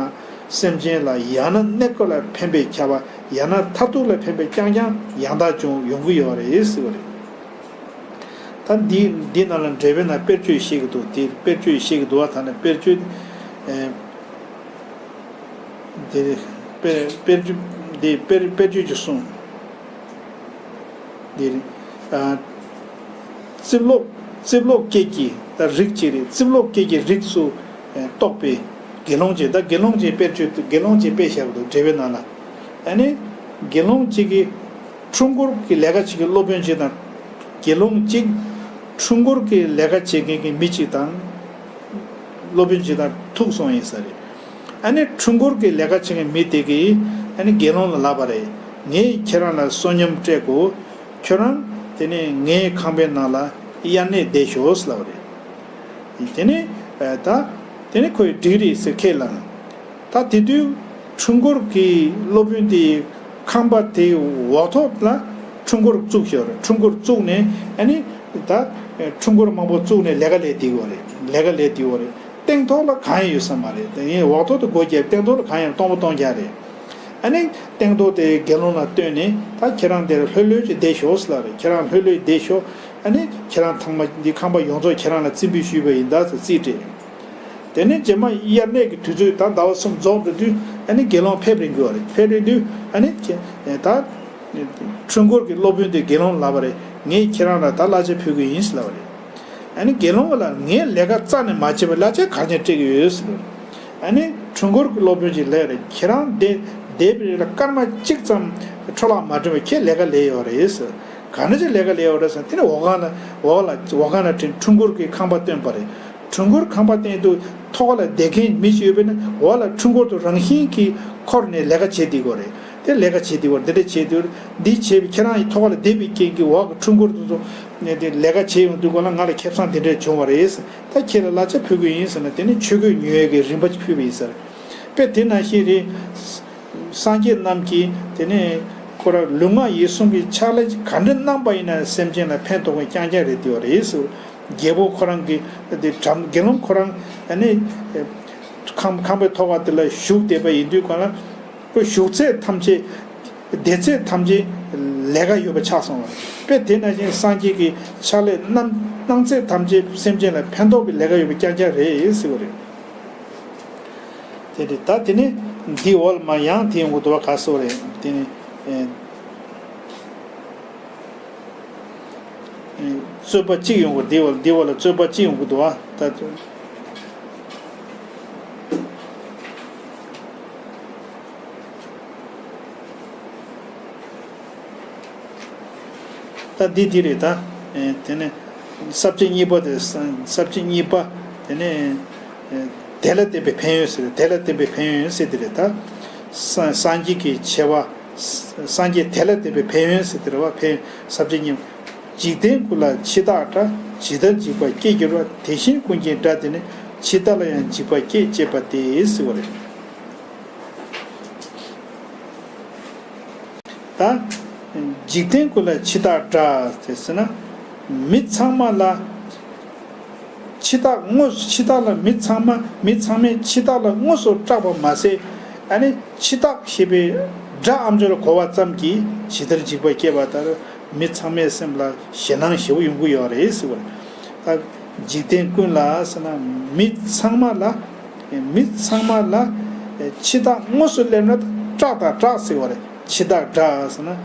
སེམས་ཅན་ལ་ཡང་ན་གནས་སྐབས་ལ་ཕན་པའི་ཁྱབ་པ། ཡང་ན་མཐར་ཐུག་ལ་ཕན་པའི་རྐྱང་རྐྱང་ཡང་དག་ཀྱང་ཡོང་གི་ཡོད་རེད་ཟེར་བ་རེད། ད་འདི་འདི་ནང་ལ་འགྲེལ་པའི་ནང་དཔེར་བརྗོད་བཤད་ཀྱི་འདུག་དེ་དཔེར་བརྗོད་བཤད་ཀྱི་འདུག་བ། ད་ནི་དཔེར་བརྗོད། ཨེ། དེ་དཔེར་དཔེར་བརྗོད། དེ་དཔེར་དཔེར་བརྗོད་ཀྱི་གསུང་། འདིར། ཨ། རྩིབ་ལོགས་རྩིབ་ལོགས་སྐྱེས་ཀྱི་ད་རིགས་གཅིག་རེད། རྩིབ་ལོགས་སྐྱེས་ཀྱི་རིགས་སུ། ཨ། གཏོགས་པའི་དགེ་སློང་གཅིག་ད་དགེ་སློང་གཅིག་དཔེར་བརྗོད་དུ་དགེ་སློང་གཅིག་དཔེ་བཞག་འདུག་འགྲེལ་པའི་ནང་ལ། ཨ་ནི། དགེ་སློང་གཅིག་གིས་འཁྲུལ་འཁོར་གྱི་ལས་ཀ་བྱེད་མཁན་སློབ་དཔོན་གཅིག་དང་། དགེ་སློང་གཅིག་འཁྲུལ་འཁོར་གྱི་ལས་ཀ་བྱེད་མཁན་གྱི་མི་གཅིག་དང་། སློབ་དཔོན་གཅིག་དང་ཐུག་སོང་ཡིན་ས་རེད། ཨ་ནི་འཁྲུལ་འཁོར་གྱི་ལས་ཀ་བྱེད་མཁན་མི་དེ་གིས་ཨ་ནི་དགེ་སློང་ལ་ལབ་པ་རེད། ངས་ཁྱེད་རང་ལ་བསོད་སྙོམས་སྤྲད་དགོས། ཁྱོད་རང་དེ་ནས་ངའི་ཁང་པའི་ནང་ལ་དབྱར་གནས་བསྡད་ཤོག་ལབ་པ་རེད། དེ་ནས་ད་དེ་ནས་ཁོས་འགྲིག་རེད་ཟེར་ཁས་བླངས། ད་དེ་དུས་འཁྲུལ་འཁོར་གྱི་སློབ་དཔོན་དེའི་ཁང་པ་དེའི་འོག་ཐོག་ལ་འཁྲུལ་འཁོར་བཙུགས་ཤོག་རེད། འཁྲུལ་འཁོར་བཙུགས་ནས་ཨ་ནི་ད་འཁྲུལ་འཁོར་མང་པོ་བཙུགས་ནས་ལས་ཀ་ལས་བསྡད་ཡོད་རེད། ལས་ཀ་ལས་བསྡད་ཡོད་རེད། སྟེང་ཐོག་ལ་གང་ཡང་ཡོད་ས་མ་རེད། དེ་ངས་འོག་ཐོག་ཏུ་སྒོ་བརྒྱབ། སྟེང་ཐོག་ལ་གང་ཡང་སྟོང་པ་སྟོང་རྐྱང་རེད། ཨ་ནི་སྟེང་ཐོག་དེ་དགེ་སློང་ལ་སྟོན་ནས་ད་ཁྱེད་རང་དེར་ལྷོད་ལྷོད་ཅིག་བསྡད་ཤོག་ཟེར་ལབ་རེད། ཁྱེད་རང་ལྷོད་ལྷོད་བསྡད་ཤོག་ཨ་ནི་ཁྱེད་རང་ཚང་མ་འདི་ཁང་པ་ཡོངས་རྫོགས་ཁྱེད་རང་ལ་རྩིས་འབུལ་ཞུས་པ་ཡིན་ད་ཟེར་རྩིས་སྤྲད། དེ་ནས་རྗེས་མ་དབྱར་གནས་ཀྱི་དུས་ཚོད་ད་ཟླ་བ་གསུམ་རྫོགས་འགྲོ་དུས་ཨ་ནི་དགེ་སློང་ཕེབས་རན་གྱི་ཡོད་རེད། ཕེབས་རན་དུས་ཨ་ནི་ཁྱེད་ད་འཁྲུལ་འཁོར་གྱི་སློབ་དཔོན་དེ་དགེ་སློང་ལ་ལབ་པ་རེད། ངས་ཁྱེད་རང་ལ་ད་གླ་ཆ་ཕུལ་གྱི་ཡིན་ཟེར་ལབ་པ་རེད། ཨ་ནི་དགེ་སློང་ལ་ངས་ལས་ཀ་རྩ་ནས་མ་བྱས་པར་གླ་ཆ་ག་རེ་སྤྲད་ཀྱི་ཡོད་ཟེར། ཨ་ནི་འཁྲུལ་འཁོར་གྱི་སློབ་དཔོན་གྱིས་ལབ་རེད། ཁྱེད་རང་འདི་བསྡད་པའི་རིང་ལ་སྐར་མ་གཅིག་ཙམ་འཕྲོ་བརླག་མ་འགྲོ་བར་ཁྱེད་ལས་ཀ་ལས་ཡོད་རེད་ཟེར། ག་འདྲ་ཅིག་ལས་ཀ་ལས་ཡོད་རེད་ཟེར། དེ་ནི་འོག་ཁང་ལ་འོག་ལ་འོག་ཁང་ལ་ཁྲིད་འཁྲུལ་འཁོར་གྱི་ཁང་པ་བཏོན་པ་རེད། འཁྲུལ་འཁོར་ཁང་པ་བཏོན་དུས་ཐོག་ལ་བསྡད་མཁན་མི་ཞིག་ཡོད་པས་ན་འོག་ལ་འཁྲུལ་འཁོར་དུ་རང་བཞིན་གྱིས་འཁོར་ནས་ལས་ཀ་བྱེད་བསྡད་ཀྱི་ཡོད་རེད། དེ་ལས་ཀ་བྱེད་དུས་བར་འདི་འདྲ་བྱེད་དུས་འདི་བྱེད་པའི་ཁྱེད་རང་ཡི་ཐོག་ལ་བསྡད་པའི་རྐྱེན་གྱིས་འོག་གི་འཁྲུལ་འཁོར་དེ་ཚོ་ནས་དེ་ལས་ཀ་བྱེད་ཡོང་དུས་སྒང་ལ་ང་ལ་ཁེ་བཟང་དེ་འདྲ་བྱུང་བ་རེད། ད་ཁྱེད་ལ་གླ་ཆ་ཕུལ་གི་ཡིན་ཟེར་ན་དེ་ནི་ཆོས་གོས་ཉོ་ཡས་ཀྱི་རིན་པ་ཅིག་ཕུལ་བ་ཡིན་ཟེར། དཔེ་དེ་ནང་བཞིན་རེད། སངས་རྒྱས་རྣམས་ཀྱིས་དེ་ནས་ཁོ་རང་ལུས་ངག་ཡིད་གསུམ་གྱི་ཕྱག་ལས་ག་འདྲ་གནང་པ་ཡིན་ན་སེམས་ཅན་ལ་ཕན་ཐོགས་པའི་རྐྱང་རྐྱང་རེད་དེ་བ་རེད་ཟེར། རྒྱལ་པོ་ཁོ་རང་གི་དེ་དགེ་སློང་ཁོ་རང་ཨ་ནི་ཁང་ཁང་པའི་ཐོག་ཁ་དེ་ལ་བཞུགས་བསྡད་པ་ཡིན་དུས་གང་ལ། ཁོ་བཞུགས་ཚད་ཐམས་ཅད། བསྡད་ཚད་ཐམས་ཅད་ལས་ཀ་ཡོད་པ་ཆགས་སོང་བ། དཔེ་དེ་ནང་བཞིན་སངས་རྒྱས་ཀྱི་ཕྱག་ལས་གནང་གནང་ཚད་ཐམས་ཅད་སེམས་ཅན་ལ་ཕན་ཐོགས་པའི་ལས་ཀ་ཡོད་པ་རྐྱང་རྐྱང་རེད་ཟེར་བ་རེད། དེ་རེད། ད་དེ་ནི་འདི་འོག་ལ་མ་ཡང་དེ་ཡོང་གི་འདུག་བ། ག་སོགས་རེད། དེ་ནི་ཨེ་ཨེ་རྩོད་པ་གཅིག་ཡོང་གི་འདུག་འདི་འོག་ལ་རྩོད་པ་གཅིག་ཡོང་གི་འདུག་བ། ད། ད་འདི་འདི་རེད་ད། ཨེ་དེ་ནས་ས་བཅད་གཉིས་པ་དེ་ས་ས་བཅད་གཉིས་པ་དེ་ནས་ཨེ་དེ་ལ་བརྟེན་པའི་ཕན་ཡོན་ཟེར། དེ་ལ་བརྟེན་པའི་ཕན་ཡོན་ཟེར་དེ་རེད་ད། ས་སངས་རྒྱས་ཀྱི་ཆེ་བ། སངས་རྒྱས་དེ་ལ་བརྟེན་པའི་ཕན་ཡོན་ཟེར་དེ་རེད་བ། ཕན་ས་བཅད་གཉིས། འཇིག་རྟེན་ཀུན་ལ་འཆི་བདག་དགྲ། ཇི་ལྟར་འཇིགས་པ་སྐྱེས་གྱུར་པ། དེ་བཞིན་ཀུན་མཁྱེན་དགྲ་དེ་ནི། འཆི་བདག་ལ་ཡང་འཇིགས་པ་སྐྱེད་ཅེས་པ་སྟེ་ཟེར་བ་རེད། ད། འཇིག་རྟེན་ཀུན་ལ་འཆི་བདག་དགྲ་དེ་ཟེར་ན། མི་ཚང་མ་ལ། འཆི་བདག་དངོས་སུ་འཆི་བདག་ལ་མི་ཚང་མ་མི་ཚང་མས་འཆི་བདག་ལ་དངོས་སུ་སྐྲག་པ་མ་ཟད། ཨ་ནི་འཆི་བདག་ཞེས་པའི་དགྲ་ཨ་མཆོག་ལ་གོ་བ་ཙམ་གྱིས་ཇི་ལྟར་འཇིགས་པ་སྐྱེས་པ་ལྟར་མི་ཚང་མའི་སེམས་ལ་ཞེད་སྣང་ཞེ་པོ་ཡོང་གི་ཡོད་རེད་ཟེར་བ་རེད། ད་འཇིག་རྟེན་ཀུན་ལ་ཟེར་ན་མི་ཚང་མ་ལ། མི་ཚང་མ་ལ་འཆི་བདག་དངོས་སུ་སླེབས་ན་སྐྲག་དང་སྐྲག་ཟེར་བ་རེད། འཆི་བདག་དགྲ་ཟེར་ན།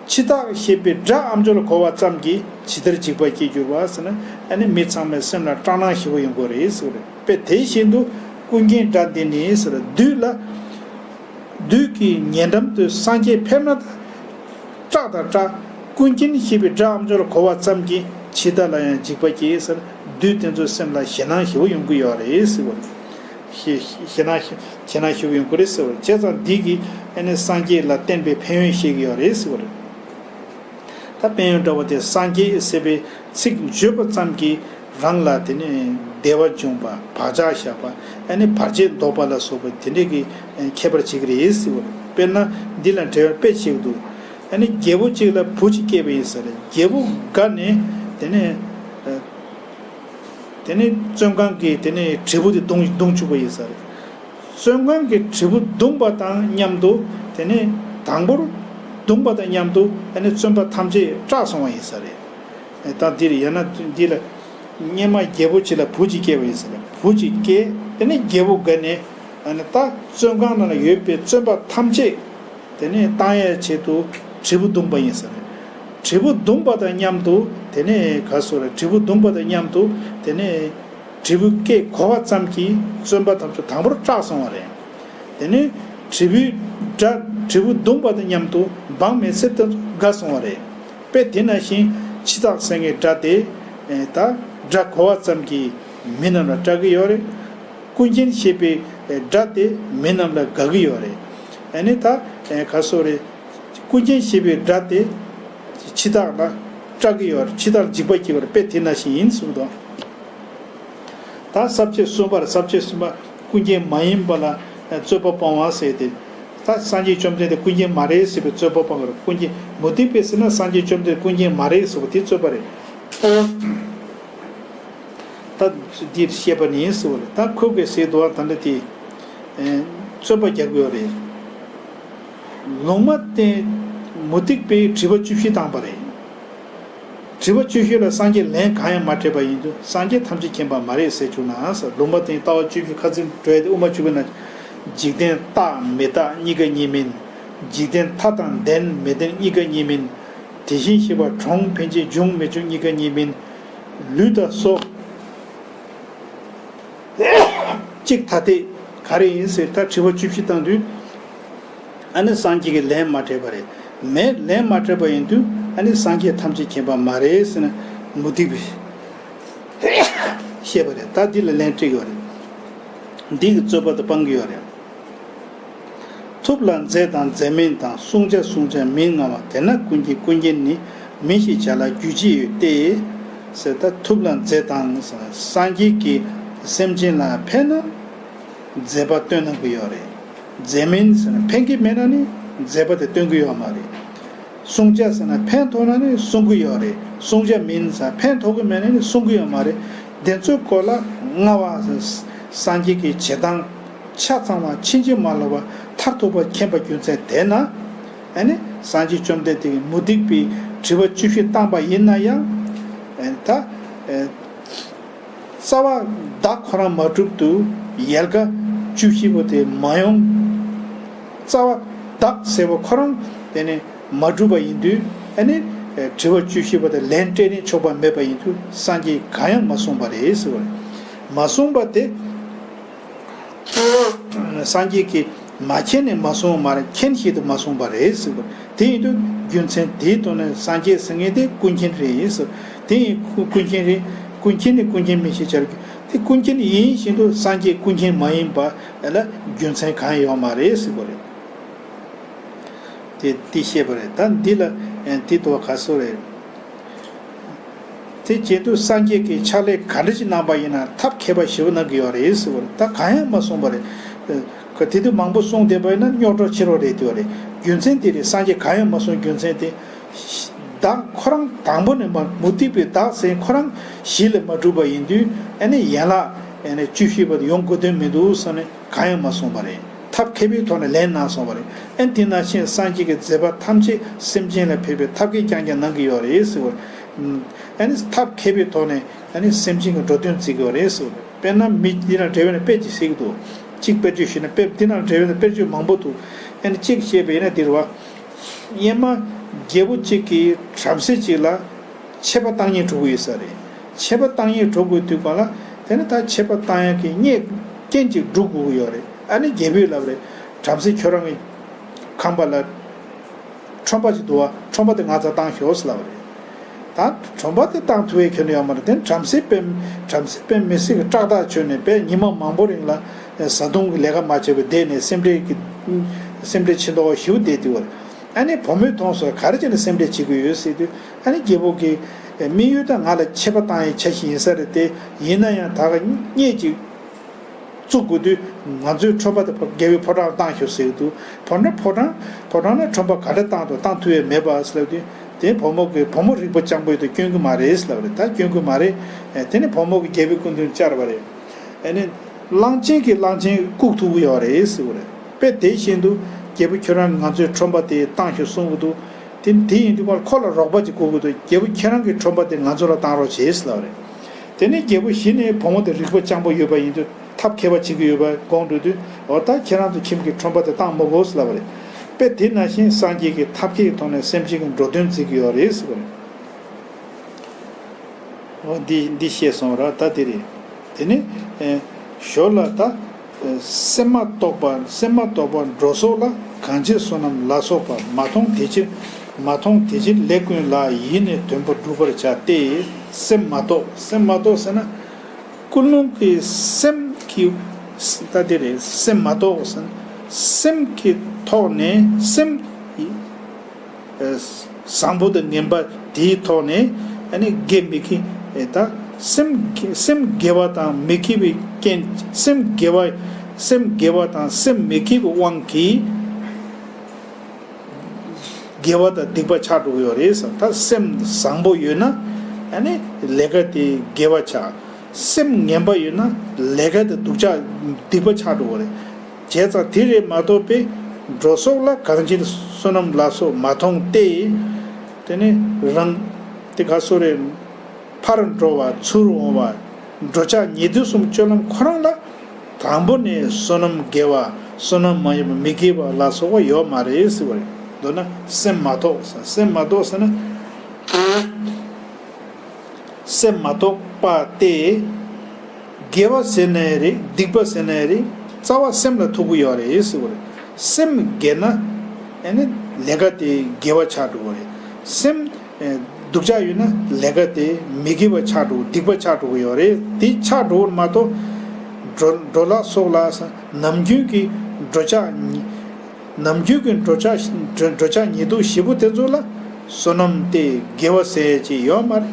འཆི་བདག་ཞེས་པའི་དགྲ་ཨ་མཆོག་ལ་གོ་བ་ཙམ་གྱིས་ཇི་ལྟར་འཇིགས་པ་སྐྱེས་གྱུར་པ་ཟེར་ན། ཨ་ནི་མི་ཚང་མའི་སེམས་ལ་སྐྲག་སྣང་ཞེ་པོ་ཡོང་གི་རེད་ཟེར་བ་རེད། དཔེ་དེ་བཞིན་དུ་ཀུན་མཁྱེན་དགྲ་འདི་ནི་ཟེར་བ་བདུད་ལ། བདུད་ཀྱི་ཉེ་འགྲམ་དུ་སངས་རྒྱས་ཕེབས་ན་སྐྲག་དང་སྐྲག་ཀུན་མཁྱེན་ཞེས་པའི་དགྲ་ཨ་མཆོག་ལ་གོ་བ་ཙམ་གྱིས་འཆི་བདག་ལ་ཡང་འཇིགས་པ་སྐྱེས་ཟེར། བདུད་དེ་ཚོའི་སེམས་ལ་ཞེད་སྣང་ཞེ་པོ་ཡོང་གི་ཡོད་རེད་ཟེར་བ་རེད། ཞེ་ཞེ་སྣང་ཞེ་སྣང་ཞེ་པོ་ཡོང་གི་རེད་ཟེར་བ་རེད། བྱས་ཙང་འདི་གིས་ཨ་ནི་སངས་རྒྱས་ལ་བསྟན་པའི་ཕན་ཡོན་བཤད་ཀྱི་ཡོད་རེད་ཟེར་བ་རེད། ད་ཕན་ཡོན་འདྲ་བོ་དེ་སངས་རྒྱས་ཟེར་བའི་ཚིག་བརྗོད་པ་ཙམ་གྱིས་རང་ལ་དེ་ནི་བདེ་བ་འབྱུང་བ། བག་ཆགས་བཞག་པ། ཨ་ནི་བར་ཆད་བཟློག་པ་ལ་སོགས་པ་དེ་འདྲས་ཀྱི་ཁྱད་པར་བྱེད་ཀྱི་རེད་ཟེར་བ་རེད། དཔེར་ན་འདི་ལ་འགྲེལ་པ་དཔེ་བྱེད་ཀྱི་འདུག་ཨ་ནི་རྒྱལ་པོ་གཅིག་ལ་བུ་གཅིག་སྐྱེས་པ་ཡིན་ས་རེད། རྒྱལ་པོ་དགའ་ནས་ དེ་ནས་དེ་ནས་བཙོན་ཁང་གི་དེ་ནས་དྲིལ་བུ་དེ་བརྡུངས་བརྡུངས་བཅུག་པ་ཡིན་ས་རེད། བཙོན་ཁང་གི་དྲིལ་བུ་བརྡུངས་པ་དང་མཉམ་དུ་དེ་ནས་དང་པོར་བརྡུངས་པ་དང་མཉམ་དུ་དེ་ནས་བཙོན་པ་ཐམས་ཅད་སྐྲག་སོང་བ་ཡིན་ས་རེད། ད་འདིར་ཡང་ན་འདི་ལ་སྔོན་མ་རྒྱལ་པོ་གཅིག་ལ་བུ་གཅིག་སྐྱེས་པ་ཡིན་ས་རེད། བུ་གཅིག་སྐྱེས་དེ་ནས་རྒྱལ་པོ་དགའ་ནས་ད་བཙོན་ཁང་ནང་ལ་ཡོད་པའི་བཙོན་པ་ཐམས་ཅད་དེ་ནས་བཏང་ཡའི་ཆེད་དུ་དྲིལ་བུ་བརྡུངས་པ་ཡིན་ཟེར། དྲིལ་བུ་བརྡུངས་པ་དང་མཉམ་དུ་དེ་ནས་ག་སོ་རེད། དྲིལ་བུ་བརྡུངས་པ་དང་མཉམ་དུ་དེ་ནས་དྲིལ་བུ་སྐད་གོ་བ་ཙམ་གྱིས་བཙོན་པ་ཐམས་ཅད་དང་པོར་སྐྲག་སོང་བ་རེད། དེ་ནས་དྲིལ་བུའི་སྒྲ་དྲིལ་བུ་བརྡུངས་པ་དང་མཉམ་དུ་འབངས་མི་སེར་དེ་དགའ་སོང་བ་རེད། དཔེ་དེ་ནང་བཞིན་འཆི་བདག་སེང་གེའི་སྒྲ་དེ་ད་སྒྲ་གོ་བ་ཙམ་གྱིས་མི་རྣམས་ལ་སྐྲག་གི་ཡོད་རེད། ཀུན་མཁྱེན་ཞེས་པའི་སྒྲ་དེ་མི་རྣམས་ལ་དགའ་གི་ཡོད་རེད། ཨ་ནི་ད་ག་སོ་རེད། ཀུན་མཁྱེན་ཞེས་པའི་སྒྲ་དེ་འཆི་བདག་ལ་སྐྲག་གི་ཡོད་རེད། འཆི་བདག་ལ་འཇིགས་པ་སྐྱེ་བར་དཔེ་དེ་ནང་བཞིན་ཡིན་གསུངས་དོ། ད་ས་བཅད་གསུམ་པར་ས་བཅད་གསུམ་པ་ཀུན་མཁྱེན་མ་ཡིན་པ་ལ་རྩོད་པ་སྤོང་བ་ཟེར་ཏེ། ད་སངས་རྒྱས་བཅོམ་ལྡན་འདས་ཀུན་མཁྱེན་མ་རེད་ཟེར་བའི་རྩོད་པ་སྤོང་བར་ཀུན་མཁྱེན་མུ་སྟེགས་པས་ཟེར་ན་སངས་རྒྱས་བཅོམ་ལྡན་འདས་ཀུན་མཁྱེན་མ་རེད་ཟེར་བ་དེ་རྩོད་པ་རེད། ད་འདིར་བཤད་པ་ནི་ཟེར་བ་ལ་ད་ཁོ་གིས་ཟེར་འདུག་བ། ད་འདི་དེ་རྩོད་པ་རྒྱག་དགོས་རེད། ལུང་མ་བསྟན་མུ་སྟེགས་པས་དྲི་བ་བཅུ་བཞི་བཏང་པ་རེད། དྲི་བ་བཅུ་བཞི་ལ་སངས་རྒྱས་ལན་གང་ཡང་མ་སྤྲད་པ་ཡིན་དུས་སངས་རྒྱས་ཐམས་ཅད་མཁྱེན་པ་མ་རེད་ཟེར་བཅུག་ན་ཟེར། ལུང་མ་བསྟན་ལྟ་བ་བཅུ་བཞི་ཁ་ཚིག་འགྲོ་ཡ་དེ་དབུ་མ་བཅུ་པའི་ནང་འཇིག་རྟེན་རྟག་མི་རྟག་གཉིས་ཀ་གཉིས་མིན། འཇིག་རྟེན་ཐ་དང་ལྡན་མི་ལྡན་གཉིས་ཀ་གཉིས་མིན། དེ་བཞིན་གཤེགས་པ་གྲོང་ཕན་ཆད་འབྱུང་མི་འབྱུང་གཉིས་ཀ་གཉིས་མིན། ལུས་དང་སྲོག་གཅིག་ཐ་དད་ག་རེ་ཡིན་ཟེར་ད་དྲི་བ་བཅུ་བཞི་བཏང་དུས། ཨ་ནི་སངས་རྒྱས་ཀྱིས་ལན་མ་སྤྲད་པ་རེད། མེད་ལན་མ་སྤྲད་པ་ཡིན་དུས་ཨ་ནི་སངས་རྒྱས་ཐམས་ཅད་མཁྱེན་པ་མ་རེད་ཟེར་ནས་མུ་སྟེགས་པས་བཤད་པ་རེད། ད་འདི་ལ་ལན་སྤྲད་ཡོད་རེད། འདི་གི་རྩོད་པ་དེ་སྤང་གི་ཡོད་རེད། ཐུབ་ལ་མཛད་དང་མཛད་མིན་དང་། བསྲུང་བྱ་བསྲུང་བྱ་མིན་ངེས་པ། དེས་ན་ཀུན་མཁྱེན་ཀུན་མཁྱེན་ནི། མིན་ཞེས་བྱ་ལ་རྒྱུ་ཅི་ཡོད་དེ། ཟེར་ད་ཐུབ་ལ་མཛད་དང་སངས་རྒྱས་ཀྱིས་སེམས་ཅན་ལ་ཕན་ན་མཛད་པ་སྟོན་གནང་གི་ཡོད་རེད། མཛད་མིན་ཟེར་ན་ཕན་གྱི་མེད་ན་ནི་མཛད་པ་དེ་སྟོན་གྱི་ཡོད་མ་རེད། བསྲུང་བྱ་ཟེར་ན་ཕན་ཐོགས་ན་ནི་བསྲུང་གི་ཡོད་རེད། བསྲུང་བྱ་མིན་ཟེར་ན་ཕན་ཐོགས་ཀྱི་མེད་ན་ནི་བསྲུང་གི་ཡོད་མ་རེད། དེ་ཚོའི་སྐོར་ལ་ལྔ་པ་སངས་རྒྱས་ཀྱི་བྱེད་སྟངས་ཆ་ཚང་བ་ཕྱིན་ཅི་མ་ལོག་པ་མཐར་ཐུག་པ་མཁྱེན་པ་རྒྱུ་མཚན་དེས་ན། ཨ་ནི་སངས་རྒྱས་བཅོམ་ལྡན་འདས་ཀྱིས་མུ་སྟེགས་པའི་དྲི་བ་བཅུ་བཞི་བཏང་པ་ཡིན་ན་ཡང་། ཨ་ནི་ད་ཨ་རྩ་བ་བདག་ཁོ་རང་མ་གྲུབ་ཏུ་ཡལ་ག་བཅུ་བཞི་པོ་དེ་མ་ཡོང་། རྩ་བ་བདག་ཟེར་བ་ཁོ་རང་དེ་ནི་མ་གྲུབ་པ་ཡིན་དུས་ཨ་ནི་དྲི་བ་བཅུ་བཞི་པོ་དེ་ལན་སྤྲད་ནས་ཆོག་པ་མེད་པ་ཡིན་དུས་སངས་རྒྱས་གང་ཡང་མ་གསུངས་པ་རེད་ཟེར་བ་རེད། མ་གསུངས་པ་དེ། སངས་རྒྱས་ཀྱིས་མ་མཁྱེན་ནས་མ་གསུངས་པ་མ་རེད། མཁྱེན་བཞིན་དུ་མ་གསུངས་པ་རེད་ཟེར་བ། དེ་ཡིན་དུས་རྒྱུ་མཚན་དེའི་ཐོག་ནས་སངས་རྒྱས་ཟེར་མཁན་དེ་ཀུན་མཁྱེན་རེད་ཟེར། དེ་ཡིན་ཀུན་མཁྱེན་རེད། ཀུན་མཁྱེན་ནི་ཀུན་མཁྱེན་མིན་ཞེས་བྱ་རྒྱུ་དེ་ཀུན་མཁྱེན་ཡིན་བཞིན་དུ་སངས་རྒྱས་ཀུན་མཁྱེན་མ་ཡིན་པ་ལ་རྒྱུ་མཚན་གང་ཡང་ཡོད་མ་རེད་ཟེར་བ་རེད། དེ་དེ་བཤད་པ་རེད། ད་འདི་ལ་དེ་དོ་ག་སོ་རེད། དེ་བྱེད་དུས་སངས་རྒྱས་ཀྱིས་ཕྱག་ལས་ག་འདྲ་ཞིག་གནང་པ་ཡིན་ན་ཐབས་མཁས་པ་ཞེ་པོ་གནང་གི་ཡོད་རེད་ཟེར་བ་རེད། ད་གང་ཡང་མ་གསུངས་པ་རེད། ག་དེ་དུས་མང་པོ་གསུངས་བསྡད་པ་ཡིན་ན་རྙོག་དྲ་ཆེ་རོགས་རེད་དེ་བ་རེད། རྒྱུ་མཚན་དེ་རེད། སངས་རྒྱས་གང་ཡང་མ་གསུངས་རྒྱུ་མཚན་དེ། བདག་ཁོ་རང་དང་པོ་ནས་མ་མུ་སྟེགས་པའི་བདག་ཟེར་ཁོ་རང་གཞི་ལས་མ་གྲུབ་པ་ཡིན་དུས་ཨ་ནི་ཡན་ལག་ཨ་ནི་བཅུ་བཞི་པ་དེ་ཡོང་དགོས་དོན་མི་འདུག་བསམ་ནས། གང་ཡང་མ་གསུངས་པ་རེད། ཐབས་མཁས་པའི་ཐོག་ནས་ལན་གནང་སོང་བ་རེད། ཨ་ནི་དེ་ནང་བཞིན་སངས་རྒྱས་ཀྱི་མཛད་པ་ཐམས་ཅད་སེམས་ཅན་ལ་ཕན་པའི་ཐབས་མཁས་རྐྱང་རྐྱང་གནང་གི་ཡོད་རེད་ཟེར་བ། ཨ་ནི་ཐབས་མཁས་པའི་ཐོག་ནས་ཨ་ནི་སེམས་ཅན་གྱི་འགྲོ་དོན་བརྩི་གི་ཡོད་རེད་ཟེར་བ་རེད། དཔེར་ན་མི་འདི་ན་འབྲེལ་བའི་ན་དཔེ་ཅིག་ཟེར་གི་འདུག་གཅིག་དཔེར་བརྗོད་ཞུས་ན་དཔེ་འདི་ན་འབྲེལ་བའི་ན་དཔེར་བརྗོད་མང་པོ་འདུག་ཨ་ནི་གཅིག་བཤད་པ་ཡིན་ན་འདིར་བ། སྔོན་མ་རྒྱལ་པོ་གཅིག་གིས་བྲམ་ཟེ་གཅིག་ལ་ཆད་པ་བཏང་སྙིང་བྲོ་གི་ཡོད་ས་རེད། ཆད་པ་བཏང་སྙིང་བྲོ་དགོས་དུས་གང་ལ་དེ་ནི་ད་ཆད་པ་བཏང་ཡག་གི་རྙེད་རྐྱེན་ཅིག་སྒྲུབ་དགོས་ཀྱི་ཡོད་རེད། ཨ་ནི་རྒྱལ་པོས་ལབ་རེད། བྲམ་ཟེ་ཁྱོད་རང་གི་ཁང་པ་ལ་ཁྲོན་པ་ཅིག་འདུག་བ། ཁྲོན་པ་དེ་ང་ཚར་བཏང་ཤོག་ཟེར་ལབ་རེད། ད་ཁྲོན་པ་དེ་བཏང་ཐུབ་ཡག་ཁྱོན་ནས་ཡོད་མ་རེད། དེ་ནི་བྲམ་ཟེ་དཔེ་བྲམ་ཟེ་དཔེ་མི་སྲིད་ཀྱི་སྐྲག་ཐག་ཆོད་ནས་དཔེ་ཉི་མ་མང་པོ་རིང་ལ་བཟའ་བཏུང་གི་ལས་ཀ་མ་བྱས་པར་བསྡད་ནས་སེམས་ཁྲལ་གྱི་སེམས་ཁྲལ་ཆེ་མདོག་ཞེ་པོ་བསྡད་དེ་བ་རེད། ཨ་ནི་བུ་མོས་མཐོང་སོང་། ག་རེ་བྱས་ནས་སེམས་ཁྲལ་བྱེད་ཀྱི་ཡོད་ཟེར་དུས། ཨ་ནི་རྒྱལ་པོ་གིས་དམིགས་ཡུལ་ད་ང་ལ་ཆད་པ་བཏང་ཡའི་ཆ་ཞིག་ཡིན་ས་རེད་དེ། ཡིན་ན་ཡང་ད་ག་རྙེད་ཅིག་བཙུགས་དགོས་དུས་ང་ཚོའི་ཁྲོན་པ་དེ་རྒྱལ་པོའི་ཕོ་བྲང་ལ་བཏང་ཤོག་ཟེར་གྱི་འདུག་ཕོ་བྲང་ཕོ་བྲང་ཕོ་བྲང་ནས་ཁྲོན་པ་ག་འདྲ་བཏང་དང་བཏང་ཐུབ་ཡས་མེད་པ་ཟེར་ལབ་དུས། དེ་བུ་མོ་གི་བུ་མོ་རིག་པ་སྤྱང་པོ་ཡོད་དུ་སྐྱོན་གྱི་མ་རེད་ལབ་རེད། ད་སྐྱོན་གྱི་མ་རེད། ཨེ་དེ་ནི་བུ་མོ་གི་རྒྱལ་པོའི་སྐུ་མདུན་བཅར་བ་རེད། ཨེ་ནི་གླང་ཆེན་གྱི་གླང་ཆེན་བཀུག་ཐུབ་ཀྱི་ཡོད་རེད་ཟེར་བ་རེད། དཔེ་དེ་བཞིན་དུ་རྒྱལ་པོ་ཁྱོད་རང་ང་ཚོའི་ཁྲོན་པ་དེ་བཏང་ཤོག་གསུང་གི་འདུག་དེ་དེ་ཡིན་དུས་ཁོ་ལ་རོགས་པ་ཅིག་དགོས་ཀྱི་འདུག་རྒྱལ་པོ་ཁྱེད་རང་གི་ཁྲོན་པ་དེ་ང་ཚོ་ལ་བཏང་རོགས་བྱེད་ཟེར་ལབ་རེད། དེ་ནས་རྒྱལ་པོ་གཞི་ནས་བུ་མོ་དེ་རིག་པ་སྤྱང་པོ་ཡོད་པ་ཡིན་དུས་ཐབས་མཁས་པ་བྱེད་ཀྱི་ཡོད་པ་དགོངས་འགྲོ་དུས། འོ་ད་ཁྱེད་རང་ཚོ་ཁྱིམ་གྱི་ཁྲོན་པ་དེ་བཏང་མི་དགོས་ལབ་པ་རེད། དཔེ་དེ་ནང་བཞིན་སངས་རྒྱས་ཀྱིས་ཐབས་མཁས་ཀྱི་ཐོག་ནས་སེམས་ཅན་གྱི་འགྲོ་དོན་མཛད་ཀྱི་ཡོད་རེད་ཟེར་བ་རེད། འོ་འདི་འདི་བཤད་སོང་ར། ད་དེ་རེད། དེ་ནས་ཨེ་ཞོར་ལ་ད་ཨེ་སེམས་མ་རྟོགས་པ་སེམས་མ་རྟོགས་པ་འགྲོ་སོགས་ལ། གང་ཕྱིར་བསོད་ནམས་ལ་སོགས་པ། མ་མཐོང་དེ་ཕྱིར་མ་མཐོང་དེ་ཕྱིར་ལས་ཀུན་ལ། ཡིད་ནི་དོན་པོར་སྒྲུབ་པར་བྱ་སྟེ། སེམས་མ་རྟོགས། སེམས་མ་རྟོགས་ཟེར་ན། ཀུན་སློང་གི་སེམས་ཀྱི་ད་དེ་རེད། སེམས་མ་རྟོགས་ཟེར་ན། སེམས་ཀྱི་ཐོག་ནས་སེམས་བཟང་པོ་དང་ངན་པ་དེའི་ཐོག་ནས་ཨ་ནི་དགེ་མི་དགེ་ད་སེམས་སེམས་དགེ་བ་དང་མི་དགེ་བའི་རྐྱེན། སེམས་དགེ་བ་སེམས་དགེ་བ་དང་སེམས་མི་དགེ་བའི་དབང་གིས། དགེ་བ་དང་སྡིག་པ་ཆགས་འགྲོ་གི་ཡོད་རེད་ཟེར། ད་སེམས་བཟང་པོ་ཡོད་ན་ཨ་ནི་ལས་ཀ་དེ་དགེ་བ་ཆགས། སེམས་ངན་པ་ཡོད་ན་ལས་ཀ་དེ་སྡུག་ཆགས་སྡིག་པ་ཆགས་འགྲོ་གི་རེད། བྱས་ཙང་དེ་རེད་མ་གཏོགས་པའི་འགྲོ་སོགས་ལ། གང་ཕྱིར་བསོད་ནམས་ལ་སོགས་མ་མཐོང་སྟེ། དེ་ནི་རང་དེ་ག་སོ་རེད། ཕར་འགྲོ་བ་ཚུར་འོང་བ་འགྲོ་འཆག་ཉལ་འདུག་གསུམ་སྤྱོད་ལམ་ཁོ་རང་ལ། དང་པོ་ནས་བསོད་ནམས་དགེ་བ་བསོད་ནམས་མ་ཡིན་པ་མི་དགེ་བ་ལ་སོགས་པ་ཡོད་མ་རེད་ཟེར་བ་རེད། མདོར་ན་སེམས་མ་རྟོགས་ཟེར། སེམས་མ་རྟོགས་ཟེར་ན། སེམས་མ་རྟོགས་པ་སྟེ། དགེ་བ་ཟེར་ནའི་རེད། སྡིག་པ་ཟེར་ནའི་རེད། རྩ་བ་སེམས་ལ་ཐུག་གི་ཡོད་རེད་ཟེར་བ་རེད། སེམས་དགེ་ན་ཨ་ནི་ལས་ཀ་དེ་དགེ་བ་ཆགས་འགྲོ་གི་རེད། སེམས་ཨེ་སྡུག་ཅག་ཡོད་ན་ལས་ཀ་དེ་མི་དགེ་བ་ཆགས་འགྲོ། སྡིག་པ་ཆགས་འགྲོ་གི་ཡོད་རེད། དེ་ཆགས་འགྲོ་བ་མ་གཏོགས། འགྲོ་འགྲོ་ལ་སོགས་ལ་ཟེར། ནམ་རྒྱུན་གྱི་འགྲོ་འཆག་ཉི་ནམ་རྒྱུན་གྱི་འགྲོ་འཆག་འགྲོ་འགྲོ་འཆག་ཉལ་འདུག་བྱེད་པོ་དེ་ཚོ་ལ་བསོད་ནམས་དེ་དགེ་བ་ཟེར་ཅིག་ཡོད་མ་རེད།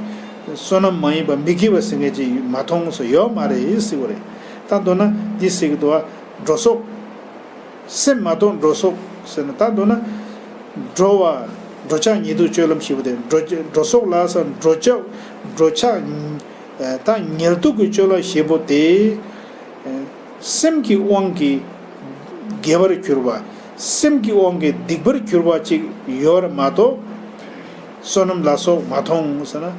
བསོད་ནམས་མ་ཡིན་པ་མི་དགེ་བ་ཟེར་མཁན་ཅིག་མ་མཐོང་སོ་ཡོད་མ་རེད་ཟེར་བ་རེད། ད་མདོར་ན་འདི་ཟེར་གི་འདུག་བ། འགྲོ་སོགས། སེམས་མ་རྟོགས་འགྲོ་སོགས་ཟེར་ན། ད་མདོར་ན་འགྲོ་བ། འགྲོ་འཆག་ཉལ་འདུག་སྤྱོད་ལམ་བྱེད་པོ་དེ་འགྲོ་འགྲོ་སོགས་ལ་ཟེར། འགྲོ་འཆག་འགྲོ་འཆག་ད་ཉལ་འདུག་གི་སྤྱོད་ལམ་བྱེད་པོ་དེ། སེམས་ཀྱི་དབང་གིས་དགེ་བར་གྱུར་པ། སེམས་ཀྱི་དབང་གིས་སྡིག་པར་གྱུར་པ་ཅིག་ཡོད་རེད་མ་གཏོགས། བསོད་ནམས་ལ་སོགས་མ་མཐོང་ཟེར་ན།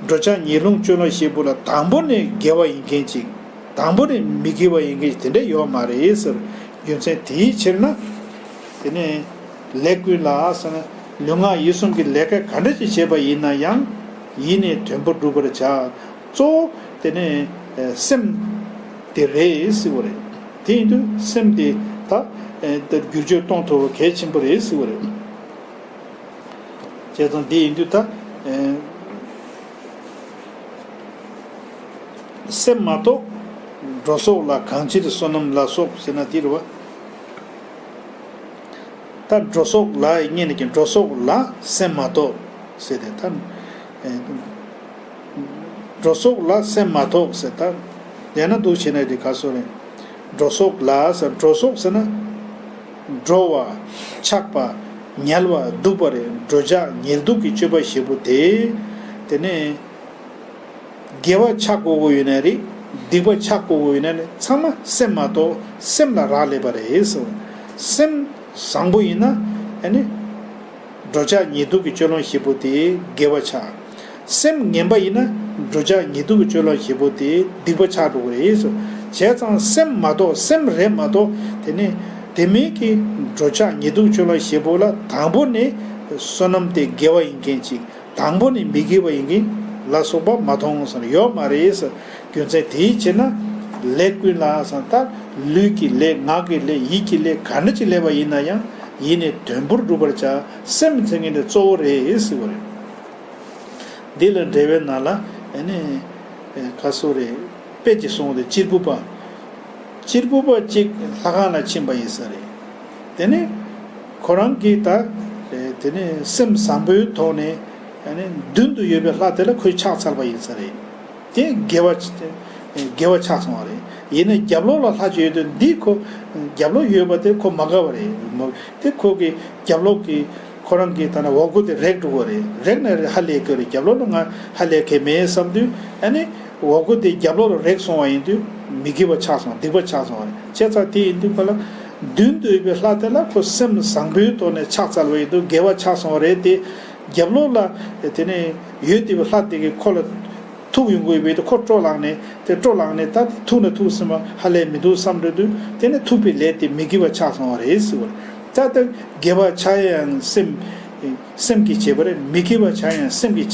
འགྲོ་འཆག་ཉལ་ལུང་སྤྱོད་ལམ་བྱེད་པོ་ལ་དང་པོ་ནས་དགེ་བ་ཡིན་མཁན་ཅིག་དང་པོ་ནས་མི་དགེ་བ་ཡིན་མཁན་ཅིག་དེ་འདྲ་ཡོད་མ་རེད་ཟེར། རྒྱུ་མཚན་དེའི་ཕྱིར་ན། དེ་ནས་ལས་ཀུན་ལ་ཟེར་ན། ལུས་ངག་ཡིད་གསུམ་གྱི་ལས་ཀ་ག་འདྲ་ཅིག་བྱས་པ་ཡིན་ན་ཡང་། ཡིད་ནི་དོན་པོར་སྒྲུབ་པར་བྱ། གཙོ་བོ་དེ་ནི་སེམས་དེ་རེད་ཟེར་བ་རེད། དེ་ཡིན་དུས་སེམས་དེ་ད་བསྒྱུར་བཅོས་གཏོང་ཐུབ་པ་གལ་ཆེན་པོ་རེད་ཟེར་བ་རེད། བྱས་ཙང་དེ་ཡིན་དུས་ད། སེམས་མ་རྟོགས་འགྲོ་སོགས་ལ། གང་ཕྱིར་བསོད་ནམས་ལ་སོགས་ཟེར་ན་དེ་རེད་བ། ད་འགྲོ་སོགས་ལ་ཡི་སྔོན་ནས་ཀྱི་འགྲོ་སོགས་ལ་སེམས་མ་རྟོགས་ཟེར་ཏེ་ད། འགྲོ་སོགས་ལ་སེམས་མ་རྟོགས་ཟེར་ད། ཡང་ན་འདུག་བྱས་ན་དེ་ག་སོགས་རེད། འགྲོ་སོགས་ལ་ཟེར། འགྲོ་སོགས་ཟེར་ན། འགྲོ་བ། འཆག་པ། ཉལ་བ་འདུག་པ་རེད། འགྲོ་འཆག་ཉལ་འདུག་གི་སྤྱོད་པ་བྱེད་པོ་དེ། དེ་ནས། དགེ་བ་ཆགས་དགོས་ཀྱི་ཡོད་ན་རེད། སྡིག་པ་ཆགས་དགོས་ཀྱི་ཡོད་ན་རེད། ཚང་མ་སེམས་མ་གཏོགས་སེམས་ལ་རག་ལས་པ་རེད་ཟེར། སེམས་བཟང་པོ་ཡིན་ན་ཨ་ནི། འགྲོ་འཆག་ཉལ་འདུག་གི་སྤྱོད་ལམ་བྱེད་པོ་དེ་དགེ་བ་ཆགས། སེམས་ངན་པ་ཡིན་ན་འགྲོ་འཆག་ཉལ་འདུག་གི་སྤྱོད་ལམ་བྱེད་པོ་དེ་སྡིག་པ་ཆགས་འགྲོ་གི་རེད་ཟེར། བྱས་ཙང་སེམས་མ་གཏོགས་སེམས་རེད་མ་གཏོགས་དེ་ནི་དེ་མིན་གྱི་འགྲོ་འཆག་ཉལ་འདུག་སྤྱོད་ལམ་བྱེད་པོ་ལ་དང་པོ་ནས་བསོད་ནམས་དེ་དགེ་བ་ཡིན་མཁན་ཅིག་དང་པོ་ནས་མི་དགེ་བ་ཡིན་མཁན་ལ་སོགས་པ་མ་མཐོང་ཟེར་ཡོད་མ་རེད་ཟེར། རྒྱུ་མཚན་དེའི་ཕྱིར་ན། ལས་ཀུན་ལ་ཟེར་ད་ལུས་ཀྱི་ལས་ངག་གི་ལས་ཡིད་ཀྱི་ལས་ག་འདྲ་ཅིག་ལས་པ་ཡིན་ན་ཡང་ཡིད་ནི་དོན་པོར་སྒྲུབ་པར་བྱ། སེམས་ཟེར་མཁན་དེ་གཙོ་བོ་རེད་ཟེར་བ་རེད། འདི་ལ་འགྲེལ་བའི་ནང་ལ་ཨ་ནི་ག་སོ་རེད། དཔེ་ཅིག་གསུངས་ཏེ་གཅེར་བུ་པ། གཅེར་བུ་པ་གཅིག་ལྷ་ཁང་ལ་ཕྱིན་པ་ཡིན་ས་རེད། དེ་ནས་ཁོ་རང་གིས་ད་དེ་ནས་སེམས་བཟང་པོའི་ཐོག་ནས་ཨ་ནི་མདུན་དུ་ཡོད་པའི་ལྷ་དེ་ལ་ཁོས་ཕྱག་འཚལ་བ་ཡིན་ས་རེད། དེ་དགེ་བ་དགེ་བ་ཆགས་སོང་བ་རེད། ཡིན་ནའི་རྒྱབ་ལོགས་ལ་ལྷ་ཅིག་ཡོད་དུས་འདི་ཁོ་རྒྱབ་ལོགས་ཡོད་པ་དེ་ཁོ་མ་དགའ་བ་རེད་མོ། དེ་ཁོ་གི་རྒྱབ་ལོགས་ཀྱི་ ཁོ་རང་གི་ད་ནི་འོག་སྒོ་དེ་རེག་འགྲོ་གི་རེད། རེག་ནས་ཧ་ལས་ཀྱི་རེད། རྒྱབ་ལོགས་ལ་ང་ཧ་ལས་ཀྱི་མེད་བསམ་དུས། ཨ་ནི་འོག་སྒོ་དེ་རྒྱབ་ལོགས་ལ་རེག་སོང་བ་ཡིན་དུས་མི་དགེ་བ་ཆགས་སོང་། སྡིག་པ་ཆགས་སོང་བ་རེད། བྱས་ཙང་དེ་ཡིན་དུས་ཁོ་ལ་མདུན་དུ་ཡོད་པའི་ལྷ་དེ་ལ་ཁོ་སེམས་བཟང་པོའི་ཐོག་ནས་ཕྱག་འཚལ་བ་ཡིན་དུས་དགེ་བ་ཆགས་སོང་བ་རེད་དེ། རྒྱབ་ལོགས་ལ་དེ་ནས་ཡོད་བསྡད་པའི་ལྷ་དེ་གིས་ཁོ་ལ་ཐུག་ཡོང་གི་ཡོད་པས་དེ་ཁོ་སྤྲོ་ལངས་ནས། དེ་སྤྲོ་ལངས་ནས་ད་ཐུག་ན་ཐུག་ཟིན་པ་ཧ་ལས་མི་འདུག་བསམ་འགྲོ་དུས། དེ་ནས་ཐུག་པའི་ལས་དེ་མི་དགེ་བ་ཆགས་སོང་བ་རེད་ཟེར་བ་རེད། ད་ལྟ་དགེ་བ་ཆགས་ཡང་སེམས་སེམས་ཀྱིས་བྱས་པ་རེད། མི་དགེ་བ་ཆགས་ཡང་སེམས་ཀྱིས་